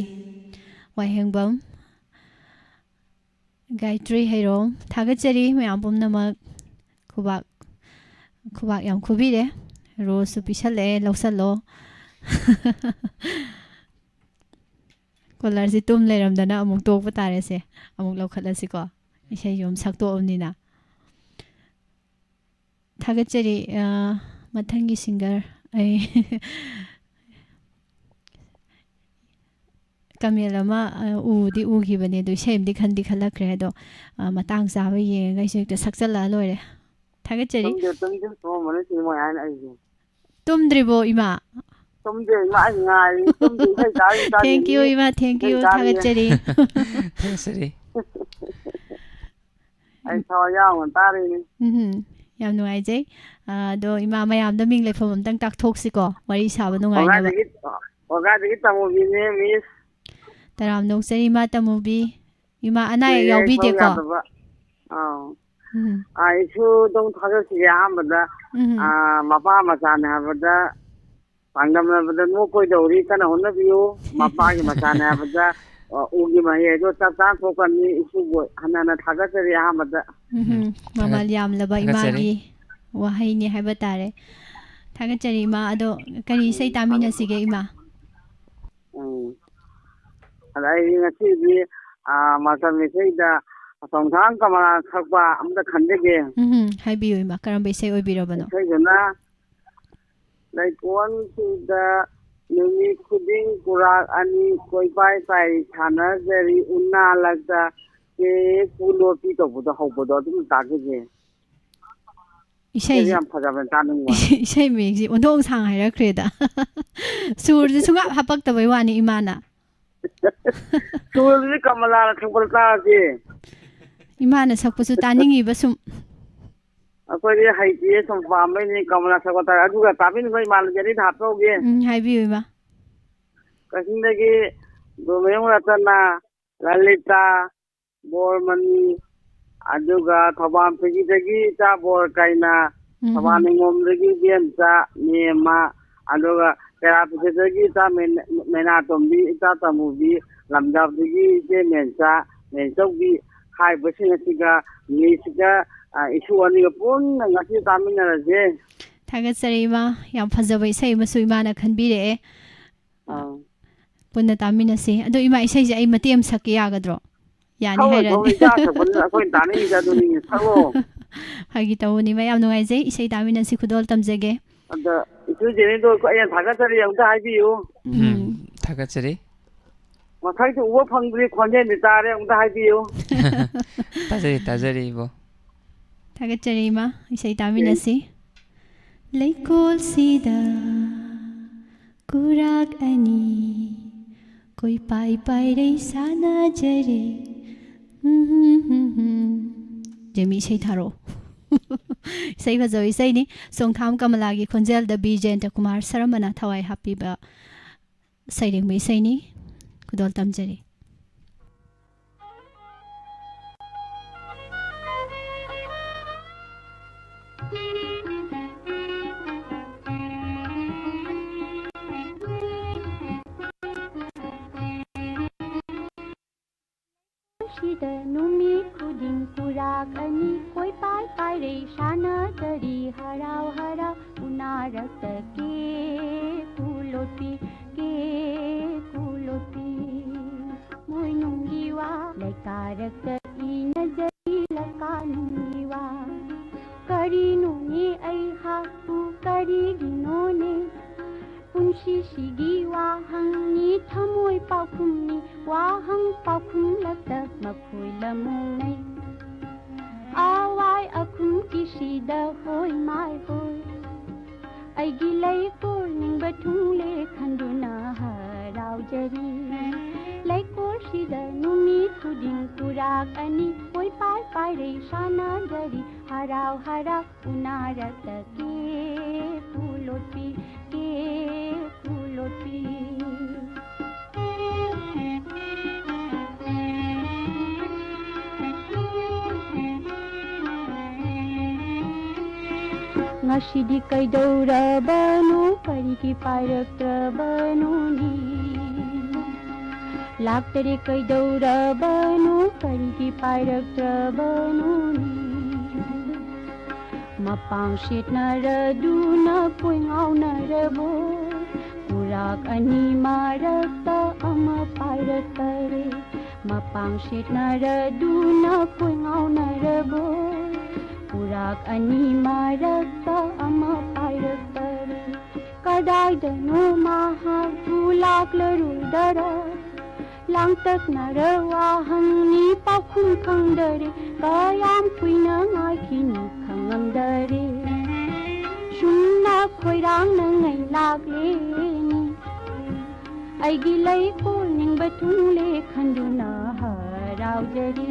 ꯋꯥꯍꯦꯡꯕꯝ, ꯒꯥꯌꯇ꯭ꯔꯤ ꯍꯩꯔꯣꯝ, ꯊꯥꯒꯠꯆꯔꯤ ꯃꯌꯥꯝ ꯄꯨꯝꯅꯃꯛ꯫ ꯈꯨꯕꯥꯛ, ꯈꯨꯕꯥꯛ ꯌꯥꯝ ꯈꯨꯕꯤꯔꯦ꯫ ꯔꯣꯁꯁꯨ ꯄꯤꯁꯜꯂꯛꯑꯦ, ꯂꯧꯁꯜꯂꯣ꯫ ꯀꯣꯂꯔꯁꯤ ꯇꯨꯝ ꯂꯩꯔꯝꯗꯅ ꯑꯃꯨꯛ ꯇꯣꯛꯄ ꯇꯥꯔꯦꯁꯦ꯫ ꯑꯃꯨꯛ ꯂꯧꯈꯠꯂꯁꯤꯀꯣ꯫ ꯏꯁꯩꯁꯨ ꯑꯃꯨꯛ ꯁꯛꯇꯣꯛꯑꯕꯅꯤꯅ꯫ ꯊꯥꯒꯠꯆꯔꯤ꯫ ꯑ, ꯃꯊꯪꯒꯤ ꯁꯤꯡꯒꯔ ꯑꯩ ꯀꯃꯦꯟ ꯑꯃ, ꯑ, ꯎꯗꯤ ꯎꯈꯤꯕꯅꯦ, ꯑꯗꯣ ꯏꯁꯩ ꯑꯃꯗꯤ ꯈꯟꯗꯤ ꯈꯜꯂꯛꯈ꯭ꯔꯦ꯫ ꯑꯗꯣ, ꯑ, ꯃꯇꯥꯡ ꯆꯥꯕ ꯌꯦꯡꯉꯒ ꯑꯩꯁꯨ ꯍꯦꯛꯇ ꯁꯛꯆꯜꯂꯛꯑ ꯂꯣꯏꯔꯦ꯫ ꯊꯥꯒꯠꯆꯔꯤ꯫ ꯇꯨꯝꯗꯦ, ꯇꯨꯝꯗꯦ, ꯇꯨꯝꯃꯝꯃꯅꯤ ꯁꯤꯅꯤ ꯃꯣꯏ ꯍꯥꯏꯅ ꯑꯩꯁꯦ꯫ ꯇꯨꯝꯗ꯭ꯔꯤꯕꯣ, ꯏꯃꯥ? ꯇꯨꯝꯗꯦ, ꯏꯃꯥ, ꯑꯩ ꯉꯥꯏꯔꯤ꯫ ꯇꯨꯝꯗꯦ, ꯏꯁꯩ ꯇꯥꯔꯤ, ꯇꯥꯔꯤ꯫ Thank you, ꯏꯃꯥ, thank you, ꯏꯁꯩ ꯇꯥꯔꯤ꯫ ꯊꯥꯒꯠꯆꯔꯤ꯫ ꯊꯥꯒꯠꯆꯔꯤ꯫ ꯑꯩ ꯊꯋꯥꯏ ꯌꯥꯎꯅ ꯇꯥꯔꯤꯅꯤ꯫ ꯎꯝꯍꯨꯝ꯫ ꯌꯥꯝ ꯅꯨꯡꯉꯥꯏꯖꯩ꯫ ꯑꯗꯣ ꯏꯃꯥ, ꯃꯌꯥꯝꯗ ꯃꯤꯡ ꯂꯩꯐꯝ ꯑꯝꯇꯪ ꯇꯥꯛꯊꯣꯛꯁꯤꯀꯣ, ꯋꯥꯔꯤ ꯁꯥꯕ ꯅꯨꯡꯉꯥꯏꯅꯕ꯫ ꯀꯥꯏꯗꯒꯤ ꯀꯥꯏꯗꯒꯤ ꯇꯝꯃꯨꯕꯤꯅꯦ, ꯃꯤꯁ? ꯇꯔꯥꯝꯅ ꯑꯣꯛꯆꯔꯤ ꯏꯃꯥ ꯇꯃꯨꯕꯤ꯫ ꯏꯃꯥ, ꯑꯅꯥ ꯑꯌꯦꯛ ꯀꯨꯏꯔꯦ ꯏꯁꯧ ꯌꯥꯎꯕꯤꯗꯦꯀꯣ? ꯌꯥꯗꯕ꯫ ꯑꯥꯎ꯫ ꯎꯝ꯫ ꯑꯥ, ꯏꯁꯨꯗꯧ ꯊꯥꯒꯠꯈꯤꯒꯦ ꯑꯍꯥꯟꯕꯗ꯫ ꯎꯝ꯫ ꯑꯥ, ꯃꯄꯥ ꯃꯆꯥꯅꯦ ꯍꯥꯏꯕꯗ ꯄꯥꯡꯗꯝꯅꯕꯗ ꯅꯣꯛꯀꯣꯏꯗꯧꯔꯤ, ꯀꯟꯅ ꯍꯣꯠꯅꯕꯤꯌꯨ꯫ ꯃꯄꯥꯒꯤ ꯃꯆꯥꯅꯦ ꯍꯥꯏꯕꯗ, ꯑ, ꯎꯒꯤ ꯃꯍꯩ ꯍꯥꯏꯗꯣ ꯆꯞ ꯆꯥꯅ ꯊꯣꯛꯀꯅꯤ꯫ ꯏꯁꯨꯕꯨ ꯍꯟꯅ ꯍꯟꯅ ꯊꯥꯒꯠꯆꯔꯤ ꯑꯍꯥꯟꯕꯗ꯫ ꯎꯝ꯫ ꯎꯝ, ꯊꯥꯒꯠ- ꯃꯃꯜ ꯌꯥꯝꯂꯕ ꯊꯥꯒꯠꯆꯔꯤ꯫ ꯏꯃꯥꯒꯤ ꯋꯥꯍꯩꯅꯤ ꯍꯥꯏꯕ ꯇꯥꯔꯦ꯫ ꯊꯥꯒꯠꯆꯔꯤ ꯏꯃꯥ꯫ ꯑꯗꯣ ꯀꯔꯤ ꯏꯁꯩ ꯎꯝ, ꯊꯥꯒꯠꯆꯔꯤ꯫ ꯇꯥꯃꯤꯟꯅꯁꯤꯒꯦ ꯏꯃꯥ? ꯎꯝ꯫ ꯑꯗ ꯑꯩ ꯉꯁꯤꯗꯤ, ꯑ, ꯃꯇꯝ ꯏꯁꯩꯗ ꯆꯣꯡꯊꯥꯝ ꯀꯃꯂꯥ ꯁꯛꯄ ꯑꯝꯇ ꯈꯟꯖꯒꯦ꯫ ꯎꯝ, ꯍꯥꯏꯕꯤꯌꯨ ꯏꯃꯥ, ꯀꯔꯝꯕ ꯏꯁꯩ ꯑꯣꯏꯕꯤꯔꯕꯅꯣ? ꯏꯁꯩꯗꯨꯅ ꯂꯩꯀꯣꯜꯁꯤꯗ ꯅꯨꯃꯤꯠ ꯈꯨꯗꯤꯡ ꯀꯨꯔꯥꯛ ꯑꯅꯤ ꯀꯣꯏꯄꯥꯏ ꯄꯥꯏ ꯁꯥꯟꯅꯖꯔꯤ ꯎꯅꯥ ꯂꯛꯇ ꯆꯦ ꯄꯨꯂꯣꯄꯤ ꯇꯧꯕꯗꯣ ꯍꯧꯕꯗꯣ ꯑꯗꯨꯝ ꯇꯥꯛꯈꯤꯁꯦ꯫ ꯏꯁꯩ ꯌꯥꯝ ꯐꯖꯕꯅꯦ, ꯇꯥꯅꯤꯡꯕ꯫ ꯏꯁꯩ ꯃꯌꯦꯛꯁꯤ ꯑꯣꯟꯊꯣꯛ ꯁꯥꯡ ꯍꯥꯏꯔꯛꯈ꯭ꯔꯦꯗ꯫ ꯁꯨꯔꯁꯦ ꯁꯨꯡꯍꯥꯞ ꯍꯥꯄꯛꯇꯕꯩ ꯋꯥꯅꯤ ꯏꯃꯥꯅ꯫ ꯁꯨꯔꯁꯤ ꯀꯃꯂꯥꯅ ꯁꯛꯄꯗ ꯇꯥꯔꯁꯦ꯫ ꯏꯃꯥꯅ ꯁꯛꯄꯁꯨ ꯇꯥꯅꯤꯡꯉꯤꯕ ꯁꯨꯝ꯫ ꯑꯩꯈꯣꯏꯗꯤ ꯍꯩꯇꯤꯌꯦ, ꯁꯨꯝ ꯄꯥꯝꯕꯩꯅꯤ꯫ ꯀꯃꯂꯥ ꯁꯛꯄ ꯇꯥꯔꯦ꯫ ꯑꯗꯨꯒ ꯇꯥꯕꯤꯅꯕ ꯏꯃꯥꯟꯅꯕꯤ ꯑꯅꯤꯗ ꯍꯥꯞꯆꯧꯒꯦ꯫ ꯎꯝ, ꯍꯥꯏꯕꯤꯌꯨ ꯏꯃꯥ꯫ ꯀꯛꯆꯤꯡꯗꯒꯤ ꯒꯨꯔꯃꯌꯨꯝ ꯔꯇꯅ, ꯂꯂꯤꯇꯥ, ꯕꯣꯔꯃꯅꯤ, ꯑꯗꯨꯒ ꯊꯧꯕꯥꯜ ꯐꯤꯒꯤꯗꯒꯤ ꯏꯆꯥ ꯕꯣꯔ ꯀꯥꯏꯅ, ꯎꯝ꯫ ꯊꯧꯕꯥꯜ ꯅꯤꯉꯣꯝꯗꯒꯤ ꯏꯕꯦꯝꯆꯥ ꯃꯦꯝꯃ, ꯑꯗꯨꯒ ꯀꯦꯔꯥꯄꯤꯁꯗꯒꯤ ꯏꯆꯥ ꯃꯦꯟ-, ꯃꯦꯅꯥꯇꯣꯝꯕꯤ, ꯏꯆꯥ ꯇꯃꯨꯕꯤ, ꯂꯝꯖꯥꯎꯗꯒꯤ ꯏꯆꯦ ꯃꯦꯟꯆꯥ, ꯃꯦꯟꯆꯧꯕꯤ ꯍꯥꯏꯔꯤꯕꯁꯤꯡ ꯑꯁꯤꯒ ꯃꯤꯁꯤꯒ, ꯑ, ꯏꯁꯨ ꯑꯅꯤꯒ ꯄꯨꯟꯅ ꯉꯁꯤ ꯇꯥꯃꯤꯟꯅꯔꯁꯦ꯫ ꯊꯥꯒꯠꯆꯔꯤ ꯏꯃꯥ, ꯌꯥꯝ ꯐꯖꯕ ꯏꯁꯩ ꯑꯃꯁꯨ ꯏꯃꯥꯅ ꯈꯟꯕꯤꯔꯛꯑꯦ꯫ ꯑꯥ꯫ ꯄꯨꯟꯅ ꯇꯥꯃꯤꯟꯅꯁꯤ꯫ ꯑꯗꯣ ꯏꯃꯥ, ꯏꯁꯩꯁꯦ ꯑꯩ ꯃꯇꯦꯛ ꯑꯃ ꯁꯛꯀꯦ ꯌꯥꯒꯗ꯭ꯔꯣ? ꯌꯥꯅꯤ ꯁꯛꯑꯣ, ꯍꯥꯏꯔꯗꯤ꯫ ꯁꯛꯑꯣ, ꯏꯆꯥ ꯁꯛꯄꯅꯤꯅ ꯑꯩꯈꯣꯏꯅ ꯇꯥꯅꯤꯡꯉꯤꯁꯦ ꯑꯗꯨꯅꯤꯅꯦ, ꯁꯛꯑꯣ꯫ ꯐꯥꯒꯤ ꯇꯧꯕꯅꯤ ꯏꯃꯥ, ꯌꯥꯝ ꯅꯨꯡꯉꯥꯏꯖꯩ꯫ ꯏꯁꯩ ꯇꯥꯃꯤꯟꯅꯁꯤ, ꯈꯨꯗꯣꯜ ꯇꯝꯖꯒꯦ꯫ ꯑꯗ ꯏꯆꯦ ꯖꯦꯅꯤꯗꯣ ꯑꯩꯅ ꯊꯥꯒꯠꯆꯔꯤ ꯑꯝꯇ ꯍꯥꯏꯕꯤꯌꯨ꯫ ꯎꯝ, ꯎꯝ꯫ ꯊꯥꯒꯠꯆꯔꯤ꯫ ꯃꯁꯛꯇꯤ ꯎꯕ ꯐꯪꯗ꯭ꯔꯤ, ꯈꯣꯟꯖꯦꯜꯗꯤ ꯇꯥꯔꯦ, ꯑꯃꯨꯛꯇ ꯍꯥꯏꯕꯤꯌꯨ꯫ ꯇꯥꯖꯔꯤ, ꯇꯥꯖꯔꯤ, ꯏꯕꯣ꯫ ꯊꯥꯒꯠꯆꯔꯤ, ꯏꯃꯥ꯫ ꯏꯁꯩ ꯇꯥꯃꯤꯟꯅꯁꯤ꯫ ꯂꯩꯀꯣꯜꯁꯤꯗ ꯀꯨꯔꯥꯛ ꯑꯅꯤ ꯀꯣꯏꯄꯥꯏ ꯄꯥꯏꯔꯩ ꯁꯥꯟꯅꯖꯔꯦ꯫ ꯖꯦꯃꯤ, ꯏꯁꯩ ꯊꯥꯔꯛꯑꯣ꯫ ꯏꯁꯩ ꯐꯖꯕ ꯏꯁꯩꯅꯤ꯫ ꯆꯣꯡꯊꯥꯝ ꯀꯃꯂꯥꯒꯤ ꯈꯣꯟꯖꯦꯜꯗ ꯕꯤ ꯖꯌꯟꯇ ꯀꯨꯃꯥꯔ ꯁꯔꯃꯅ ꯊꯋꯥꯏ ꯍꯥꯞꯄꯤꯕ ꯁꯩꯔꯦꯡꯕ ꯏꯁꯩꯅꯤ꯫ ꯈꯨꯗꯣꯜ ꯇꯝꯖꯔꯤ꯫ ꯁꯤꯗ ꯅꯨꯃꯤꯠ ꯈꯨꯗꯤꯡ ꯄꯨꯔꯥꯛ ꯑꯅꯤ ꯀꯣꯏ ꯄꯥꯏ ꯄꯥꯏꯔꯩ ꯁꯥꯟꯅꯗꯔꯤ ꯍꯔꯥꯎ ꯍꯔꯥꯎ ꯎꯅꯔꯛꯇ ꯀꯦ ꯀꯨꯂꯣꯠꯄꯤ, ꯀꯦ ꯀꯨꯂꯣꯠꯄꯤ꯫ ꯃꯣꯏꯅꯨꯡꯒꯤ ꯋꯥ ꯂꯩꯀꯥꯔꯛꯇ ꯏꯅꯖꯔꯤ ꯂꯀꯥꯅꯨꯡꯒꯤ ꯋꯥ꯫ ꯀꯔꯤꯅꯣꯅꯦ ꯑꯩꯍꯥꯛꯄꯨ ꯀꯔꯤꯒꯤꯅꯣꯅꯦ ꯄꯨꯟꯁꯤꯁꯤꯒꯤ ꯋꯥꯍꯪꯅꯤ ꯊꯃꯣꯏ ꯄꯥꯎꯈꯨꯝꯅꯤ ꯋꯥꯍꯪ ꯄꯥꯎꯈꯨꯝꯂꯛꯇ ꯃꯈꯣꯏ ꯂꯃꯨꯡꯅꯩ꯫ ꯑꯋꯥꯏ ꯑꯈꯨꯝꯒꯤꯁꯤꯗ ꯍꯣꯏ ꯃꯥꯏ ꯍꯣꯏ ꯑꯩꯒꯤ ꯂꯩꯀꯣꯜ ꯅꯤꯡꯕ ꯊꯨꯡꯂꯦ ꯈꯟꯗꯨꯅ ꯍꯔꯥꯎꯖꯔꯤ꯫ ꯂꯩꯀꯣꯜꯁꯤꯗ ꯅꯨꯃꯤꯠ ꯈꯨꯗꯤꯡ ꯄꯨꯔꯥꯛ ꯑꯅꯤ ꯀꯣꯏ ꯄꯥꯏ ꯄꯥꯏꯔꯩ ꯁꯥꯟꯅꯖꯔꯤ꯫ ꯍꯔꯥꯎ ꯍꯔꯥꯎ ꯎꯅꯔꯛꯇ ꯀꯦ ꯀꯨꯂꯣꯠꯄꯤ, ꯀꯦ ꯀꯨꯂꯣꯠꯄꯤ꯫ ꯉꯁꯤꯗꯤ ꯀꯩꯗꯧꯔꯕꯅꯣ ꯀꯔꯤꯒꯤ ꯄꯥꯏꯔꯛꯇ꯭ꯔꯕꯅꯣꯅꯦ? ꯂꯥꯛꯇꯔꯦ ꯀꯩꯗꯧꯔꯕꯅꯣ ꯀꯔꯤꯒꯤ ꯄꯥꯏꯔꯛꯇ꯭ꯔꯕꯅꯣꯅꯦ? ꯃꯄꯥꯡ ꯁꯦꯠꯅꯔꯗꯨꯅ ꯀꯣꯏ ꯉꯥꯎꯅꯔꯕꯣ? ꯄꯨꯔꯥꯛ ꯑꯅꯤ ꯃꯔꯛꯇ ꯑꯃ ꯄꯥꯏꯔꯛꯇꯔꯦ꯫ ꯃꯄꯥꯡ ꯁꯦꯠꯅꯔꯗꯨꯅ ꯀꯣꯏ ꯉꯥꯎꯅꯔꯕꯣ? ꯄꯨꯔꯥꯛ ꯑꯅꯤ ꯃꯔꯛꯇ ꯑꯃ ꯄꯥꯏꯔꯛꯇꯔꯦ꯫ ꯀꯗꯥꯏꯗꯅꯣ ꯃꯍꯥꯛꯄꯨ ꯂꯥꯛꯂꯔꯨꯗꯔ? ꯂꯥꯡꯇꯛꯅꯔ ꯋꯥꯍꯪꯅꯤ ꯄꯥꯎꯈꯨꯝ ꯈꯪꯗꯔꯦ꯫ ꯀꯌꯥꯝ ꯀꯨꯏꯅ ꯉꯥꯏꯈꯤꯅꯤ ꯈꯪꯉꯝꯗꯔꯦ꯫ ꯁꯨꯝꯅ ꯈꯣꯏꯔꯥꯡꯅꯉꯩ ꯂꯥꯛꯂꯦꯅꯤ꯫ ꯑꯩꯒꯤ ꯂꯩꯀꯣꯜ ꯅꯤꯡꯕ ꯊꯨꯡꯂꯦ ꯈꯟꯗꯨꯅ ꯍꯔꯥꯎꯖꯔꯤ꯫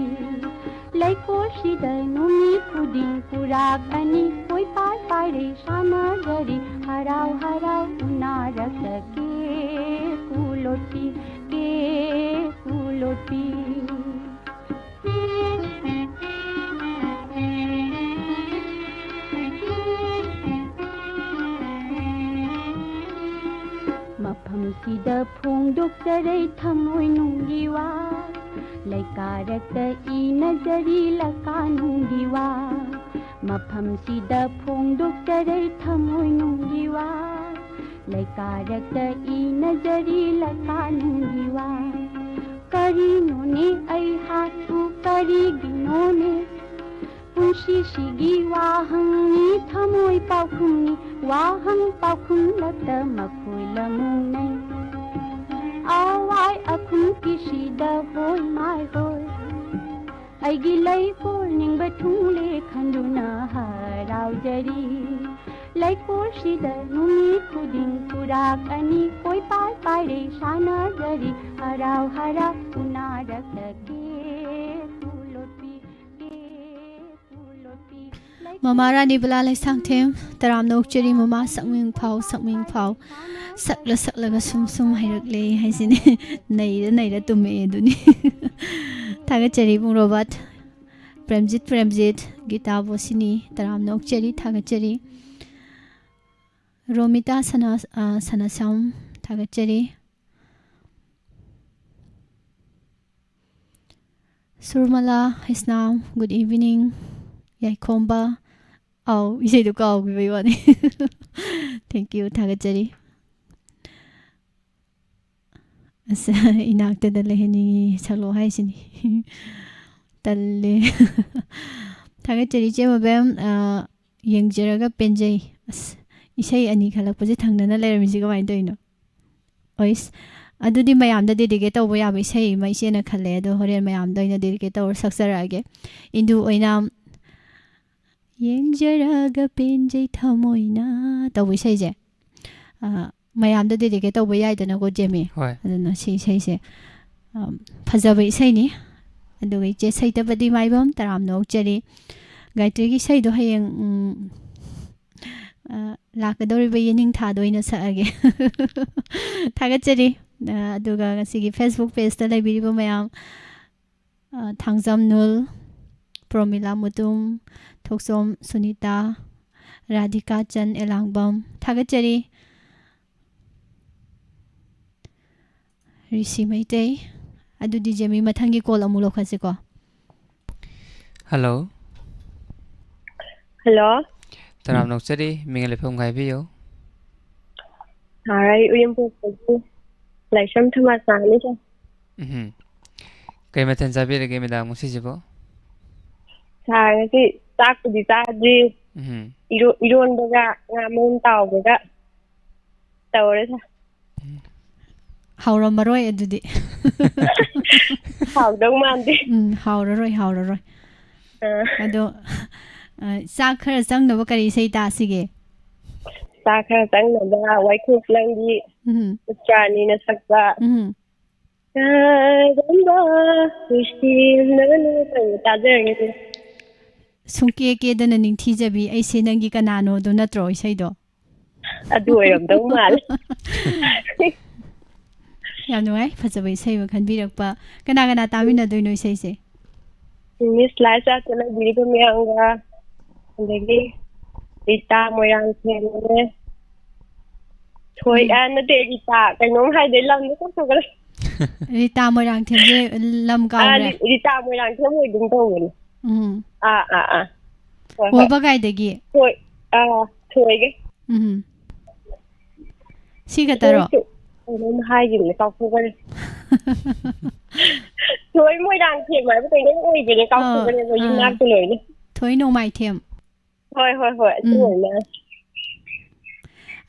ꯂꯩꯀꯣꯜꯁꯤꯗ ꯅꯨꯃꯤꯠ ꯈꯨꯗꯤꯡ ꯈꯨꯔꯥꯛ ꯑꯅꯤ ꯀꯣꯏꯄꯥꯏ ꯄꯥꯏꯔꯩ ꯁꯥꯟꯅꯖꯔꯤ꯫ ꯍꯔꯥꯎ ꯍꯔꯥꯎ ꯎꯅꯔꯛꯇꯒꯦ ꯀꯨꯂꯣꯠꯄꯤ, ꯀꯦ ꯀꯨꯂꯣꯠꯄꯤ꯫ ꯃꯐꯝꯁꯤꯗ ꯐꯣꯡꯗꯣꯛꯆꯔꯩ ꯊꯃꯣꯏꯅꯨꯡꯒꯤ ꯋꯥ, ꯂꯩꯀꯥꯔꯛꯇ ꯏꯅꯖꯔꯤ ꯂꯀꯥꯅꯨꯡꯒꯤ ꯋꯥ꯫ ꯃꯐꯝꯁꯤꯗ ꯐꯣꯡꯗꯣꯛꯆꯔꯩ ꯊꯃꯣꯏꯅꯨꯡꯒꯤ ꯋꯥ, ꯂꯩꯀꯥꯔꯛꯇ ꯏꯅꯖꯔꯤ ꯂꯀꯥꯅꯨꯡꯒꯤ ꯋꯥ꯫ ꯀꯔꯤꯅꯣꯅꯦ ꯑꯩꯍꯥꯛꯄꯨ ꯀꯔꯤꯒꯤꯅꯣꯅꯦ? ꯄꯨꯟꯁꯤꯁꯤꯒꯤ ꯋꯥꯍꯪꯅꯤ ꯊꯃꯣꯏ ꯄꯥꯎꯈꯨꯝꯅꯤ, ꯋꯥꯍꯪ ꯄꯥꯎꯈꯨꯝꯂꯛꯇ ꯃꯈꯣꯏ ꯂꯃꯨꯅꯩ꯫ ꯑꯋꯥꯏ ꯑꯈꯨꯝ ꯀꯤꯁꯤꯗ ꯍꯣꯏ ꯃꯥꯏ ꯍꯣꯏ꯫ ꯑꯩꯒꯤ ꯂꯩꯀꯣꯜ ꯅꯤꯡꯕ ꯊꯨꯡꯂꯦ ꯈꯟꯗꯨꯅ ꯍꯔꯥꯎꯖꯔꯤ꯫ ꯂꯩꯀꯣꯜꯁꯤꯗ ꯅꯨꯃꯤꯠ ꯈꯨꯗꯤꯡ ꯈꯨꯔꯥꯛ ꯑꯅꯤ ꯀꯣꯏꯄꯥꯏ ꯄꯥꯏꯔꯩ ꯁꯥꯟꯅꯖꯔꯤ꯫ ꯍꯔꯥꯎ ꯍꯔꯥꯎ ꯎꯅꯔꯛꯂꯒꯦ ꯀꯨꯂꯣꯠꯄꯤ, ꯀꯦ ꯀꯨꯂꯣꯠꯄꯤ꯫ ꯃꯃꯥ ꯔꯥꯅꯤ ꯕꯂꯥ ꯂꯩꯁꯥꯡꯊꯦꯝ, ꯇꯔꯥꯝꯅ ꯑꯣꯛꯆꯔꯤ ꯃꯃꯥ, ꯁꯛꯃꯤꯡ ꯐꯥꯎ, ꯁꯛꯃꯤꯡ ꯐꯥꯎ꯫ ꯁꯛꯂ ꯁꯛꯂꯒ ꯁꯨꯝ ꯁꯨꯝ ꯍꯩꯔꯛꯂꯦ ꯍꯥꯏꯁꯤꯅꯦ꯫ ꯅꯩꯔ ꯅꯩꯔ ꯇꯨꯝꯃꯛꯑꯦ ꯑꯗꯨꯅꯤ꯫ ꯊꯥꯒꯠꯆꯔꯤ ꯏꯕꯨꯡ ꯔꯣꯕꯥꯔꯠ꯫ ꯄ꯭ꯔꯦꯝꯖꯤꯠ, ꯄ꯭ꯔꯦꯝꯖꯤꯠ, ꯒꯤꯇꯥ ꯕꯣꯁꯤꯅꯤ, ꯇꯔꯥꯝꯅ ꯑꯣꯛꯆꯔꯤ, ꯊꯥꯒꯠꯆꯔꯤ꯫ ꯔꯣꯃꯤꯇꯥ ꯁꯅꯥ-, ꯑ, ꯁꯅꯥꯁꯝ, ꯊꯥꯒꯠꯆꯔꯤ꯫ ꯁꯨꯔꯃꯂꯥ ꯍꯩꯁꯅꯥꯝ, good evening꯫ ꯌꯥꯏꯈꯣꯝꯕ, ꯑꯥꯎ, ꯏꯁꯩꯗꯣ ꯀꯥꯎꯈꯤꯕꯩ ꯋꯥꯅꯤ꯫ Thank you, ꯊꯥꯒꯠꯆꯔꯤ꯫ ꯑꯁ, ꯏꯅꯥꯛꯇꯗ ꯂꯩꯍꯟꯅꯤꯡꯉꯤ ꯁꯛꯂꯣ ꯍꯥꯏꯁꯤꯅꯤ꯫ ꯇꯜꯂꯦ꯫ ꯊꯥꯒꯠꯆꯔꯤ ꯏꯆꯦ ꯃꯕꯦꯝ, ꯑ, ꯌꯦꯡꯖꯔꯒ ꯄꯦꯟꯖꯩ꯫ ꯑꯁ, ꯏꯁꯩ ꯑꯅꯤ ꯈꯜꯂꯛꯄꯁꯦ ꯊꯪꯅꯅ ꯂꯩꯔꯝꯃꯤꯁꯤ ꯀꯃꯥꯏꯅ ꯇꯧꯔꯤꯅꯣ? ꯑꯣꯏꯁ, ꯑꯗꯨꯗꯤ ꯃꯌꯥꯝꯗ dedicate ꯇꯧꯕ ꯌꯥꯕ ꯏꯁꯩ ꯑꯃ ꯏꯆꯦꯅ ꯈꯜꯂꯦ, ꯑꯗꯣ ꯍꯣꯔꯦꯟ ꯃꯌꯥꯝꯗ ꯑꯣꯏꯅ dedicate ꯇꯧꯔ ꯁꯛꯆꯔꯛꯑꯒꯦ꯫ ꯏꯟꯗꯨ ꯑꯣꯏꯅꯥꯝ, ꯌꯦꯡꯖꯔꯒ ꯄꯦꯟꯖꯩ ꯊꯃꯣꯏꯅ ꯇꯧꯕ ꯏꯁꯩꯁꯦ, ꯑ, ꯃꯌꯥꯝꯗ dedicate ꯇꯧꯕ ꯌꯥꯏꯗꯅꯀꯣ, ꯖꯦꯃꯤ? ꯍꯣꯏ꯫ ꯑꯗꯨꯅ ꯁꯤ ꯏꯁꯩꯁꯦ, ꯑ, ꯐꯖꯕ ꯏꯁꯩꯅꯤ꯫ ꯑꯗꯨꯒ ꯏꯆꯦ ꯁꯩꯇꯄꯇꯤ ꯃꯥꯏꯕꯝ, ꯇꯔꯥꯝꯅ ꯑꯣꯛꯆꯔꯤ꯫ ꯒꯥꯌꯇ꯭ꯔꯤꯒꯤ ꯏꯁꯩꯗꯣ ꯍꯌꯦꯡ, ꯎꯝ, ꯑ, ꯂꯥꯛꯀꯗꯧꯔꯤꯕ ꯌꯦꯅꯤꯡꯊꯥꯗ ꯑꯣꯏꯅ ꯁꯛꯑꯒꯦ꯫ ꯊꯥꯒꯠꯆꯔꯤ꯫ ꯑ, ꯑꯗꯨꯒ ꯉꯁꯤꯒꯤ Facebook pageꯇ ꯂꯩꯕꯤꯔꯤꯕ ꯃꯌꯥꯝ, ꯑ, ꯊꯥꯡꯖꯝ ꯅꯨꯜ, ꯄ꯭ꯔꯣꯃꯤꯂꯥ ꯃꯨꯇꯨꯝ, ꯊꯣꯛꯆꯣꯝ ꯁꯨꯅꯤꯇꯥ, ꯔꯥꯙꯤꯀꯥ ꯆꯟ ꯑꯦꯂꯥꯡꯕꯝ, ꯊꯥꯒꯠꯆꯔꯤ꯫ ꯔꯤꯁꯤ ꯃꯩꯇꯩ꯫ ꯑꯗꯨꯗꯤ ꯖꯦꯃꯤ, ꯃꯊꯪꯒꯤ call ꯑꯃꯨꯛ ꯂꯧꯈꯠꯁꯤꯀꯣ꯫ Hello꯫ Hello꯫ ꯇꯔꯥꯝꯅ ꯑꯣꯛꯆꯔꯤ, ꯃꯤꯡ ꯂꯩꯐꯝ ꯍꯥꯏꯕꯤꯌꯨ꯫ ꯁꯥꯔ, ꯑꯩ ꯎꯔꯤꯄꯣꯛꯇꯒꯤ ꯂꯥꯏꯁ꯭ꯔꯝ ꯊꯨꯃꯥꯆꯥꯅꯤ, ꯁꯥꯔ꯫ ꯎꯝ꯫ ꯀꯩ ꯃꯊꯦꯜ ꯆꯥꯕꯤꯔꯒꯦ ꯃꯦꯗꯥꯝ ꯉꯁꯤꯁꯤꯕꯣ? ꯁꯥꯔ, ꯉꯁꯤ ꯆꯥꯛꯄꯨꯗꯤ ꯆꯥꯗ꯭ꯔꯤ꯫ ꯎꯝ꯫ ꯏꯔꯣ-, ꯏꯔꯣꯟꯕꯒ ꯉꯥ ꯃꯔꯨꯝ ꯇꯥꯎꯕꯒ ꯇꯧꯔꯦ, ꯁꯥꯔ꯫ ꯎꯝ꯫ ꯍꯥꯎꯔꯝꯃꯔꯣꯏ ꯑꯗꯨꯗꯤ꯫ ꯍꯥꯎꯗꯧ ꯃꯥꯟꯗꯦ꯫ ꯎꯝ, ꯍꯥꯎꯔꯔꯣꯏ, ꯍꯥꯎꯔꯔꯣꯏ꯫ ꯑꯥ꯫ ꯑꯗꯣ, ꯑ, ꯆꯥꯛ ꯈꯔ ꯆꯪꯅꯕ ꯀꯔꯤ ꯏꯁꯩ ꯇꯥꯁꯤꯒꯦ? ꯆꯥꯛ ꯈꯔ ꯆꯪꯅꯕ ꯋꯥꯏꯈꯣꯡ ꯐꯤꯂꯝꯒꯤ ꯎꯝ꯫ ꯎꯆ꯭ꯔꯥꯅꯤꯅ ꯁꯛꯄ ꯎꯝ꯫ ꯀꯔꯝꯕ ꯈꯨꯁꯤꯅꯅꯣ ꯇꯧꯕ ꯇꯥꯖꯔꯒꯦ꯫ ꯁꯨꯡꯀꯦ ꯀꯦꯗꯅ ꯅꯤꯡꯊꯤꯖꯕꯤ, ꯑꯩꯁꯦ ꯅꯪꯒꯤ ꯀꯅꯥꯅꯣꯗꯣ ꯅꯠꯇ꯭ꯔꯣ ꯏꯁꯩꯗꯣ? ꯑꯗꯨ ꯑꯣꯏꯔꯝꯗꯧ ꯃꯥꯜꯂꯦ꯫ ꯌꯥꯝ ꯅꯨꯡꯉꯥꯏ, ꯐꯖꯕ ꯏꯁꯩ ꯑꯃ ꯈꯟꯕꯤꯔꯛꯄ꯫ ꯀꯅꯥ ꯀꯅꯥ ꯇꯥꯃꯤꯟꯅꯗꯣꯏꯅꯣ ꯏꯁꯩꯁꯦ? ꯃꯤꯁ ꯂꯥꯏꯁꯥ ꯆꯠꯅꯕꯤꯔꯤꯕ ꯃꯌꯥꯝꯒ, ꯑꯗꯒꯤ ꯔꯤꯇꯥ ꯃꯣꯏꯔꯥꯡꯊꯦꯝꯅꯦ꯫ ꯊꯣꯏ-, ꯎꯝ꯫ ꯑ, ꯅꯠꯇꯦ, ꯔꯤꯇꯥ, ꯀꯩꯅꯣꯝ ꯍꯥꯏꯗꯣꯏ, ꯂꯝꯗꯣ ꯀꯥꯎꯊꯣꯛꯈ꯭ꯔꯦ꯫ ꯔꯤꯇꯥ ꯃꯣꯏꯔꯥꯡꯊꯦꯝꯁꯦ ꯂꯝ ꯑ, ꯀꯥꯎꯔꯦ꯫ ꯔꯤ-, ꯔꯤꯇꯥ ꯃꯣꯏꯔꯥꯡꯊꯦꯝ ꯑꯣꯏꯒꯨꯝ ꯇꯧꯕꯅꯦ꯫ ꯎꯝ꯫ ꯑꯥ, ꯑꯥ, ꯑꯥ꯫ ꯍꯣꯏ, ꯍꯣꯏ꯫ ꯋꯥꯕꯒꯥꯏꯗꯒꯤ꯫ ꯊꯣꯏ-, ꯑꯥ, ꯊꯣꯏꯒ꯫ ꯎꯝ꯫ ꯁꯤ ꯈꯛꯇꯔꯣ? ꯊꯣꯏꯁꯨ ꯀꯩꯅꯣꯝ ꯍꯥꯏꯈꯤꯕꯅꯦ, ꯀꯥꯎꯊꯣꯛꯈ꯭ꯔꯦ꯫ ꯊꯣꯏ ꯃꯣꯏꯔꯥꯡꯊꯦꯝ ꯍꯥꯏꯕ ꯀꯩꯅꯣꯝ ꯑꯣꯏꯕꯅꯦ, ꯑꯥ, ꯀꯥꯎꯊꯣꯛꯈ꯭ꯔꯦ, ꯑꯥ꯫ ꯃꯌꯨꯝꯅꯥꯛꯇ ꯂꯣꯏꯅ꯫ ꯊꯣꯏ ꯅꯣꯡꯃꯥꯏꯊꯦꯝ꯫ ꯍꯣꯏ, ꯍꯣꯏ, ꯍꯣꯏ, ꯑꯗꯨ ꯎꯝ꯫ ꯑꯣꯏꯅ꯫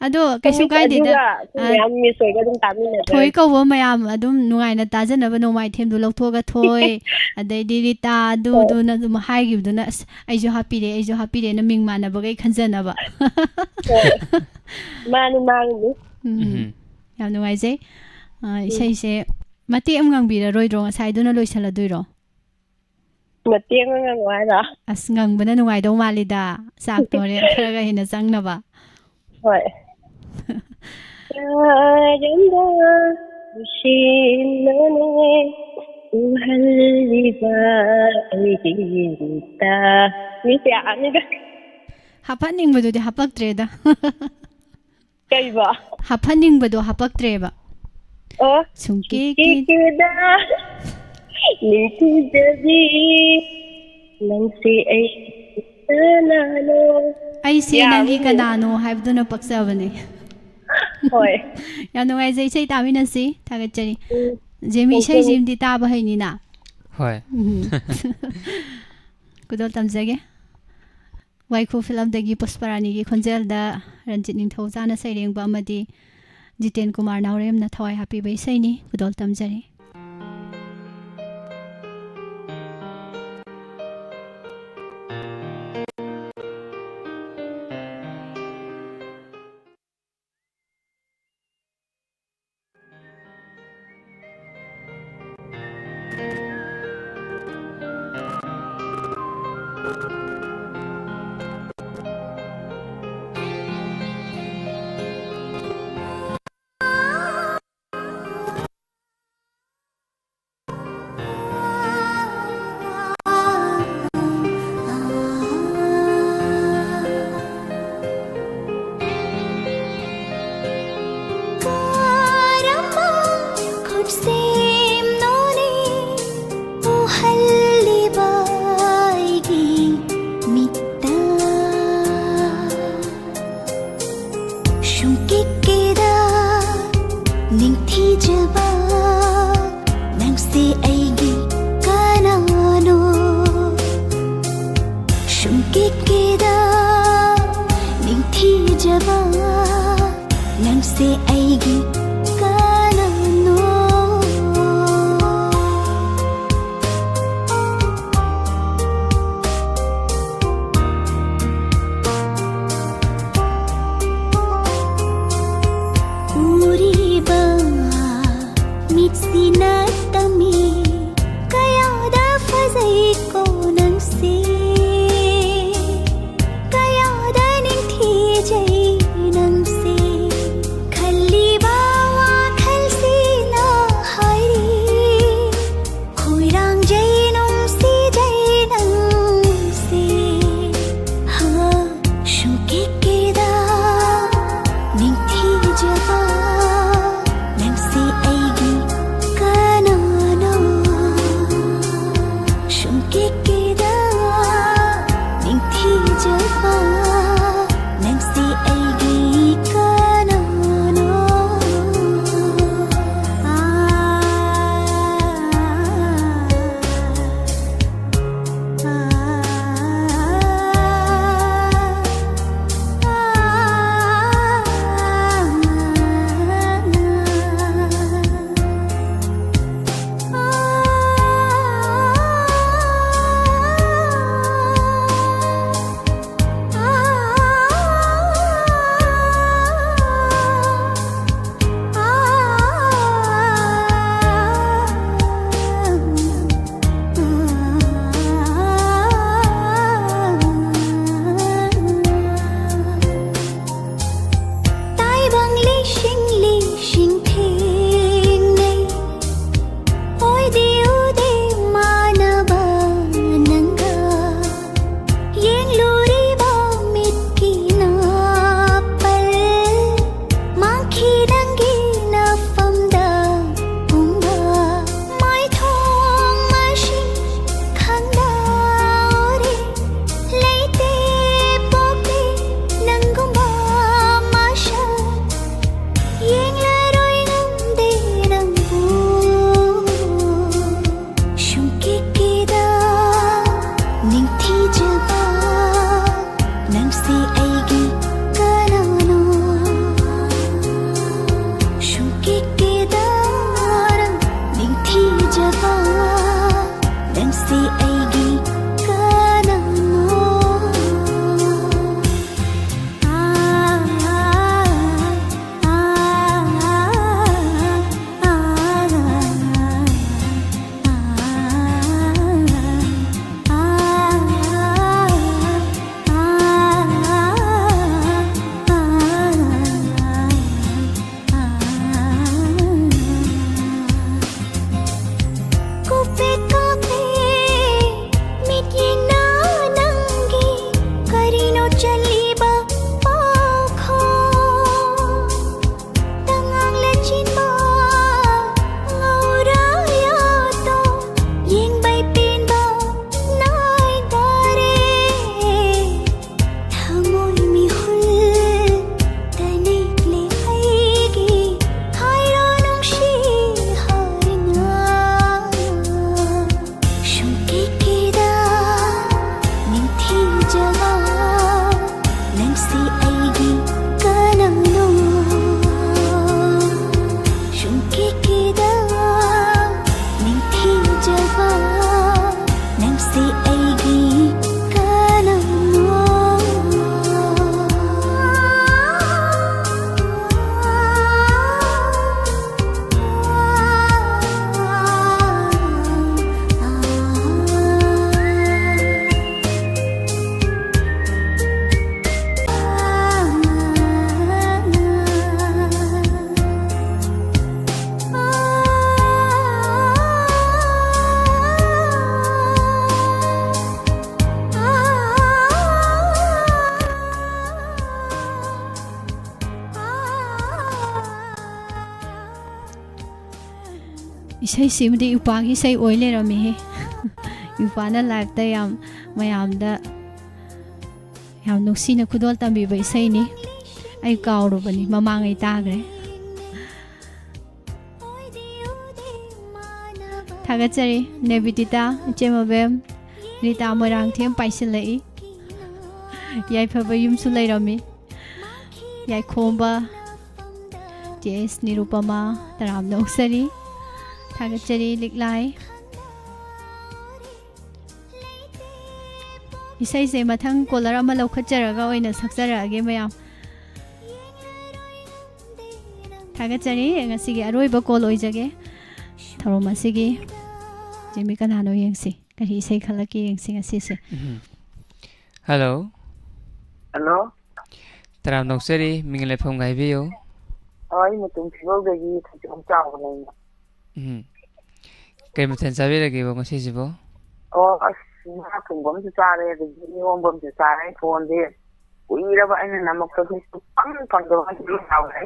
ꯑꯗꯣ ꯀꯩꯁꯨ ꯁꯨꯝ ꯀꯥꯏꯗꯦꯗ꯫ ꯑꯗꯨꯒ ꯁꯨꯝ ꯑ, ꯃꯌꯥꯝ ꯃꯤꯁ ꯑꯣꯏꯒ ꯑꯗꯨꯝ ꯇꯥꯃꯤꯟꯅꯖꯔꯦ꯫ ꯊꯣꯏ ꯀꯧꯕ ꯃꯌꯥꯝ ꯑꯗꯨꯝ ꯅꯨꯡꯉꯥꯏꯅ ꯇꯥꯖꯅꯕ ꯅꯣꯡꯃꯥꯏꯊꯦꯝꯗꯣ ꯂꯧꯊꯣꯛꯑꯒ ꯊꯣꯏ, ꯑꯗꯩꯗꯤ ꯔꯤꯇꯥ, ꯍꯣꯏ꯫ ꯑꯗꯨꯗꯨꯅ ꯑꯗꯨꯝ ꯍꯥꯏꯈꯤꯕꯗꯨꯅ, "ꯑꯁ, ꯑꯩꯁꯨ ꯍꯥꯞꯄꯤꯔꯦ, ꯑꯩꯁꯨ ꯍꯥꯞꯄꯤꯔꯦꯅ" ꯃꯤꯡ ꯃꯥꯟꯅꯕꯈꯩ ꯈꯟꯖꯅꯕ꯫ ꯍꯣꯏ꯫ ꯃꯥꯅꯤ, ꯃꯥꯅꯤ꯫ ꯎꯝ꯫ ꯎꯝ꯫ ꯌꯥꯝ ꯅꯨꯡꯉꯥꯏꯖꯩ꯫ ꯑ, ꯎꯝ꯫ ꯏꯁꯩꯁꯦ ꯃꯇꯦꯛ ꯑꯃ ꯉꯪꯕꯤꯔꯔꯣꯏꯗ꯭ꯔꯣ? ꯉꯁꯥꯏꯗꯨꯅ ꯂꯣꯏꯁꯜꯂꯗꯣꯏꯔꯣ? ꯃꯇꯦꯛ ꯑꯃ ꯉꯪꯉꯣ ꯍꯥꯏꯔꯣ? ꯑꯁ, ꯉꯪꯕꯅ ꯅꯨꯡꯉꯥꯏꯗꯧ ꯃꯥꯜꯂꯤꯗ, ꯆꯥꯛꯇꯣ ꯍꯣꯔꯦꯟ ꯈꯔꯒ ꯍꯦꯟꯅ ꯆꯪꯅꯕ꯫ ꯍꯣꯏ꯫ ꯀꯔꯝꯕ ꯅꯨꯡꯁꯤꯠꯅꯣꯅꯦ ꯎꯍꯜꯂꯤꯕ ꯑꯩꯒꯤ ꯃꯤꯠꯇ? ꯃꯤꯁꯦ ꯌꯥꯝꯃꯤꯗ꯫ ꯍꯥꯞꯍꯟꯅꯤꯡꯕꯗꯨꯗꯤ ꯍꯥꯄꯛꯇ꯭ꯔꯦꯗ꯫ ꯀꯩꯕꯣ? ꯍꯥꯞꯍꯟꯅꯤꯡꯕꯗꯣ ꯍꯥꯄꯛꯇ꯭ꯔꯦꯕ꯫ ꯑꯣ, ꯁꯨꯝ ꯀꯤ ꯀꯤꯀꯤꯗ ꯅꯤꯡꯊꯤꯖꯕꯤ, ꯅꯪꯁꯦ ꯑꯩ ꯀꯅꯥꯅꯣ? ꯑꯩꯁꯦ ꯌꯥꯝ ꯅꯪꯒꯤ ꯏꯪꯅ꯫ ꯀꯅꯥꯅꯣ ꯍꯥꯏꯕꯗꯨꯅ ꯄꯛꯆꯕꯅꯦ꯫ ꯍꯣꯏ꯫ ꯌꯥꯝ ꯅꯨꯡꯉꯥꯏꯖꯩ, ꯏꯁꯩ ꯇꯥꯃꯤꯟꯅꯁꯤ꯫ ꯊꯥꯒꯠꯆꯔꯤ꯫ ꯎꯝ, ꯖꯦꯃꯤ, ꯊꯥꯒꯠꯆꯔꯤ꯫ ꯏꯁꯩꯁꯤꯃꯗꯤ ꯇꯥꯕ ꯍꯩꯅꯤꯅ꯫ ꯍꯣꯏ꯫ ꯎꯝ꯫ ꯈꯨꯗꯣꯜ ꯇꯝꯖꯒꯦ꯫ ꯋꯥꯏꯈꯨ ꯐꯤꯂꯝꯗꯒꯤ ꯄꯨꯁꯄꯔꯥꯅꯤꯒꯤ ꯈꯣꯟꯖꯦꯜꯗ ꯔꯟꯖꯤꯠ ꯅꯤꯡꯊꯧꯖꯥꯅ ꯁꯩꯔꯦꯡꯕ ꯑꯃꯗꯤ ꯖꯤꯇꯦꯟ ꯀꯨꯃꯥꯔ ꯅꯥꯎꯔꯦꯝꯅ ꯊꯋꯥꯏ ꯍꯥꯞꯄꯤꯕ ꯏꯁꯩꯅꯤ꯫ ꯈꯨꯗꯣꯜ ꯇꯝꯖꯔꯤ꯫ ꯀꯔꯝꯕ ꯈꯨꯠꯁꯦꯝꯅꯣꯅꯦ ꯎꯍꯜꯂꯤꯕ ꯑꯩꯒꯤ ꯃꯤꯠꯇ? ꯁꯨꯝ ꯀꯤꯀꯤꯗ ꯅꯤꯡꯊꯤꯖꯕ, ꯅꯪꯁꯦ ꯑꯩꯒꯤ ꯀꯅꯥꯅꯣ? ꯁꯨꯝ ꯀꯤꯀꯤꯗ ꯅꯤꯡꯊꯤꯖꯕ, ꯅꯪꯁꯦ ꯑꯩꯒꯤ ꯀꯅꯥꯅꯣ? ꯎꯔꯤꯕ ꯃꯤꯠꯁꯤꯅ ꯇꯝꯃꯤ ꯀꯌꯥꯗ ꯐꯖꯩꯀꯣ꯫ ꯅꯪꯒꯤ ꯅꯐꯝꯗ ꯄꯨꯝꯕ ꯃꯥꯏꯊꯣꯡ ꯃꯁꯤꯡ ꯈꯪꯗꯧꯔꯦ꯫ ꯂꯩꯇꯦ ꯄꯣꯛꯇꯦ ꯅꯪꯒꯨꯝꯕ ꯃꯁꯛ ꯌꯦꯡꯂꯔꯣꯏ ꯉꯝꯗꯦ ꯅꯪꯕꯨ꯫ ꯁꯨꯝ ꯀꯤꯛꯀꯤꯗ ꯅꯤꯡꯊꯤꯖꯕ ꯅꯪꯁꯤ ꯑꯩꯒꯤ ꯀꯅꯥꯅꯣ? ꯏꯁꯩꯁꯤꯃꯗꯤ ꯏꯄ꯭ꯋꯥꯒꯤ ꯏꯁꯩ ꯑꯣꯏ ꯂꯩꯔꯝꯃꯤꯍꯦ꯫ ꯏꯄ꯭ꯋꯥꯅ ꯂꯥꯏꯞꯇ ꯌꯥꯝ, ꯃꯌꯥꯝꯗ ꯌꯥꯝ ꯅꯨꯡꯁꯤꯅ ꯈꯨꯗꯣꯜ ꯇꯝꯕꯤꯕ ꯏꯁꯩꯅꯤ꯫ ꯑꯩ ꯀꯥꯎꯔꯨꯕꯅꯤ, ꯃꯃꯥꯡꯉꯩ ꯇꯥꯈ꯭ꯔꯦ꯫ ꯊꯥꯒꯠꯆꯔꯤ ꯅꯦꯕꯤꯗꯤꯇꯥ, ꯏꯆꯦ ꯃꯕꯦꯝ, ꯔꯤꯇꯥ ꯃꯣꯏꯔꯥꯡꯊꯦꯝ ꯄꯥꯏꯁꯤꯜꯂꯛꯏ꯫ ꯌꯥꯏꯐꯕ ꯌꯨꯝꯁꯨ ꯂꯩꯔꯝꯃꯤ꯫ ꯌꯥꯏꯈꯣꯝꯕ, ꯆꯦ ꯑꯦꯁ ꯅꯤꯔꯨꯄꯃꯥ, ꯇꯔꯥꯝꯅ ꯑꯣꯛꯆꯔꯤ꯫ ꯊꯥꯒꯠꯆꯔꯤ ꯂꯤꯛꯂꯥꯏ꯫ ꯏꯁꯩꯁꯦ ꯃꯊꯪ ꯀꯣꯂꯔ ꯑꯃ ꯂꯧꯈꯠꯆꯔꯒ ꯑꯣꯏꯅ ꯁꯛꯆꯔꯛꯑꯒꯦ ꯃꯌꯥꯝ꯫ ꯊꯥꯒꯠꯆꯔꯤ꯫ ꯉꯁꯤꯒꯤ ꯑꯔꯣꯏꯕ ꯀꯣꯜ ꯑꯣꯏꯖꯒꯦ ꯊꯧꯔꯝ ꯑꯁꯤꯒꯤ꯫ ꯖꯤꯃꯤ, ꯀꯅꯥꯅꯣ ꯌꯦꯡꯁꯤ, ꯀꯔꯤ ꯏꯁꯩ ꯈꯜꯂꯛꯀꯦ ꯌꯦꯡꯁꯤ ꯉꯁꯤꯁꯦ꯫ ꯎꯝ꯫ ꯍꯜꯂꯣ꯫ ꯍꯜꯂꯣ꯫ ꯇꯔꯥꯝꯅ ꯑꯣꯛꯆꯔꯤ, ꯃꯤꯡ ꯂꯩꯐꯝꯒ ꯍꯥꯏꯕꯤꯌꯨ꯫ ꯑꯣ, ꯑꯩ ꯃꯇꯨꯝ ꯐꯤꯕꯧꯗꯒꯤ ꯊꯣꯏꯇꯣꯝ ꯆꯥꯎꯕꯅꯦ꯫ ꯎꯝ꯫ ꯀꯩ ꯃꯊꯦꯜ ꯆꯥꯕꯤꯔꯒꯦꯕ ꯉꯁꯤꯁꯤꯕꯣ? ꯑꯣ, ꯑꯁ, ꯉꯥ ꯊꯣꯡꯕ ꯑꯃꯁꯨ ꯆꯥꯔꯦ, ꯑꯗꯒꯤ ꯏꯔꯣꯝꯕ ꯑꯃꯁꯨ ꯆꯥꯔꯦ꯫ ꯐꯣꯟꯁꯦ ꯀꯨꯏꯔꯕ ꯑꯩꯅ ꯅꯝꯃꯛꯄꯁꯦ ꯁꯨꯛꯐꯪ ꯐꯪꯗꯕ ꯉꯁꯤꯗꯤ ꯁꯥꯎꯔꯦ꯫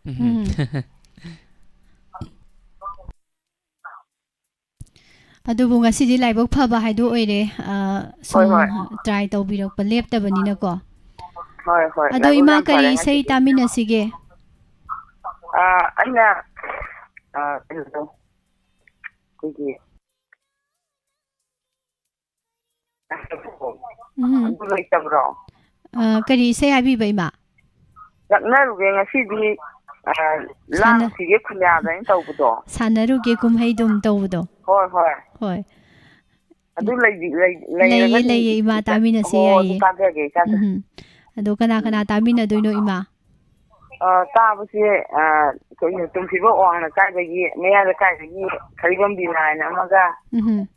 ꯎꯝ꯫ ꯎꯝ꯫ ꯑꯗꯨꯕꯨ ꯉꯁꯤꯗꯤ ꯂꯥꯏꯕꯛ ꯐꯕ ꯍꯥꯏꯗꯨ ꯑꯣꯏꯔꯦ꯫ ꯑ, ꯁꯨꯝ ꯍꯣꯏ, ꯍꯣꯏ꯫ ꯇ꯭ꯔꯥꯏ ꯇꯧꯕꯤꯔꯛꯄ ꯂꯦꯞꯇꯕꯅꯤꯅꯀꯣ꯫ ꯍꯣꯏ, ꯍꯣꯏ, ꯑꯗꯣ ꯂꯥꯏꯕꯛ ꯏꯃꯥ, ꯌꯥꯝ ꯀꯔꯤ ꯐꯔꯦ ꯏꯁꯩ ꯉꯁꯤꯗꯤ꯫ ꯇꯥꯃꯤꯟꯅꯁꯤꯒꯦ? ꯑ, ꯑꯩꯅ, ꯑ, ꯀꯩꯅꯣꯗꯣ, ꯑꯩꯈꯣꯏꯒꯤ ꯎꯝ꯫ ꯑꯗꯨ ꯂꯩꯇꯕ꯭ꯔꯣ? ꯑ, ꯀꯔꯤ ꯏꯁꯩ ꯍꯥꯏꯕꯤꯕ, ꯏꯃꯥ? ꯅꯛꯅꯔꯨꯒꯦ ꯉꯁꯤꯗꯤ, ꯑ, ꯁꯥꯟꯅ-, ꯂꯥꯡꯁꯤꯒꯦ ꯈꯨꯟꯌꯥꯗ ꯑꯩꯅ ꯇꯧꯕꯗꯣ꯫ ꯁꯥꯟꯅꯔꯨꯒꯦ ꯀꯨꯝꯍꯩꯗꯨꯝ ꯇꯧꯕꯗꯣ꯫ ꯍꯣꯏ, ꯍꯣꯏ꯫ ꯍꯣꯏ꯫ ꯑꯗꯨ ꯂꯩꯕꯤ-, ꯂꯩ-, ꯂꯩꯔꯒꯗꯤ ꯂꯩꯌꯦ, ꯂꯩꯌꯦ, ꯏꯃꯥ, ꯇꯥꯃꯤꯟꯅꯁꯦ, ꯍꯣ, ꯑꯗꯨ ꯌꯥꯏꯌꯦ꯫ ꯇꯥꯖꯒꯦ, ꯇꯥꯖꯒꯦ꯫ ꯎꯝ꯫ ꯑꯗꯣ ꯀꯅꯥ ꯀꯅꯥ ꯎꯝ꯫ ꯇꯥꯃꯤꯟꯅꯗꯣꯏꯅꯣ, ꯏꯃꯥ? ꯑ, ꯇꯥꯕꯁꯦ, ꯑ, ꯀꯩꯅꯣ, ꯇꯨꯝꯐꯤꯕ ꯋꯥꯡꯅ ꯀꯥꯏꯗꯒꯤ, ꯃꯌꯥ ꯂꯩꯀꯥꯏꯗꯒꯤ ꯈꯔꯤꯕꯝ ꯕꯤꯅꯥ ꯍꯥꯏꯅ ꯑꯃꯒ, ꯎꯝ꯫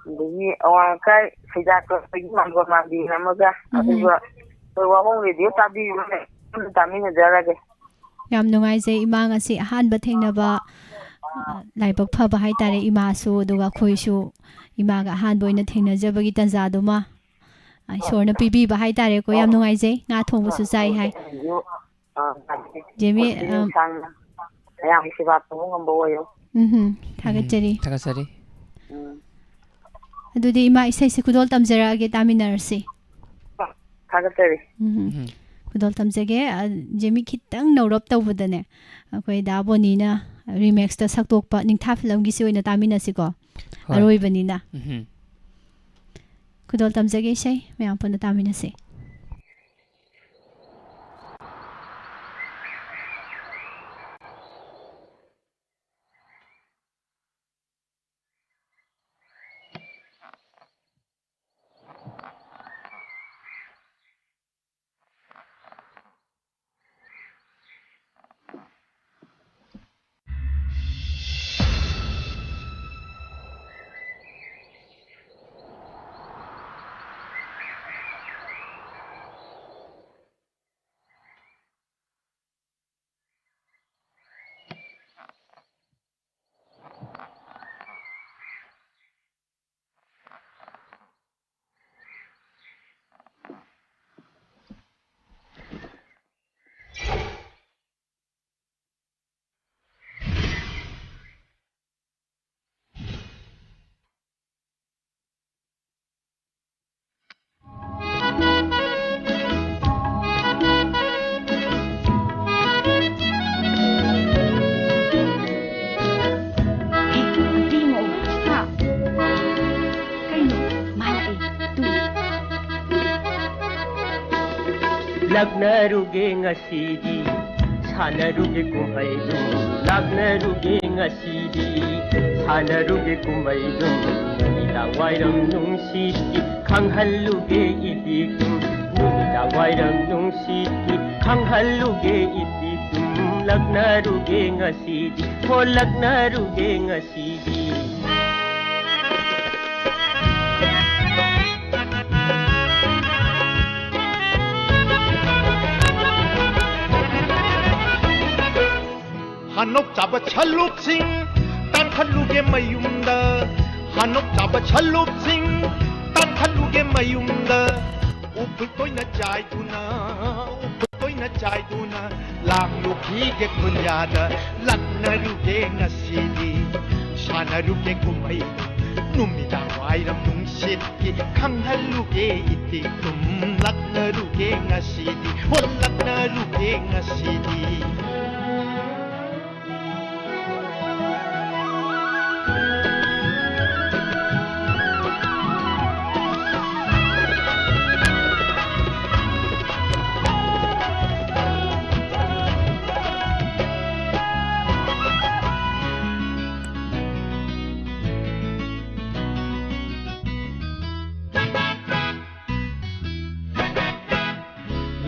ꯑꯗꯒꯤ ꯑꯋꯥꯡ ꯂꯩꯀꯥꯏ ꯁꯩꯗꯥꯛꯄꯗꯒꯤ ꯃꯥꯡꯒꯣꯜ ꯃꯥꯟꯕꯤ ꯍꯥꯏꯅ ꯑꯃꯒ, ꯎꯝ꯫ ꯑꯗꯨꯒ ꯑꯩꯈꯣꯏ ꯋꯥꯍꯣꯡ ꯔꯦꯗꯤꯑꯣ ꯇꯥꯕꯤꯕꯅꯦ, ꯄꯨꯟꯅ ꯇꯥꯃꯤꯟꯅꯖꯔꯒꯦ꯫ ꯌꯥꯝ ꯅꯨꯡꯉꯥꯏꯖꯩ, ꯏꯃꯥ, ꯉꯁꯤ ꯑꯍꯥꯟꯕ ꯊꯦꯡꯅꯕ, ꯑ, ꯂꯥꯏꯕꯛ ꯐꯕ ꯍꯥꯏꯇꯥꯔꯦ, ꯏꯃꯥꯁꯨ, ꯑꯗꯨꯒ ꯑꯩꯈꯣꯏꯁꯨ ꯏꯃꯥꯒ ꯑꯍꯥꯟꯕ ꯑꯣꯏꯅ ꯊꯦꯡꯅꯖꯕꯒꯤ ꯇꯥꯟꯖꯥꯗꯨꯃ, ꯑ, ꯏꯁꯣꯔꯅ ꯄꯤꯕꯤꯕ ꯍꯥꯏꯇꯥꯔꯦꯀꯣ꯫ ꯌꯥꯝ ꯅꯨꯡꯉꯥꯏꯖꯩ꯫ ꯉꯥ ꯊꯣꯡꯕꯁꯨ ꯆꯥꯏ ꯍꯥꯏ꯫ ꯑ, ꯖꯦꯃꯤ, ꯄꯨꯟꯁꯤ ꯑ, ꯅꯨꯡꯁꯥꯡꯅ꯫ ꯃꯌꯥꯝꯒꯤ ꯁꯦꯕꯥ ꯇꯧꯕ ꯉꯝꯕ ꯑꯣꯏꯌꯨ꯫ ꯎꯝ, ꯊꯥꯒꯠꯆꯔꯤ꯫ ꯎꯝ, ꯊꯥꯒꯠꯆꯔꯤ꯫ ꯎꯝ꯫ ꯑꯗꯨꯗꯤ ꯏꯃꯥ, ꯏꯁꯩꯁꯦ ꯈꯨꯗꯣꯜ ꯇꯝꯖꯔꯛꯑꯒꯦ, ꯇꯥꯃꯤꯟꯅꯔꯁꯤ꯫ ꯊꯥꯒꯠꯆꯔꯤ꯫ ꯎꯝ꯫ ꯎꯝ꯫ ꯈꯨꯗꯣꯜ ꯇꯝꯖꯒꯦ꯫ ꯑ, ꯖꯦꯃꯤ, ꯈꯤꯇꯪ ꯅꯧꯔꯞ ꯇꯧꯕꯗꯅꯦ, ꯑꯩꯈꯣꯏ ꯗꯥ ꯕꯣꯅꯤꯅ remix ꯇ ꯁꯛꯇꯣꯛꯄ ꯅꯤꯡꯊꯥ ꯐꯤꯂꯝꯒꯤꯁꯤ ꯑꯣꯏꯅ ꯇꯥꯃꯤꯟꯅꯁꯤꯀꯣ꯫ ꯍꯣꯏ꯫ ꯑꯔꯣꯏꯕꯅꯤꯅ꯫ ꯎꯝ꯫ ꯈꯨꯗꯣꯜ ꯇꯝꯖꯒꯦ ꯏꯁꯩ, ꯃꯌꯥꯝ ꯄꯨꯟꯅ ꯇꯥꯃꯤꯟꯅꯁꯤ꯫ ꯑꯦ, ꯏꯕꯦꯝꯃ, ꯍꯥ? ꯀꯩꯅꯣ? ꯃꯥ ꯂꯥꯛꯑꯦ꯫ ꯇꯨ꯫ ꯂꯥꯛꯅꯔꯨꯒꯦ ꯉꯁꯤꯗꯤ, ꯁꯥꯟꯅꯔꯨꯒꯦ ꯀꯨꯝꯍꯩꯗꯨ꯫ ꯂꯥꯛꯅꯔꯨꯒꯦ ꯉꯁꯤꯗꯤ, ꯁꯥꯟꯅꯔꯨꯒꯦ ꯀꯨꯝꯍꯩꯗꯨ꯫ ꯅꯨꯃꯤꯗꯥꯡ ꯋꯥꯏꯔꯝ ꯅꯨꯡꯁꯤꯠꯀꯤ ꯈꯪꯍꯜꯂꯨꯒꯦ ꯏꯄꯤꯛ ꯅꯨꯃꯤꯗꯥꯡ ꯋꯥꯏꯔꯝ ꯅꯨꯡꯁꯤꯠꯀꯤ ꯈꯪꯍꯜꯂꯨꯒꯦ ꯏꯄꯤꯛ ꯂꯛꯅꯔꯨꯒꯦ ꯉꯁꯤꯗꯤ, ꯍꯣ ꯂꯛꯅꯔꯨꯒꯦ ꯉꯁꯤꯗꯤ꯫ ꯍꯥꯅꯣꯛ ꯆꯥꯕ ꯁꯂꯨꯛꯁꯤꯡ ꯇꯥꯟꯊꯠꯂꯨꯒꯦ ꯃꯌꯨꯝꯗ꯫ ꯍꯥꯅꯣꯛ ꯆꯥꯕ ꯁꯂꯨꯛꯁꯤꯡ ꯇꯥꯟꯊꯠꯂꯨꯒꯦ ꯃꯌꯨꯝꯗ꯫ ꯎꯐꯨꯜ ꯇꯣꯏꯅ ꯆꯥꯏꯗꯨꯅ, ꯎꯐꯨꯜ ꯇꯣꯏꯅ ꯆꯥꯏꯗꯨꯅ ꯂꯥꯡꯂꯨꯈꯤꯒꯦ ꯈꯨꯟꯌꯥꯗ꯫ ꯂꯥꯛꯅꯔꯨꯒꯦ ꯉꯁꯤꯗꯤ, ꯁꯥꯟꯅꯔꯨꯒꯦ ꯀꯨꯝꯍꯩ꯫ ꯅꯨꯃꯤꯗꯥꯡ ꯋꯥꯏꯔꯝ ꯅꯨꯡꯁꯤꯠꯀꯤ ꯈꯪꯍꯜꯂꯨꯒꯦ ꯏꯇꯤꯛꯇꯨꯝ꯫ ꯂꯥꯛꯅꯔꯨꯒꯦ ꯉꯁꯤꯗꯤ, ꯍꯣ ꯂꯥꯛꯅꯔꯨꯒꯦ ꯉꯁꯤꯗꯤ꯫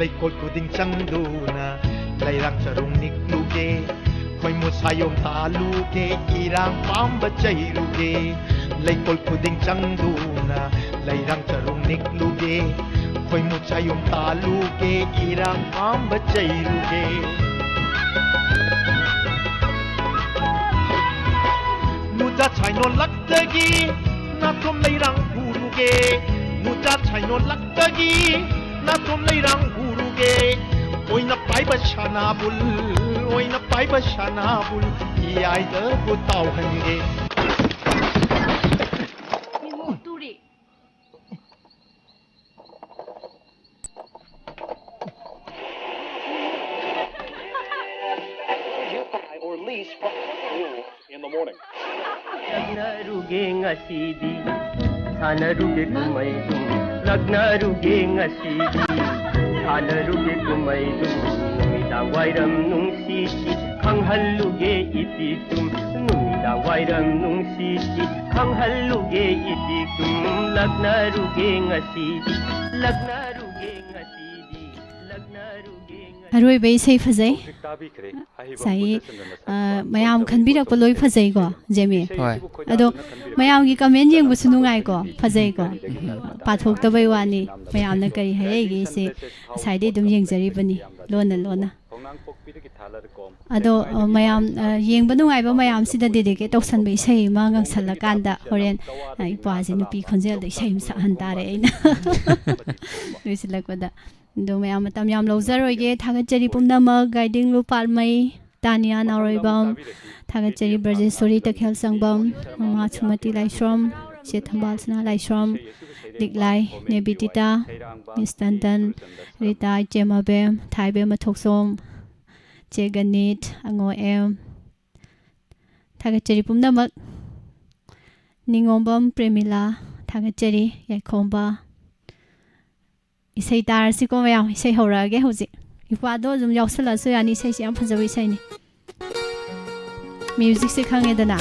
ꯂꯩꯀꯣꯜ ꯈꯨꯗꯤꯡ ꯆꯪꯗꯨꯅ ꯂꯩꯔꯥꯡ ꯆꯔꯨꯡ ꯅꯤꯛꯂꯨꯒꯦ꯫ ꯈꯣꯏꯃꯨ ꯁꯥꯌꯣꯝ ꯇꯥꯜꯂꯨꯒꯦ, ꯏꯔꯥꯡ ꯄꯥꯝꯕ ꯆꯩꯔꯨꯒꯦ꯫ ꯂꯩꯀꯣꯜ ꯈꯨꯗꯤꯡ ꯆꯪꯗꯨꯅ ꯂꯩꯔꯥꯡ ꯆꯔꯨꯡ ꯅꯤꯛꯂꯨꯒꯦ꯫ ꯈꯣꯏꯃꯨ ꯁꯥꯌꯣꯝ ꯇꯥꯜꯂꯨꯒꯦ, ꯏꯔꯥꯡ ꯄꯥꯝꯕ ꯆꯩꯔꯨꯒꯦ꯫ ꯅꯨꯖꯥ ꯁꯥꯏꯅꯣ ꯂꯛꯇꯒꯤ ꯅꯥꯇꯣꯝ ꯂꯩꯔꯥꯡ ꯍꯨꯔꯨꯒꯦ꯫ ꯅꯨꯖꯥ ꯁꯥꯏꯅꯣ ꯂꯛꯇꯒꯤ ꯅꯥꯇꯣꯝ ꯂꯩꯔꯥꯡ ꯍꯨꯔꯨꯒꯦ꯫ ꯑꯣꯏꯅ ꯄꯥꯏꯕ ꯁꯅꯥꯕꯨꯜ, ꯑꯣꯏꯅ ꯄꯥꯏꯕ ꯁꯅꯥꯕꯨꯜ, ꯏꯌꯥꯏꯗꯕꯨ ꯇꯥꯎꯍꯟꯒꯦ꯫ You buy or lease from in the morning. ꯂꯛꯅꯔꯨꯒꯦ ꯉꯁꯤꯗꯤ, ꯁꯥꯟꯅꯔꯨꯒꯦ ꯀꯨꯝꯍꯩꯗꯨꯝ꯫ ꯂꯛꯅꯔꯨꯒꯦ ꯉꯁꯤꯗꯤ, ꯁꯥꯟꯅꯔꯨꯒꯦ ꯀꯨꯝꯍꯩꯗꯨꯝ꯫ ꯅꯨꯃꯤꯗꯥꯡ ꯋꯥꯏꯔꯝ ꯅꯨꯡꯁꯤꯠꯀꯤ ꯈꯪꯍꯜꯂꯨꯒꯦ ꯏꯇꯤꯛꯇꯨꯝ꯫ ꯅꯨꯃꯤꯗꯥꯡ ꯋꯥꯏꯔꯝ ꯅꯨꯡꯁꯤꯠꯀꯤ ꯈꯪꯍꯜꯂꯨꯒꯦ ꯏꯇꯤꯛꯇꯨꯝ꯫ ꯂꯛꯅꯔꯨꯒꯦ ꯉꯁꯤꯗꯤ, ꯂꯛꯅꯔꯨꯒꯦ ꯉꯁꯤꯗꯤ, ꯂꯛꯅꯔꯨꯒꯦ ꯉꯁꯤꯗꯤ꯫ ꯑꯔꯣꯏꯕ ꯏꯁꯩ ꯐꯖꯩ꯫ ꯉꯁꯥꯏꯒꯤ, ꯑ, ꯃꯌꯥꯝ ꯈꯟꯕꯤꯔꯛꯄ ꯂꯣꯏ ꯐꯖꯩꯀꯣ, ꯖꯦꯃꯤ? ꯍꯣꯏ꯫ ꯑꯗꯣ ꯃꯌꯥꯝꯒꯤ comment ꯌꯦꯡꯕꯁꯨ ꯅꯨꯡꯉꯥꯏꯀꯣ, ꯐꯖꯩꯀꯣ꯫ ꯄꯥꯊꯣꯛꯇꯕꯩ ꯋꯥꯅꯤ, ꯃꯌꯥꯝꯅ ꯀꯔꯤ ꯍꯥꯏꯔꯛꯏꯒꯦꯁꯦ ꯉꯁꯥꯏꯗꯩ ꯑꯗꯨꯝ ꯌꯦꯡꯖꯔꯤꯕꯅꯤ, ꯂꯣꯟꯅ ꯂꯣꯟꯅ꯫ ꯑꯗꯣ, ꯑ, ꯃꯌꯥꯝ, ꯑ, ꯌꯦꯡꯕ ꯅꯨꯡꯉꯥꯏꯕ ꯃꯌꯥꯝꯁꯤꯗ dedicate ꯇꯧꯁꯟꯕ ꯏꯁꯩ ꯑꯃ ꯉꯪꯁꯜꯂꯀꯥꯟꯗ ꯍꯣꯔꯦꯟ, ꯑ, ꯏꯄ꯭ꯋꯥꯁꯦ ꯅꯨꯄꯤ ꯈꯣꯟꯖꯦꯜꯗ ꯏꯁꯩ ꯑꯃ ꯁꯛꯍꯟ ꯇꯥꯔꯦ ꯑꯩꯅ ꯂꯣꯏꯁꯤꯜꯂꯛꯄꯗ꯫ ꯑꯗꯣ ꯃꯌꯥꯝ ꯃꯇꯝ ꯌꯥꯝ ꯂꯧꯖꯔꯣꯏꯒꯦ꯫ ꯊꯥꯒꯠꯆꯔꯤ ꯄꯨꯝꯅꯃꯛ꯫ ꯒꯥꯏꯗꯤꯡꯂꯨ ꯄꯥꯠꯃꯩ, ꯇꯥꯅꯤꯌꯥ ꯅꯥꯎꯔꯩꯕꯝ, ꯊꯥꯒꯠꯆꯔꯤ ꯕ꯭ꯔꯖꯦꯁꯣꯔꯤ ꯇꯈꯦꯜꯁꯪꯕꯝ, ꯃꯃꯥ ꯁꯨꯃꯇꯤ ꯂꯥꯏꯁ꯭ꯔꯣꯝ, ꯆꯦ ꯊꯝꯕꯥꯜ ꯁꯅꯥ ꯂꯥꯏꯁ꯭ꯔꯣꯝ, ꯂꯤꯛꯂꯥꯏ ꯅꯦꯕꯤꯗꯤꯇꯥ, ꯃꯤꯁ ꯇꯟꯗꯟ, ꯔꯤꯇꯥ ꯏꯆꯦꯃꯕꯦꯝ, ꯊꯥꯏꯕꯦꯝ ꯃꯊꯣꯛꯁꯣꯝ, ꯆꯦ ꯒꯅꯤꯠ, ꯑꯉꯣ ꯑꯦꯝ, ꯊꯥꯒꯠꯆꯔꯤ ꯄꯨꯝꯅꯃꯛ꯫ ꯅꯤꯉꯣꯝꯕꯝ ꯄ꯭ꯔꯦꯃꯤꯂꯥ, ꯊꯥꯒꯠꯆꯔꯤ꯫ ꯌꯥꯏꯈꯣꯝꯕ, ꯏꯁꯩ ꯇꯥꯔꯁꯤꯀꯣ ꯃꯌꯥꯝ꯫ ꯏꯁꯩ ꯍꯧꯔꯛꯑꯒꯦ ꯍꯧꯖꯤꯛ꯫ ꯏꯄꯥꯗꯣ ꯑꯗꯨꯝ ꯌꯥꯎꯁꯜꯂꯛꯑꯁꯨ ꯌꯥꯅꯤ, ꯏꯁꯩꯁꯦ ꯌꯥꯝ ꯐꯖꯕ ꯏꯁꯩꯅꯤ꯫ ꯃ꯭ꯌꯨꯖꯤꯛꯁꯦ ꯈꯪꯉꯦꯗꯅ꯫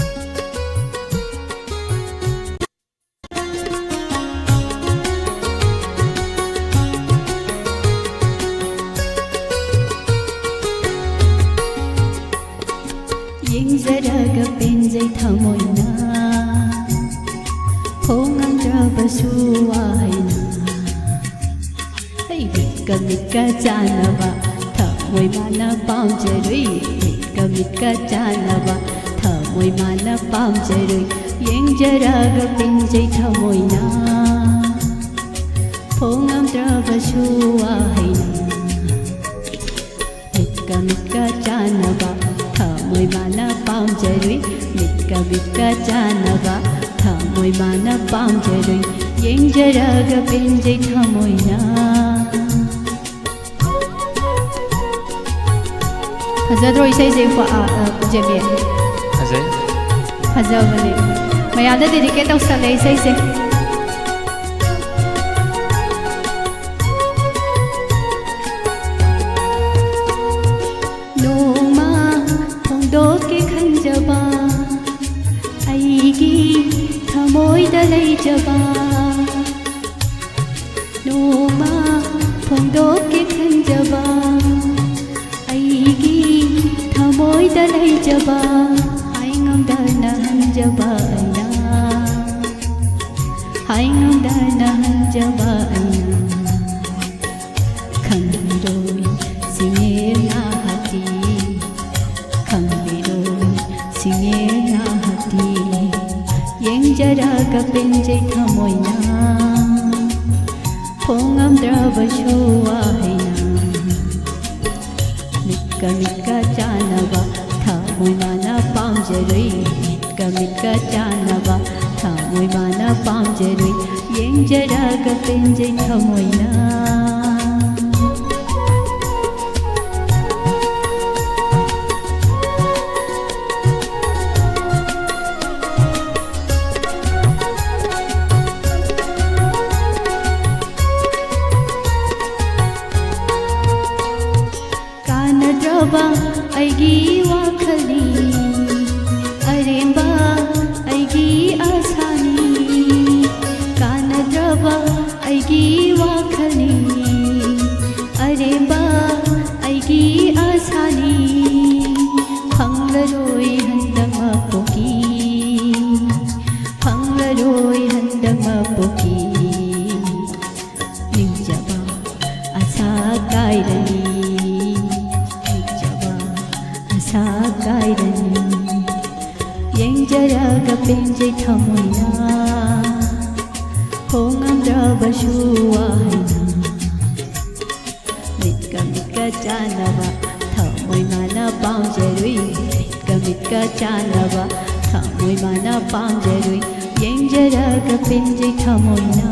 ꯌꯦꯡꯖꯔꯒ ꯄꯦꯟꯖꯩ ꯊꯃꯣꯏꯅ, ꯐꯣꯡꯉꯝꯗ꯭ꯔꯕꯁꯨ ꯋꯥꯍꯩꯅ꯫ ꯍꯩ, ꯃꯤꯠꯀ ꯃꯤꯠꯀ ꯆꯥꯟꯅꯕ ꯊꯃꯣꯏ ꯃꯥꯅ ꯄꯥꯝꯖꯔꯨꯏ꯫ ꯃꯤꯠꯀ ꯃꯤꯠꯀ ꯆꯥꯟꯅꯕ ꯊꯃꯣꯏ ꯃꯥꯅ ꯄꯥꯝꯖꯔꯨꯏ꯫ ꯌꯦꯡꯖꯔꯒ ꯄꯦꯟꯖꯩ ꯊꯃꯣꯏꯅ, ꯐꯣꯡꯉꯝꯗ꯭ꯔꯕꯁꯨ ꯋꯥꯍꯩꯅ꯫ ꯃꯤꯠꯀ ꯃꯤꯠꯀ ꯆꯥꯟꯅꯕ ꯊꯃꯣꯏ ꯃꯥꯅ ꯄꯥꯝꯖꯔꯨꯏ꯫ ꯃꯤꯠꯀ ꯃꯤꯠꯀ ꯆꯥꯟꯅꯕ ꯊꯃꯣꯏ ꯃꯥꯅ ꯄꯥꯝꯖꯔꯨꯏ꯫ ꯌꯦꯡꯖꯔꯒ ꯄꯦꯟꯖꯩ ꯊꯃꯣꯏꯅ꯫ ꯐꯖꯗ꯭ꯔꯣ ꯏꯁꯩꯁꯦ? ꯀꯣ, ꯑ, ꯑ, ꯖꯦꯕꯤ? ꯐꯖꯩ꯫ ꯐꯖꯕꯅꯦ꯫ ꯃꯌꯥꯝꯗ ꯗꯦꯗꯤꯀꯦꯠ ꯇꯧꯁꯜꯂꯦ ꯏꯁꯩꯁꯦ꯫ ꯅꯣꯡꯃ ꯐꯣꯡꯗꯣꯛꯀꯦ ꯈꯟꯖꯕ ꯑꯩꯒꯤ ꯊꯃꯣꯏꯗ ꯂꯩꯖꯕ, ꯅꯣꯡꯃ ꯐꯣꯡꯗꯣꯛꯀꯦ ꯈꯟꯖꯕ ꯑꯩꯒꯤ ꯊꯃꯣꯏꯗ ꯂꯩꯖꯕ, ꯍꯥꯏꯉꯝꯗꯅ ꯍꯟꯖꯕ ꯑꯩꯅ, ꯍꯥꯏꯉꯝꯗꯅ ꯍꯟꯖꯕ ꯑꯩꯅ꯫ ꯈꯪꯕꯤꯔꯣꯏ ꯁꯤꯡꯉꯦꯜꯅ ꯍꯥꯏꯗꯤ, ꯈꯪꯕꯤꯔꯣꯏ ꯁꯤꯡꯉꯦꯜꯅ ꯍꯥꯏꯗꯤ, ꯌꯦꯡꯖꯔꯒ ꯄꯦꯟꯖꯩ ꯊꯃꯣꯏꯅ꯫ ꯐꯣꯡꯉꯝꯗ꯭ꯔꯕꯁꯨ ꯋꯥꯍꯩꯅ ꯃꯤꯠꯀ ꯃꯤꯠꯀ ꯆꯥꯟꯅꯕ ꯊꯃꯣꯏ ꯃꯥꯅ ꯄꯥꯝꯖꯔꯨꯏ꯫ ꯃꯤꯠꯀ ꯃꯤꯠꯀ ꯆꯥꯟꯅꯕ ꯊꯃꯣꯏ ꯃꯥꯅ ꯄꯥꯝꯖꯔꯨꯏ꯫ ꯌꯦꯡꯖꯔꯒ ꯄꯦꯟꯖꯩ ꯊꯃꯣꯏꯅ꯫ ꯀꯥꯟꯅꯗ꯭ꯔꯕ ꯑꯩꯒꯤ ꯋꯥꯈꯜꯅꯤ, ꯑꯔꯦꯝꯕ ꯑꯩꯒꯤ ꯑꯁꯥꯅꯤ꯫ ꯀꯥꯟꯅꯗ꯭ꯔꯕ ꯑꯩꯒꯤ ꯋꯥꯈꯜꯅꯤ, ꯑꯔꯦꯝꯕ ꯑꯩꯒꯤ ꯑꯁꯥꯅꯤ꯫ ꯐꯪꯂꯔꯣꯏ ꯍꯟꯗꯛ ꯃꯄꯣꯛꯀꯤ, ꯐꯪꯂꯔꯣꯏ ꯍꯟꯗꯛ ꯃꯄꯣꯛꯀꯤ꯫ ꯅꯤꯡꯖꯕ ꯑꯁꯥ ꯀꯥꯏꯔꯅꯤ, ꯅꯤꯡꯖꯕ ꯑꯁꯥ ꯀꯥꯏꯔꯅꯤ꯫ ꯌꯦꯡꯖꯔꯒ ꯄꯦꯟꯖꯩ ꯊꯃꯣꯏꯅ, ꯐꯣꯡꯉꯝꯗ꯭ꯔꯕꯁꯨ ꯋꯥꯍꯩꯅ꯫ ꯃꯤꯠꯀ ꯃꯤꯠꯀ ꯆꯥꯟꯅꯕ ꯊꯃꯣꯏ ꯃꯥꯅ ꯄꯥꯝꯖꯔꯨꯏ꯫ ꯃꯤꯠꯀ ꯃꯤꯠꯀ ꯆꯥꯟꯅꯕ ꯊꯃꯣꯏ ꯃꯥꯅ ꯄꯥꯝꯖꯔꯨꯏ꯫ ꯌꯦꯡꯖꯔꯒ ꯄꯦꯟꯖꯩ ꯊꯃꯣꯏꯅ,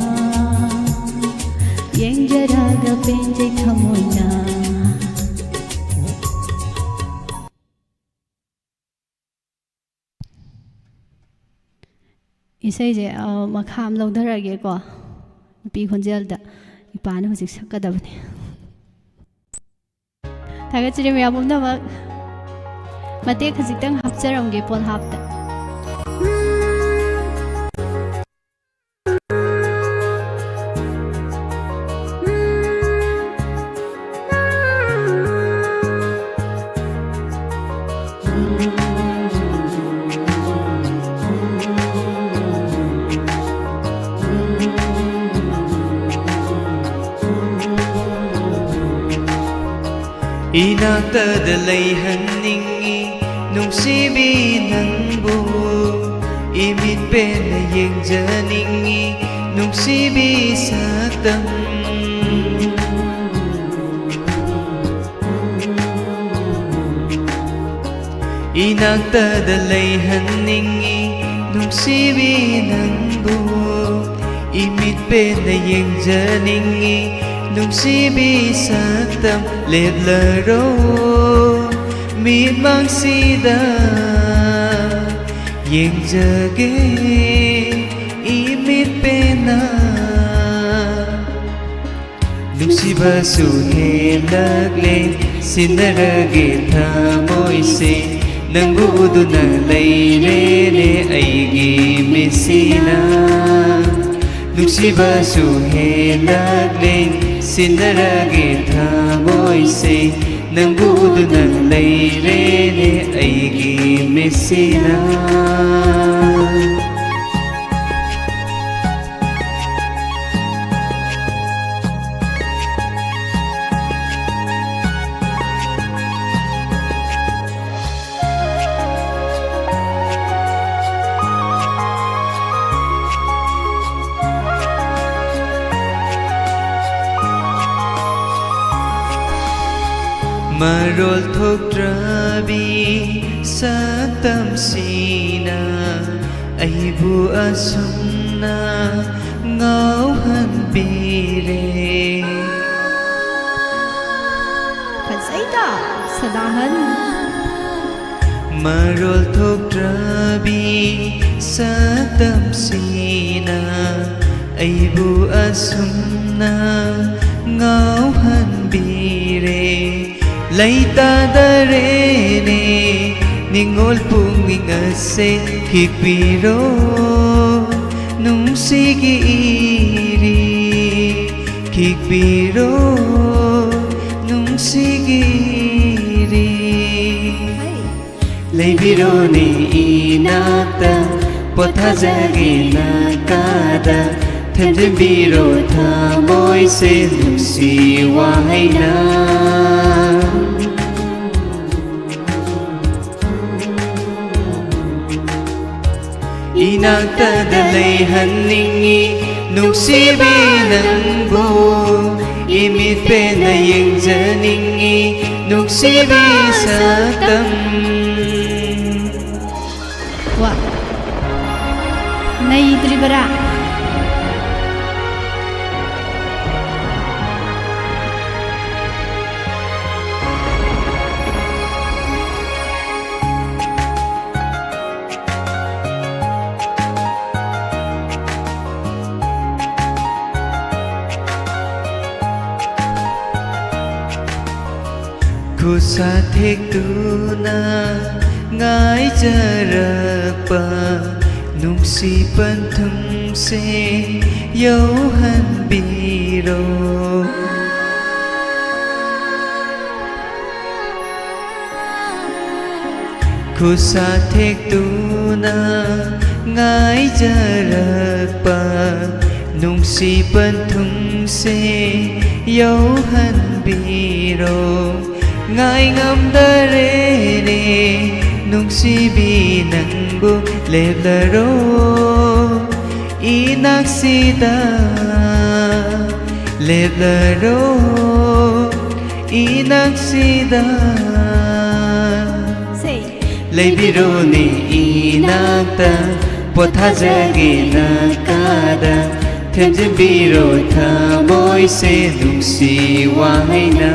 ꯌꯦꯡꯖꯔꯒ ꯄꯦꯟꯖꯩ ꯊꯃꯣꯏꯅ꯫ ꯏꯁꯩꯁꯦ, ꯑ, ꯃꯈꯥ ꯑꯃ ꯂꯧꯊꯔꯛꯑꯒꯦꯀꯣ꯫ ꯅꯨꯄꯤ ꯈꯣꯟꯖꯦꯜꯗ ꯏꯄꯥꯅ ꯍꯧꯖꯤꯛ ꯁꯛꯀꯗꯕꯅꯦ꯫ ꯊꯥꯒꯠꯆꯔꯤ ꯃꯌꯥꯝ ꯄꯨꯝꯅꯃꯛ꯫ ꯃꯇꯦꯛ ꯈꯖꯤꯛꯇꯪ ꯍꯥꯞꯆꯔꯝꯒꯦ ꯄꯣꯠ ꯍꯥꯞꯇ꯫ ꯏꯅꯥꯛꯇꯗ ꯂꯩꯍꯟꯅꯤꯡꯉꯤ ꯅꯨꯡꯁꯤꯕꯤ ꯅꯪꯕꯨ, ꯏꯃꯤꯠ ꯄꯦꯟꯅ ꯌꯦꯡꯖꯅꯤꯡꯉꯤ ꯅꯨꯡꯁꯤꯕꯤ ꯁꯛꯇꯝ, ꯏꯅꯥꯛꯇꯗ ꯂꯩꯍꯟꯅꯤꯡꯏ ꯅꯨꯡꯁꯤꯕꯤ ꯅꯪꯕꯨ, ꯏꯃꯤꯠ ꯄꯦꯟꯅ ꯌꯦꯡꯖꯅꯤꯡꯏ ꯅꯨꯡꯁꯤꯕꯤ ꯁꯛꯇꯝ, ꯂꯦꯞꯂꯔꯣ ꯃꯤꯠꯃꯥꯡꯁꯤꯗ ꯌꯦꯡꯖꯒꯦ ꯏꯃꯤꯠ ꯄꯦꯟꯅ꯫ ꯅꯨꯡꯁꯤꯕꯁꯨ ꯍꯦꯜꯂꯛꯂꯦ, ꯁꯤꯟꯅꯔꯒꯦ ꯊꯃꯣꯏꯁꯦ, ꯅꯪꯕꯨ ꯎꯗꯨꯅ ꯂꯩꯔꯦꯅꯦ ꯑꯩꯒꯤ ꯃꯤꯠꯁꯤꯅ꯫ ꯅꯨꯡꯁꯤꯕꯁꯨ ꯍꯦꯜꯂꯛꯂꯦ, ꯁꯤꯟꯅꯔꯒꯦ ꯊꯃꯣꯏꯁꯦ, ꯅꯪꯕꯨ ꯎꯗꯨꯅ ꯂꯩꯔꯦꯅꯦ ꯑꯩꯒꯤ ꯃꯤꯠꯁꯤꯅ꯫ ꯃꯔꯣꯜ ꯊꯣꯛꯇ꯭ꯔꯕꯤ ꯁꯛꯇꯝꯁꯤꯅ ꯑꯩꯕꯨ ꯑꯁꯨꯝꯅ ꯉꯥꯎꯍꯟꯕꯤꯔꯦ꯫ ꯐꯖꯩꯗ, ꯁꯗꯥꯍꯟ꯫ ꯃꯔꯣꯜ ꯊꯣꯛꯇ꯭ꯔꯕꯤ ꯁꯛꯇꯝꯁꯤꯅ ꯑꯩꯕꯨ ꯑꯁꯨꯝꯅ ꯉꯥꯎꯍꯟꯕꯤꯔꯦ꯫ ꯂꯩꯇꯥꯗꯔꯦꯅꯦ ꯅꯤꯡꯉꯣꯜ ꯄꯨꯛꯅꯤꯡ ꯑꯁꯦ, ꯈꯤꯛꯄꯤꯔꯣ ꯅꯨꯡꯁꯤꯒꯤ ꯏꯔꯤ, ꯈꯤꯛꯄꯤꯔꯣ ꯅꯨꯡꯁꯤꯒꯤ ꯏꯔꯤ꯫ ꯂꯩꯕꯤꯔꯣꯅꯦ ꯏꯅꯥꯛꯇ, ꯄꯣꯊꯥꯖꯒꯦ ꯅꯥꯀꯥꯗ, ꯊꯦꯝꯖꯤꯟꯕꯤꯔꯣ ꯊꯃꯣꯏꯁꯦ ꯅꯨꯡꯁꯤ ꯋꯥꯍꯩꯅ꯫ ꯏꯅꯥꯛꯇꯗ ꯂꯩꯍꯟꯅꯤꯡꯏ ꯅꯨꯡꯁꯤꯕꯤ ꯅꯪꯕꯨ ꯏꯃꯤꯠ ꯄꯦꯟꯅ ꯌꯦꯡꯖꯅꯤꯡꯉꯤ, ꯅꯨꯡꯁꯤꯕꯤ ꯁꯛꯇꯝ꯫ ꯋꯥ, ꯅꯩꯗ꯭ꯔꯤꯕꯔꯥ? ꯈꯨꯠꯁꯥ ꯊꯦꯛꯇꯨꯅ ꯉꯥꯏꯖꯔꯛꯄ ꯅꯨꯡꯁꯤ ꯄꯟꯊꯨꯡꯁꯦ ꯌꯧꯍꯟꯕꯤꯔꯣ꯫ ꯈꯨꯠꯁꯥ ꯊꯦꯛꯇꯨꯅ ꯉꯥꯏꯖꯔꯛꯄ ꯅꯨꯡꯁꯤ ꯄꯟꯊꯨꯡꯁꯦ ꯌꯧꯍꯟꯕꯤꯔꯣ꯫ ꯉꯥꯏ ꯉꯝꯗꯔꯦꯅꯦ ꯅꯨꯡꯁꯤꯕꯤ ꯅꯪꯕꯨ, ꯂꯦꯞꯂꯔꯣ ꯏꯅꯥꯛꯁꯤꯗ, ꯂꯦꯞꯂꯔꯣ ꯏꯅꯥꯛꯁꯤꯗ꯫ ꯂꯩꯕꯤꯔꯣꯅꯦ ꯏꯅꯥꯛꯇ, ꯄꯣꯊꯥꯖꯒꯦ ꯅꯥꯀꯥꯗ, ꯊꯦꯝꯖꯤꯟꯕꯤꯔꯣ ꯊꯃꯣꯏꯁꯦ ꯅꯨꯡꯁꯤ ꯋꯥꯍꯩꯅ꯫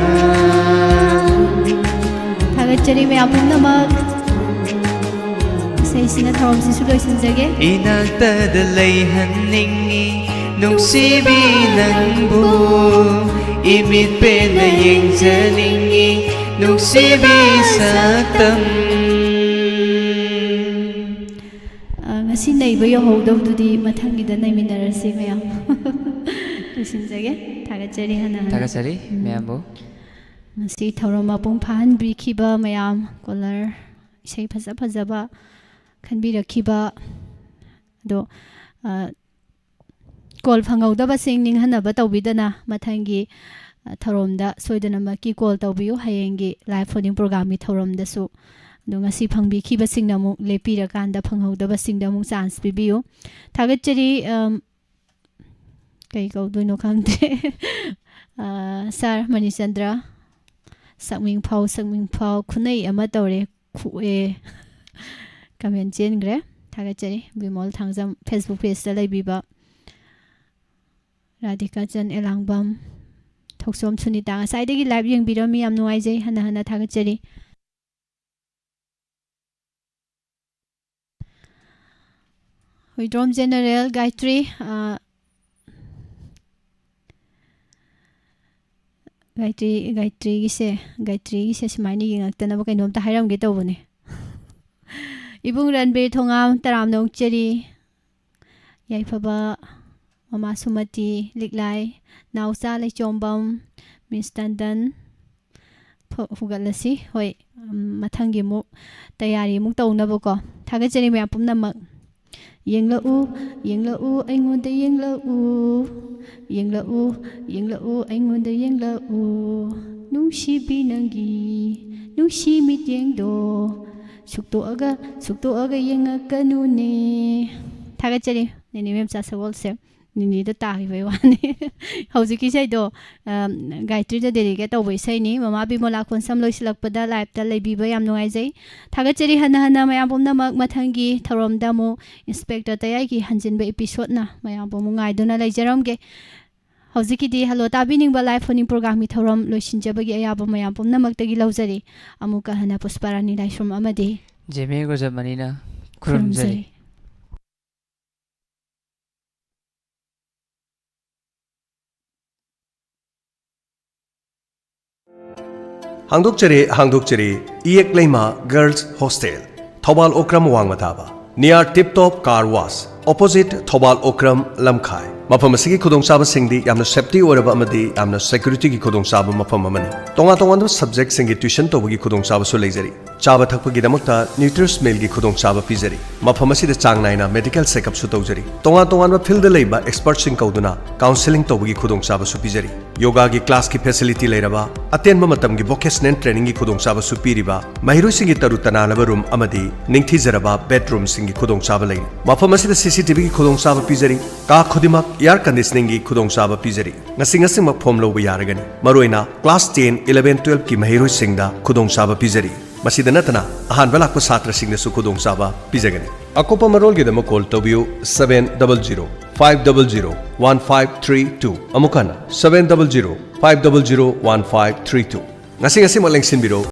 ꯊꯥꯒꯠꯆꯔꯤ ꯃꯌꯥꯝ ꯄꯨꯝꯅꯃꯛ꯫ ꯏꯁꯩꯁꯤꯅ ꯊꯧꯔꯝꯁꯤꯁꯨ ꯂꯣꯏꯁꯤꯟꯖꯒꯦ꯫ ꯏꯅꯥꯛꯇꯗ ꯂꯩꯍꯟꯅꯤꯡꯉꯤ ꯅꯨꯡꯁꯤꯕꯤ ꯅꯪꯕꯨ, ꯏꯃꯤꯠ ꯄꯦꯟꯅ ꯌꯦꯡꯖꯅꯤꯡꯉꯤ ꯅꯨꯡꯁꯤꯕꯤ ꯁꯛꯇꯝ꯫ ꯑ, ꯉꯁꯤ ꯅꯩꯕ ꯌꯧꯍꯧꯗꯕꯗꯨꯗꯤ ꯃꯊꯪꯒꯤꯗ ꯅꯩꯃꯤꯟꯅꯔꯁꯤ ꯃꯌꯥꯝ꯫ ꯂꯣꯏꯁꯤꯟꯖꯒꯦ꯫ ꯊꯥꯒꯠꯆꯔꯤ ꯍꯟꯅ ꯍꯟꯅ꯫ ꯊꯥꯒꯠꯆꯔꯤ ꯎꯝ꯫ ꯃꯌꯥꯝꯕꯨ꯫ ꯉꯁꯤ ꯊꯧꯔꯝ ꯃꯄꯨꯡ ꯐꯥꯍꯟꯕꯤꯈꯤꯕ ꯃꯌꯥꯝ, ꯀꯣꯂꯔ, ꯏꯁꯩ ꯐꯖ ꯐꯖꯕ ꯈꯟꯕꯤꯔꯛꯈꯤꯕ, ꯑꯗꯣ, ꯑ, ꯀꯣꯜ ꯐꯪꯍꯧꯗꯕꯁꯤꯡ ꯅꯤꯡꯍꯟꯅꯕ ꯇꯧꯕꯤꯗꯅ ꯃꯊꯪꯒꯤ, ꯑ, ꯊꯧꯔꯝꯗ ꯁꯣꯏꯗꯅꯃꯛꯀꯤ ꯀꯣꯜ ꯇꯧꯕꯤꯌꯨ꯫ ꯍꯌꯦꯡꯒꯤ ꯂꯥꯏꯚ ꯐꯣꯟ ꯏꯟ ꯄ꯭ꯔꯣꯒ꯭ꯔꯥꯝꯒꯤ ꯊꯧꯔꯝꯗꯁꯨ꯫ ꯑꯗꯣ ꯉꯁꯤ ꯐꯪꯕꯤꯈꯤꯕꯁꯤꯡꯅ ꯑꯃꯨꯛ ꯂꯦꯞꯄꯤꯔꯀꯥꯟꯗ ꯐꯪꯍꯧꯗꯕꯁꯤꯡꯗ ꯑꯃꯨꯛ ꯆꯥꯟꯁ ꯄꯤꯕꯤꯌꯨ꯫ ꯊꯥꯒꯠꯆꯔꯤ, ꯑꯝ, ꯀꯩ ꯀꯧꯗꯣꯏꯅꯣ ꯈꯪꯗꯦ꯫ ꯑꯥ, ꯁꯥꯔ ꯃꯅꯤꯆꯟꯗ꯭ꯔ, ꯁꯛꯃꯤꯡ ꯐꯥꯎ, ꯁꯛꯃꯤꯡ ꯐꯥꯎ, ꯈꯨꯅꯩ ꯑꯃ ꯇꯧꯔꯦ, ꯈꯨꯑꯦ꯫ ꯀꯃꯦꯟ ꯆꯦꯟꯈ꯭ꯔꯦ꯫ ꯊꯥꯒꯠꯆꯔꯤ꯫ ꯕꯤꯃꯣꯜ ꯊꯥꯡꯖꯝ Facebook pageꯇ ꯂꯩꯕꯤꯕ ꯔꯥꯙꯤꯀꯥꯆꯟ ꯑꯦꯂꯥꯡꯕꯝ, ꯊꯣꯛꯆꯣꯝ ꯁꯨꯅꯤꯇꯥ, ꯉꯁꯥꯏꯗꯒꯤ live ꯌꯦꯡꯕꯤꯔꯝꯃꯤ, ꯌꯥꯝ ꯅꯨꯡꯉꯥꯏꯖꯩ, ꯍꯟꯅ ꯍꯟꯅ ꯊꯥꯒꯠꯆꯔꯤ꯫ ꯍꯨꯏꯗ꯭ꯔꯣꯝ ꯖꯦꯅꯔꯦꯜ, ꯒꯥꯌꯇ꯭ꯔꯤ, ꯑ, ꯒꯥꯌꯇ꯭ꯔꯤ, ꯒꯥꯌꯇ꯭ꯔꯤꯒꯤꯁꯦ, ꯒꯥꯌꯇ꯭ꯔꯤꯒꯤꯁꯦ ꯁꯨꯃꯥꯏꯅ ꯌꯦꯡꯉꯛꯇꯅꯕ ꯀꯩꯅꯣꯝꯇ ꯍꯥꯏꯔꯝꯒꯦ ꯇꯧꯕꯅꯦ꯫ ꯏꯕꯨꯡ ꯔꯟꯕꯤꯔ ꯊꯣꯉꯥꯝ, ꯇꯔꯥꯝꯅ ꯑꯣꯛꯆꯔꯤ꯫ ꯌꯥꯏꯐꯕ ꯃꯃꯥ ꯁꯨꯃꯇꯤ ꯂꯤꯛꯂꯥꯏ, ꯅꯥꯎꯆꯥ ꯂꯩꯆꯣꯝꯕꯝ, ꯃꯤꯁ ꯇꯟꯗꯟ, ꯐ-, ꯍꯧꯒꯠꯂꯁꯤ꯫ ꯍꯣꯏ, ꯎꯝ, ꯃꯊꯪꯒꯤ ꯑꯃꯨꯛ ꯇꯌꯥꯔꯤ ꯑꯃꯨꯛ ꯇꯧꯅꯕꯀꯣ꯫ ꯊꯥꯒꯠꯆꯔꯤ ꯃꯌꯥꯝ ꯄꯨꯝꯅꯃꯛ꯫ ꯌꯦꯡꯂꯛꯎ, ꯌꯦꯡꯂꯛꯎ, ꯑꯩꯉꯣꯟꯗ ꯌꯦꯡꯂꯛꯎ꯫ ꯌꯦꯡꯂꯛꯎ, ꯌꯦꯡꯂꯛꯎ, ꯑꯩꯉꯣꯟꯗ ꯌꯦꯡꯂꯛꯎ꯫ ꯅꯨꯡꯁꯤꯕꯤ ꯅꯪꯒꯤ ꯅꯨꯡꯁꯤ ꯃꯤꯠꯌꯦꯡꯗꯣ ꯁꯨꯛꯇꯣꯛꯑꯒ, ꯁꯨꯛꯇꯣꯛꯑꯒ ꯌꯦꯡꯉꯛꯀꯅꯨꯅꯦ꯫ ꯊꯥꯒꯠꯆꯔꯤ, ꯅꯦꯅꯦ ꯃꯦꯝꯆꯥ ꯁꯒꯣꯜꯁꯦ꯫ ꯅꯤꯅꯤꯗ ꯇꯥꯈꯤꯕꯩ ꯋꯥꯅꯤ꯫ ꯍꯧꯖꯤꯛꯀꯤ ꯏꯁꯩꯗꯣ, ꯑꯝ, ꯒꯥꯌꯇ꯭ꯔꯤꯗ dedicate ꯇꯧꯕ ꯏꯁꯩꯅꯤ꯫ ꯃꯃꯥ ꯕꯤꯃꯣꯂꯥ ꯀꯣꯟꯁꯝ ꯂꯣꯏꯁꯤꯜꯂꯛꯄꯗ liveꯇ ꯂꯩꯕꯤꯕ ꯌꯥꯝ ꯅꯨꯡꯉꯥꯏꯖꯩ꯫ ꯊꯥꯒꯠꯆꯔꯤ ꯍꯟꯅ ꯍꯟꯅ ꯃꯌꯥꯝ ꯄꯨꯝꯅꯃꯛ꯫ ꯃꯊꯪꯒꯤ ꯊꯧꯔꯝꯗ ꯑꯃꯨꯛ Inspector ꯇꯌꯥꯏꯒꯤ ꯍꯟꯖꯤꯟꯕ episodeꯅ ꯃꯌꯥꯝꯕꯨ ꯑꯃꯨꯛ ꯉꯥꯏꯗꯨꯅ ꯂꯩꯖꯔꯝꯒꯦ꯫ ꯍꯧꯖꯤꯛꯀꯤꯗꯤ Hello ꯇꯥꯕꯤꯅꯤꯡꯕ live phone-in programmeꯒꯤ ꯊꯧꯔꯝ ꯂꯣꯏꯁꯤꯟꯖꯕꯒꯤ ꯑꯌꯥꯕ ꯃꯌꯥꯝ ꯄꯨꯝꯅꯃꯛꯇꯒꯤ ꯂꯧꯖꯔꯤ꯫ ꯑꯃꯨꯛꯀ ꯍꯟꯅ ꯄꯨꯁꯄꯥꯔꯥꯅꯤ ꯂꯥꯏꯁ꯭ꯔꯝ ꯑꯃꯗꯤ ꯖꯦꯃꯦ ꯒꯣꯖꯃꯅꯤꯅ ꯈꯨꯔꯨꯝꯖꯔꯤ꯫ ꯈꯨꯔꯨꯝꯖꯔꯤ꯫ ꯍꯥꯡꯗꯣꯛꯆꯔꯤ, ꯍꯥꯡꯗꯣꯛꯆꯔꯤ, ꯏꯌꯦꯛ ꯂꯩꯃ Girls Hostel, ꯊꯧꯕꯥꯜ ꯑꯣꯀ꯭ꯔꯝ ꯋꯥꯡꯃ ꯇꯥꯕ, near Tip Top Car Wash, opposite Thoubal Okram ꯂꯝꯈꯥꯏ꯫ ꯃꯐꯝ ꯑꯁꯤꯒꯤ ꯈꯨꯗꯣꯡꯆꯥꯕꯁꯤꯡꯗꯤ ꯌꯥꯝꯅ safety ꯑꯣꯏꯔꯕ ꯑꯃꯗꯤ ꯌꯥꯝꯅ securityꯒꯤ ꯈꯨꯗꯣꯡꯆꯥꯕ ꯃꯐꯝ ꯑꯃꯅꯤ꯫ ꯇꯣꯉꯥꯟ ꯇꯣꯉꯥꯟꯕ subjectꯁꯤꯡꯒꯤ tuition ꯇꯧꯕꯒꯤ ꯈꯨꯗꯣꯡꯆꯥꯕꯁꯨ ꯂꯩꯖꯔꯤ꯫ ꯆꯥꯕ ꯊꯛꯄꯒꯤꯗꯃꯛꯇ ꯅ꯭ꯌꯨꯇ꯭ꯔꯤꯁ ꯃꯤꯜꯒꯤ ꯈꯨꯗꯣꯡꯆꯥꯕ ꯄꯤꯖꯔꯤ꯫ ꯃꯐꯝ ꯑꯁꯤꯗ ꯆꯥꯡ ꯅꯥꯏꯅ ꯃꯦꯗꯤꯀꯦꯜ ꯆꯦꯛꯑꯞꯁꯨ ꯇꯧꯖꯔꯤ꯫ ꯇꯣꯉꯥꯟ ꯇꯣꯉꯥꯟꯕ ꯐꯤꯜꯗ ꯂꯩꯕ ꯑꯦꯛꯁꯄꯔꯠꯁꯤꯡ ꯀꯧꯗꯨꯅ ꯀꯥꯎꯟꯁꯦꯂꯤꯡ ꯇꯧꯕꯒꯤ ꯈꯨꯗꯣꯡꯆꯥꯕꯁꯨ ꯄꯤꯖꯔꯤ꯫ ꯌꯣꯒꯥꯒꯤ ꯀ꯭ꯂꯥꯁꯀꯤ ꯐꯦꯁꯤꯂꯤꯇꯤ ꯂꯩꯔꯕ, ꯑꯇꯦꯟꯕ ꯃꯇꯝꯒꯤ ꯚꯣꯀꯦꯁꯅꯦꯜ ꯇ꯭ꯔꯦꯅꯤꯡꯒꯤ ꯈꯨꯗꯣꯡꯆꯥꯕꯁꯨ ꯄꯤꯔꯤꯕ, ꯃꯍꯩꯔꯣꯏꯁꯤꯡꯒꯤ ꯇꯔꯨ ꯇꯅꯥꯟꯂꯕ ꯔꯨꯝ ꯑꯃꯗꯤ ꯅꯤꯡꯊꯤꯖꯔꯕ ꯕꯦꯗꯔꯨꯝꯁꯤꯡꯒꯤ ꯈꯨꯗꯣꯡꯆꯥꯕ ꯂꯩꯔꯤ꯫ ꯃꯐꯝ ꯑꯁꯤꯗ ꯁꯤ ꯁꯤ ꯇꯤ ꯚꯤꯒꯤ ꯈꯨꯗꯣꯡꯆꯥꯕ ꯄꯤꯖꯔꯤ꯫ ꯀꯥ ꯈꯨꯗꯤꯡꯃꯛ ꯑꯦꯌꯔ ꯀꯟꯗꯤꯁꯅꯤꯡꯒꯤ ꯈꯨꯗꯣꯡꯆꯥꯕ ꯄꯤꯖꯔꯤ꯫ ꯉꯁꯤ ꯉꯁꯤꯃꯛ ꯐꯣꯝ ꯂꯧꯕ ꯌꯥꯔꯒꯅꯤ꯫ ꯃꯔꯨꯑꯣꯏꯅ ꯀ꯭ꯂꯥꯁ ꯇꯦꯟ, ꯏꯂꯚꯦꯟ, ꯇꯨꯋꯦꯜꯐꯀꯤ ꯃꯍꯩꯔꯣꯏꯁꯤꯡꯗ ꯈꯨꯗꯣꯡꯆꯥꯕ ꯄꯤꯖꯔꯤ꯫ ꯃꯁꯤꯗ ꯅꯠꯇꯅ ꯑꯍꯥꯟꯕ ꯂꯥꯛꯄ ꯁꯥꯇ꯭ꯔꯁꯤꯡꯗꯁꯨ ꯈꯨꯗꯣꯡꯆꯥꯕ ꯄꯤꯖꯒꯅꯤ꯫ ꯑꯀꯨꯞꯄ ꯃꯔꯣꯜꯒꯤꯗꯃꯛ ꯀꯣꯜ ꯇꯧꯕꯤꯌꯨ seven double zero five double zero one five three two꯫ ꯑꯃꯨꯛ ꯍꯟꯅ seven double zero five double zero one five three two꯫ ꯉꯁꯤ ꯉꯁꯤꯃꯛ ꯂꯦꯡꯁꯤꯟꯕꯤꯔꯣ꯫